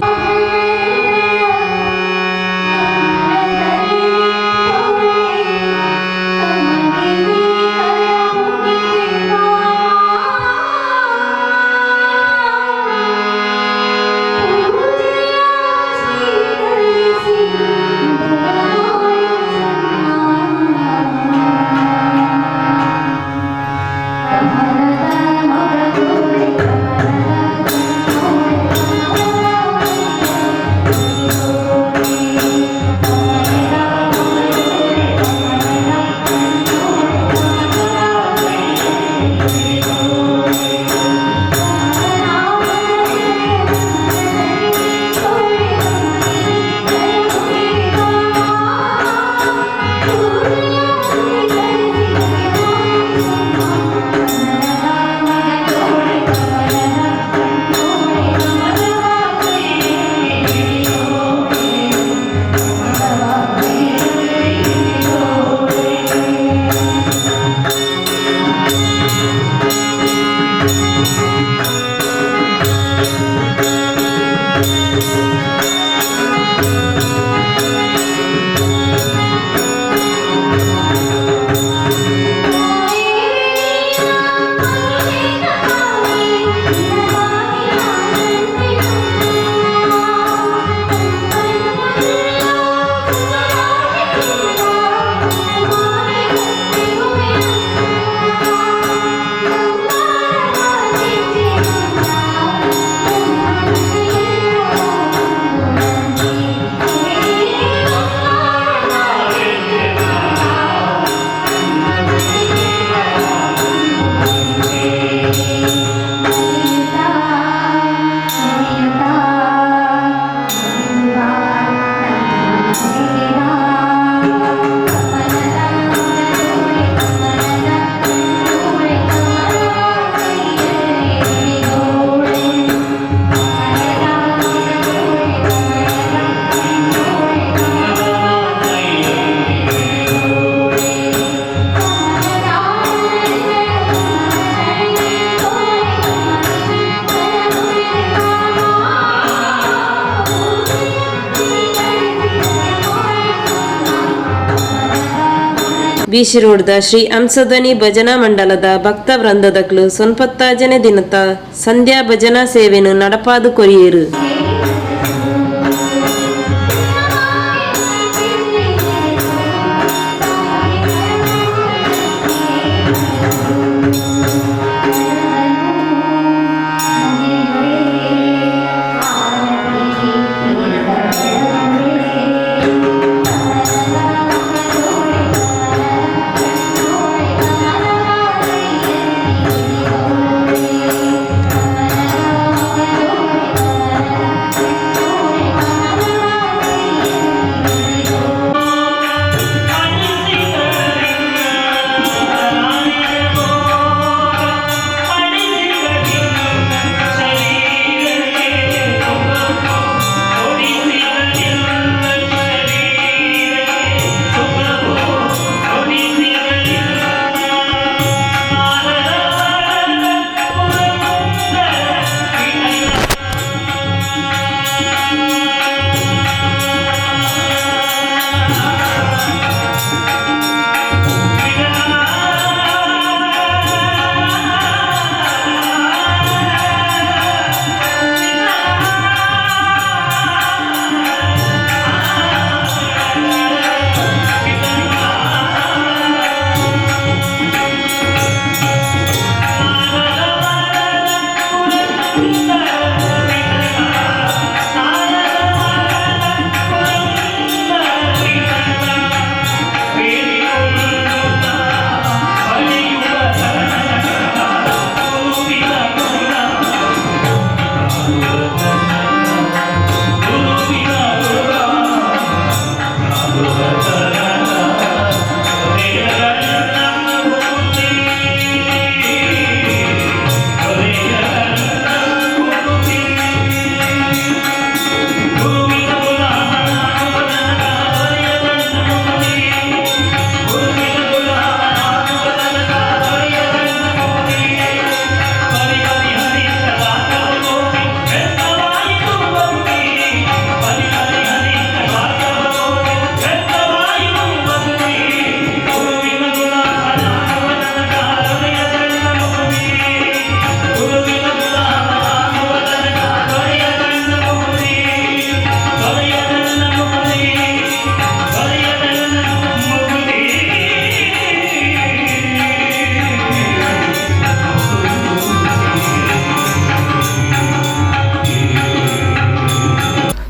Speaker 8: ಬೀಶಿ ರೋಡ್ದ ಶ್ರೀ ಹಂಸಧ್ವನಿ ಭಜನಾ ಮಂಡಲದ ಭಕ್ತ ವೃಂದದಕ್ಲು ಸೊನ್ಪತ್ತಾಜನೆ ದಿನತ ಸಂಧ್ಯಾ ಭಜನಾ ಸೇವೆನು ನಡಪಾದು ಕೊರಿಯೇರು.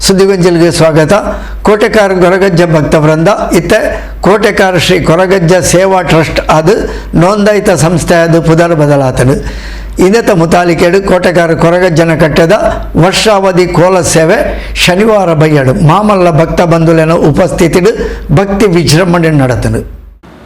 Speaker 2: ಸುದ್ದಿಗೊಂಚಲಿಗೆ ಸ್ವಾಗತ. ಕೋಟೆಕಾರ ಕೊರಗಜ್ಜ ಭಕ್ತವೃಂದ ಇತ್ತೆ ಕೋಟೆಕಾರ ಶ್ರೀ ಕೊರಗಜ್ಜ ಸೇವಾ ಟ್ರಸ್ಟ್ ಅದು ನೋಂದಾಯಿತ ಸಂಸ್ಥೆ ಅದು ಪುದರ್ ಬದಲಾತನು. ಇನ್ನತ ಮುತಾಲಿಕೇಡು ಕೋಟೆಕಾರ ಕೊರಗಜ್ಜನ ಕಟ್ಟೆದ ವರ್ಷಾವಧಿ ಕೋಲ ಸೇವೆ ಶನಿವಾರ ಬಯ್ಯಡು ಮಾಮಲ್ಲ ಭಕ್ತ ಬಂಧುಲೆನ ಉಪಸ್ಥಿತಿಡು ಭಕ್ತಿ ವಿಜೃಂಭಣೆ ನಡೆತನು.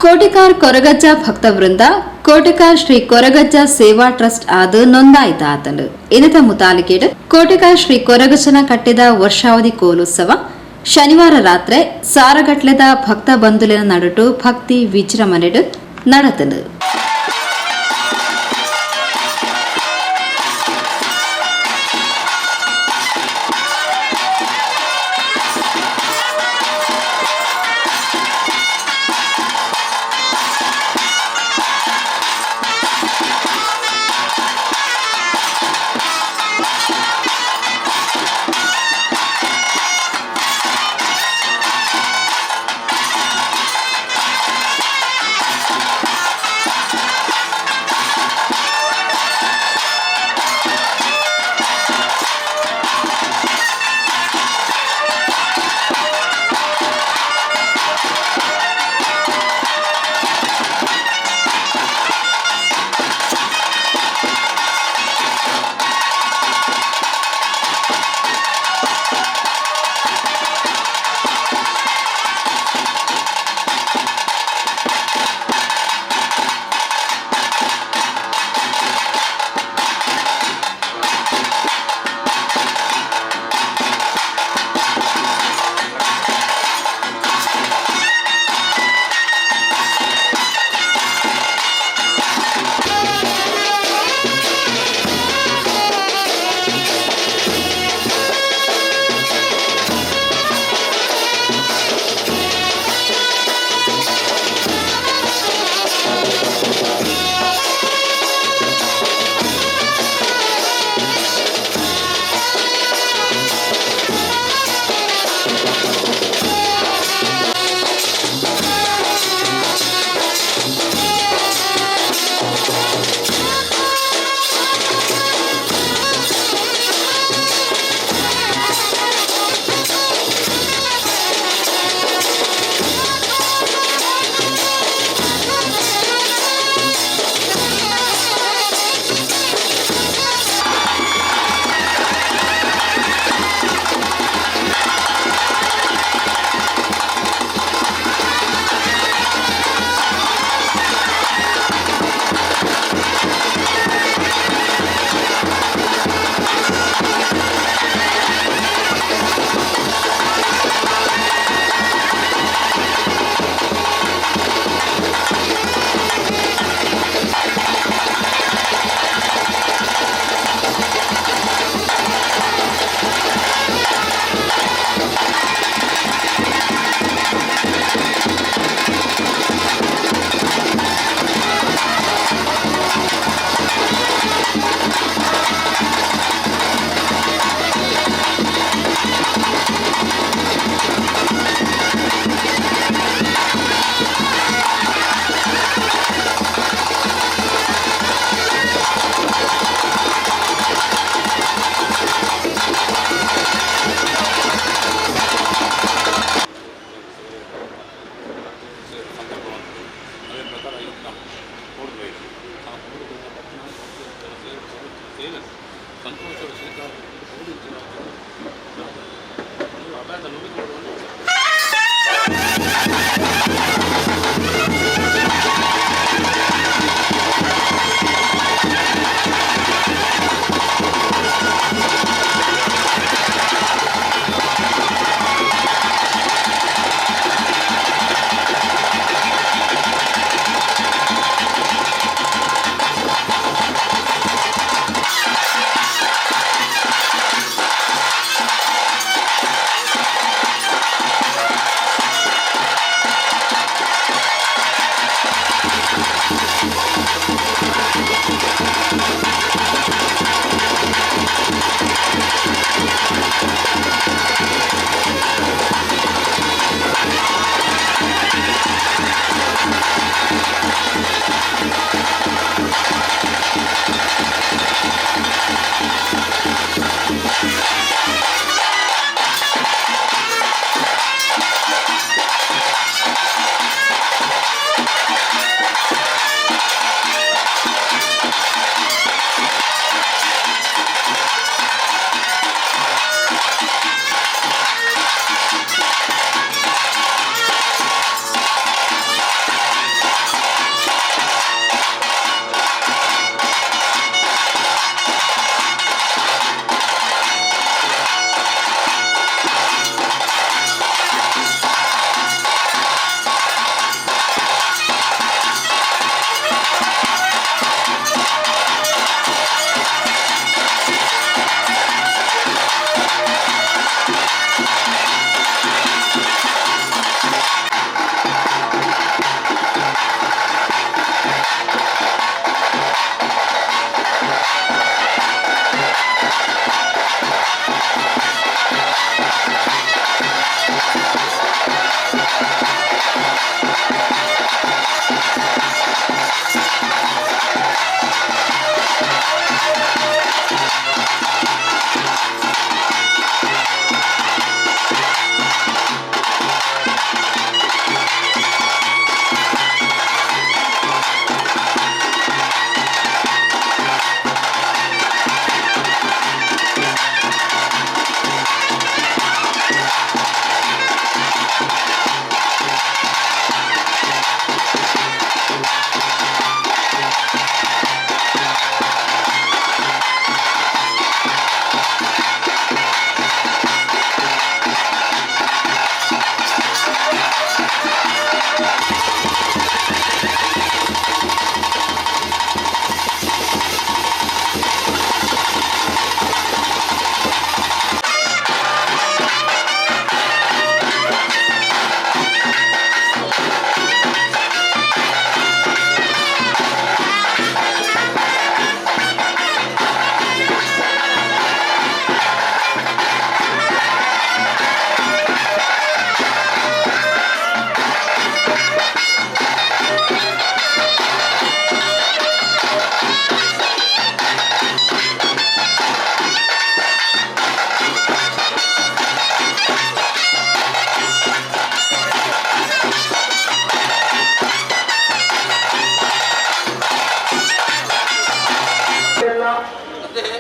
Speaker 7: ಕೋಟೆಕಾರ ಕೊರಗಜ್ಜ ಭಕ್ತವೃಂದ ಕೋಟೆಕಾರ ಶ್ರೀ ಕೊರಗಜ್ಜ ಸೇವಾ ಟ್ರಸ್ಟ್ ಆದ ನೋಂದಾಯಿತ ಆತನು. ಇನ್ನತ ಮುತಾಲಿಕೇಡು ಕೋಟೆಕಾರ ಶ್ರೀ ಕೊರಗಜ್ಜನ ಕಟ್ಟೆದ ವರ್ಷಾವಧಿ ಕೋಲೋತ್ಸವ ಶನಿವಾರ ರಾತ್ರಿ ಸಾರಗಟ್ಲೆದ ಭಕ್ತ ಬಂಧುಲೆನ ನಡುಟು ಭಕ್ತಿ ವಿಜೃಂಭಣೆಡು ನಡೆತನು.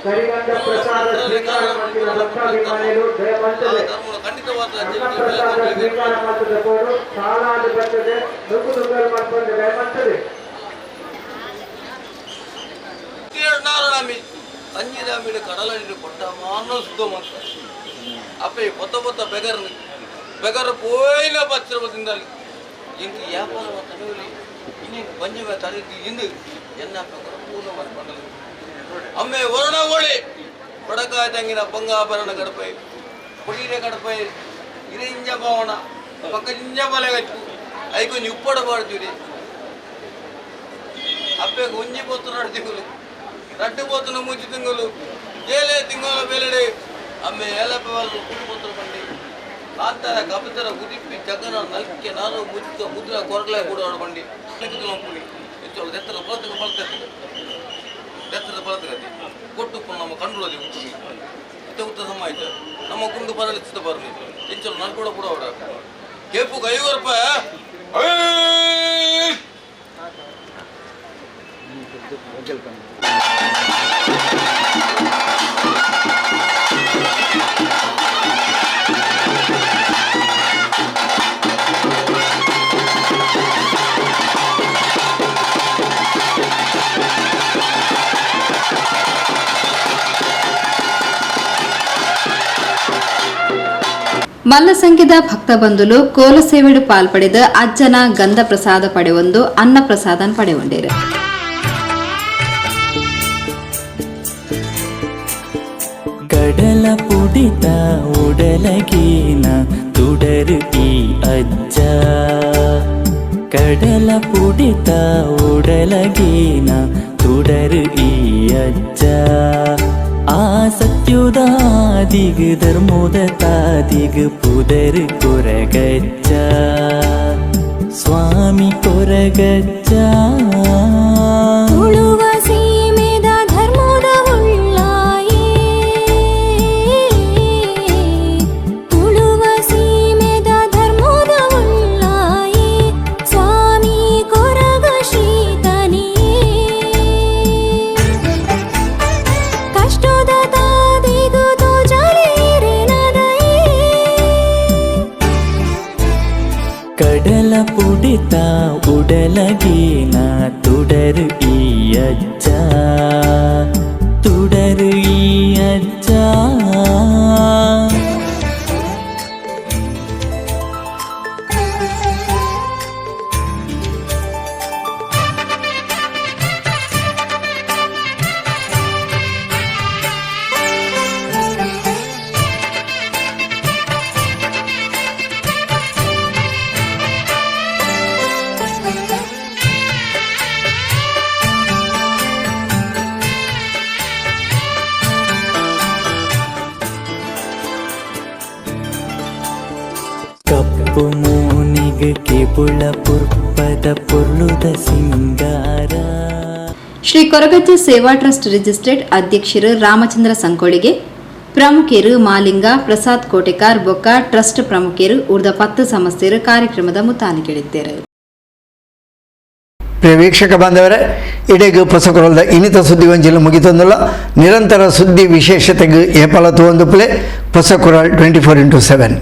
Speaker 9: ಕರಿಗಂಧ ಪ್ರಸಾದ ಸ್ವೀಕಾರ ಮಾಡಿದ ಭಕ್ತಾಭಿಮಾನಿಗಳು ದಯಮಾಡಿಸದೆ ಪ್ರಸಾದ ಸ್ವೀಕಾರ ಮಾಡಿದ ಕೋರು ಸಾಲಾದ ಬರ್ತದೆ ನುಗ್ಗು ನುಗ್ಗಲು ಮಾಡಿಕೊಂಡು ದಯಮಾಡಿಸದೆ.
Speaker 10: ಅಂಜಿರಾಮಿನ ಕಡಲಲ್ಲಿ ಕೊಟ್ಟ ಮಾನ ಸುಖ ಮಾತ್ರ ಅಪ್ಪೆ ಕೊತ್ತ ಕೊತ್ತ ಬೆಗರ್ని ಬೆಗರ ಪೋಯಿನ ಪತ್ರದಿಂದ ಇಂಕ ವ್ಯಾಪಾರ ತಡವಲಿ ಇನ್ನೇನು ಬಂಜೆ ತಡೆದು ಇಂದು ಎನ್ನ ಪೂರ್ಣ ಮಾಡಿ ಅಮ್ಮೆ ವರುಣ ಓಳಿ ಬಡಕಾಯ ತಂಗಿನ ಬಂಗಾಭರಣ ಗಡಪೈ ಕೊಡೀರೆ ಗಡಪೈ ಇರಿಂಜ ಭವನ ಪಕ್ಕದಿಂಜ ಬಲೆಗಚ್ಚು ಐಕೊಂಜಿ ಉಪ್ಪಡ ಬಾಡ್ತೀರಿ ಅಪ್ಪೆಗೆ ಒಂಜಿ ಪೊತ್ತು ನಡ್ತಿಗಳು ರಡ್ಡು ಪೋತನ ಮುಂಚಿ ತಿಂಗಳು ಏಳೆ ತಿಂಗಳ ಬೇಲೆಡೆ ಅಮ್ಮೆ ಏಲಪ್ಪ ಕುಡು ಪೋತ್ರ ಬಂಡಿ ಕಾಂತಾರ ಕಪಿತರ ಉದಿಪ್ಪಿ ಜಗನ ನಲ್ಕೆ ನಾರು ಮುಚ್ಚ ಮುದ್ರ ಕೊರಗಲೆ ಕೂಡ ಬಂಡಿ ಪುಣಿ ಎಂಚೋಳು ದೆತ್ತರ ಬಲತಕ ಬಲತ ದೆತ್ತರ ಬಲತಗತಿ ಕೊಟ್ಟು ನಮ್ಮ ಕಂಡುಳದಿ ಉಪ್ಪುನಿ ಇತ್ತೆ ಉತ್ತ ಸಮಾಯ್ತು ನಮ್ಮ ಗುಂಡು ಬರಲಿಚ್ಚಿತ ಬರಲಿ ಎಂಚೋಳು ನಲ್ಕೊಡ ಕೂಡ ಅವಡ ಕೇಪು ಐವತ್ತು ರೂಪಾಯಿ.
Speaker 9: Welcome.
Speaker 7: ಮಲ್ಲ ಸಂಖ್ಯೆದ ಭಕ್ತ ಬಂಧುಲು ಕೋಲಸೇವೆಡು ಪಾಲ್ಪಡೆದ ಅಜ್ಜನ ಗಂಧ ಪ್ರಸಾದ ಪಡೆವೊಂದು ಅನ್ನ ಪ್ರಸಾದನ್ ಪಡೆವೊಂಡೇರು.
Speaker 11: ಕಡಲ ಪುಡಿತ ಉಡಲಗೀನ ತುಡರು ಈ ಅಜ್ಜ, ಕಡಲ ಪುಡಿತ ಉಡಲಗೀನ ತುಡರು ಈ ಅಜ್ಜ. ಆ ಸತ್ಯುದಾದಿಗ್ ಧರ್ಮೋದ ತಾದಿಗ್ ಪುದರ್ ಕೊರಗಜ್ಜ, ಸ್ವಾಮಿ ಕೊರಗಜ್ಜ.
Speaker 12: ತುಳುವ ಸೀಮೆದ ಧರ್ಮದ ಉಳ್ಳಾಯೇ, ತುಳುವ ಸೀಮೆದ ಧರ್ಮದ ಉಳ್ಳಾಯೇ, ಸ್ವಾಮಿ ಕೊರಗ ಶ್ರೀತನಿಯೇ. ಕಷ್ಟದ ತಾದಿಗು ತೋಜಲೇರೆನದಯೇ.
Speaker 11: ಕಡಲ ಪುಡಿತ ಉಡಲಗೀನ ತುಡರು ಈ ಅಜ್ಜ, ತುಡರು ಈ ಅಜ್ಜ. ಕಪ್ಪು ಮೋನಿಗೆ ಕೆಬುಳ ಪುರ್ಪದ ಪೊರ್ಲುದ ಸಿಂಗಾರ.
Speaker 7: ಶ್ರೀ ಕೊರಗಜ್ಜ ಸೇವಾ ಟ್ರಸ್ಟ್ ರಿಜಿಸ್ಟ್ರೇಟ್ ಅಧ್ಯಕ್ಷರು ರಾಮಚಂದ್ರ ಸಂಕೋಳಿಗೆ, ಪ್ರಮುಖರು ಮಾಲಿಂಗ ಪ್ರಸಾದ್ ಕೋಟೆಕಾರ್ ಬೊಕ್ಕ ಟ್ರಸ್ಟ್ ಪ್ರಮುಖರು ಉರ್ದ 10 ಸಮಸ್ಯೆರು ಕಾರ್ಯಕ್ರಮದ ಮುತಾಲಿಕೆಳಿದ್ದಾರೆ.
Speaker 2: ಪ್ರಿಯ ವೀಕ್ಷಕ ಬಾಂಧವರೇ, ಇಡೀ ಪೊಸಕೊರಲ್ದ ಇನ್ನಿತ ಸುದ್ದಿಗೊಂಚಿಲು ಮುಗಿತೊಂದುಲ್ಲ. ನಿರಂತರ ಸುದ್ದಿ ವಿಶೇಷತೆಗೆ ಏಪಲ ತೂವೊಂದು ಪ್ಲೇ ಹೊಸಕೊರಲ್ 24x7.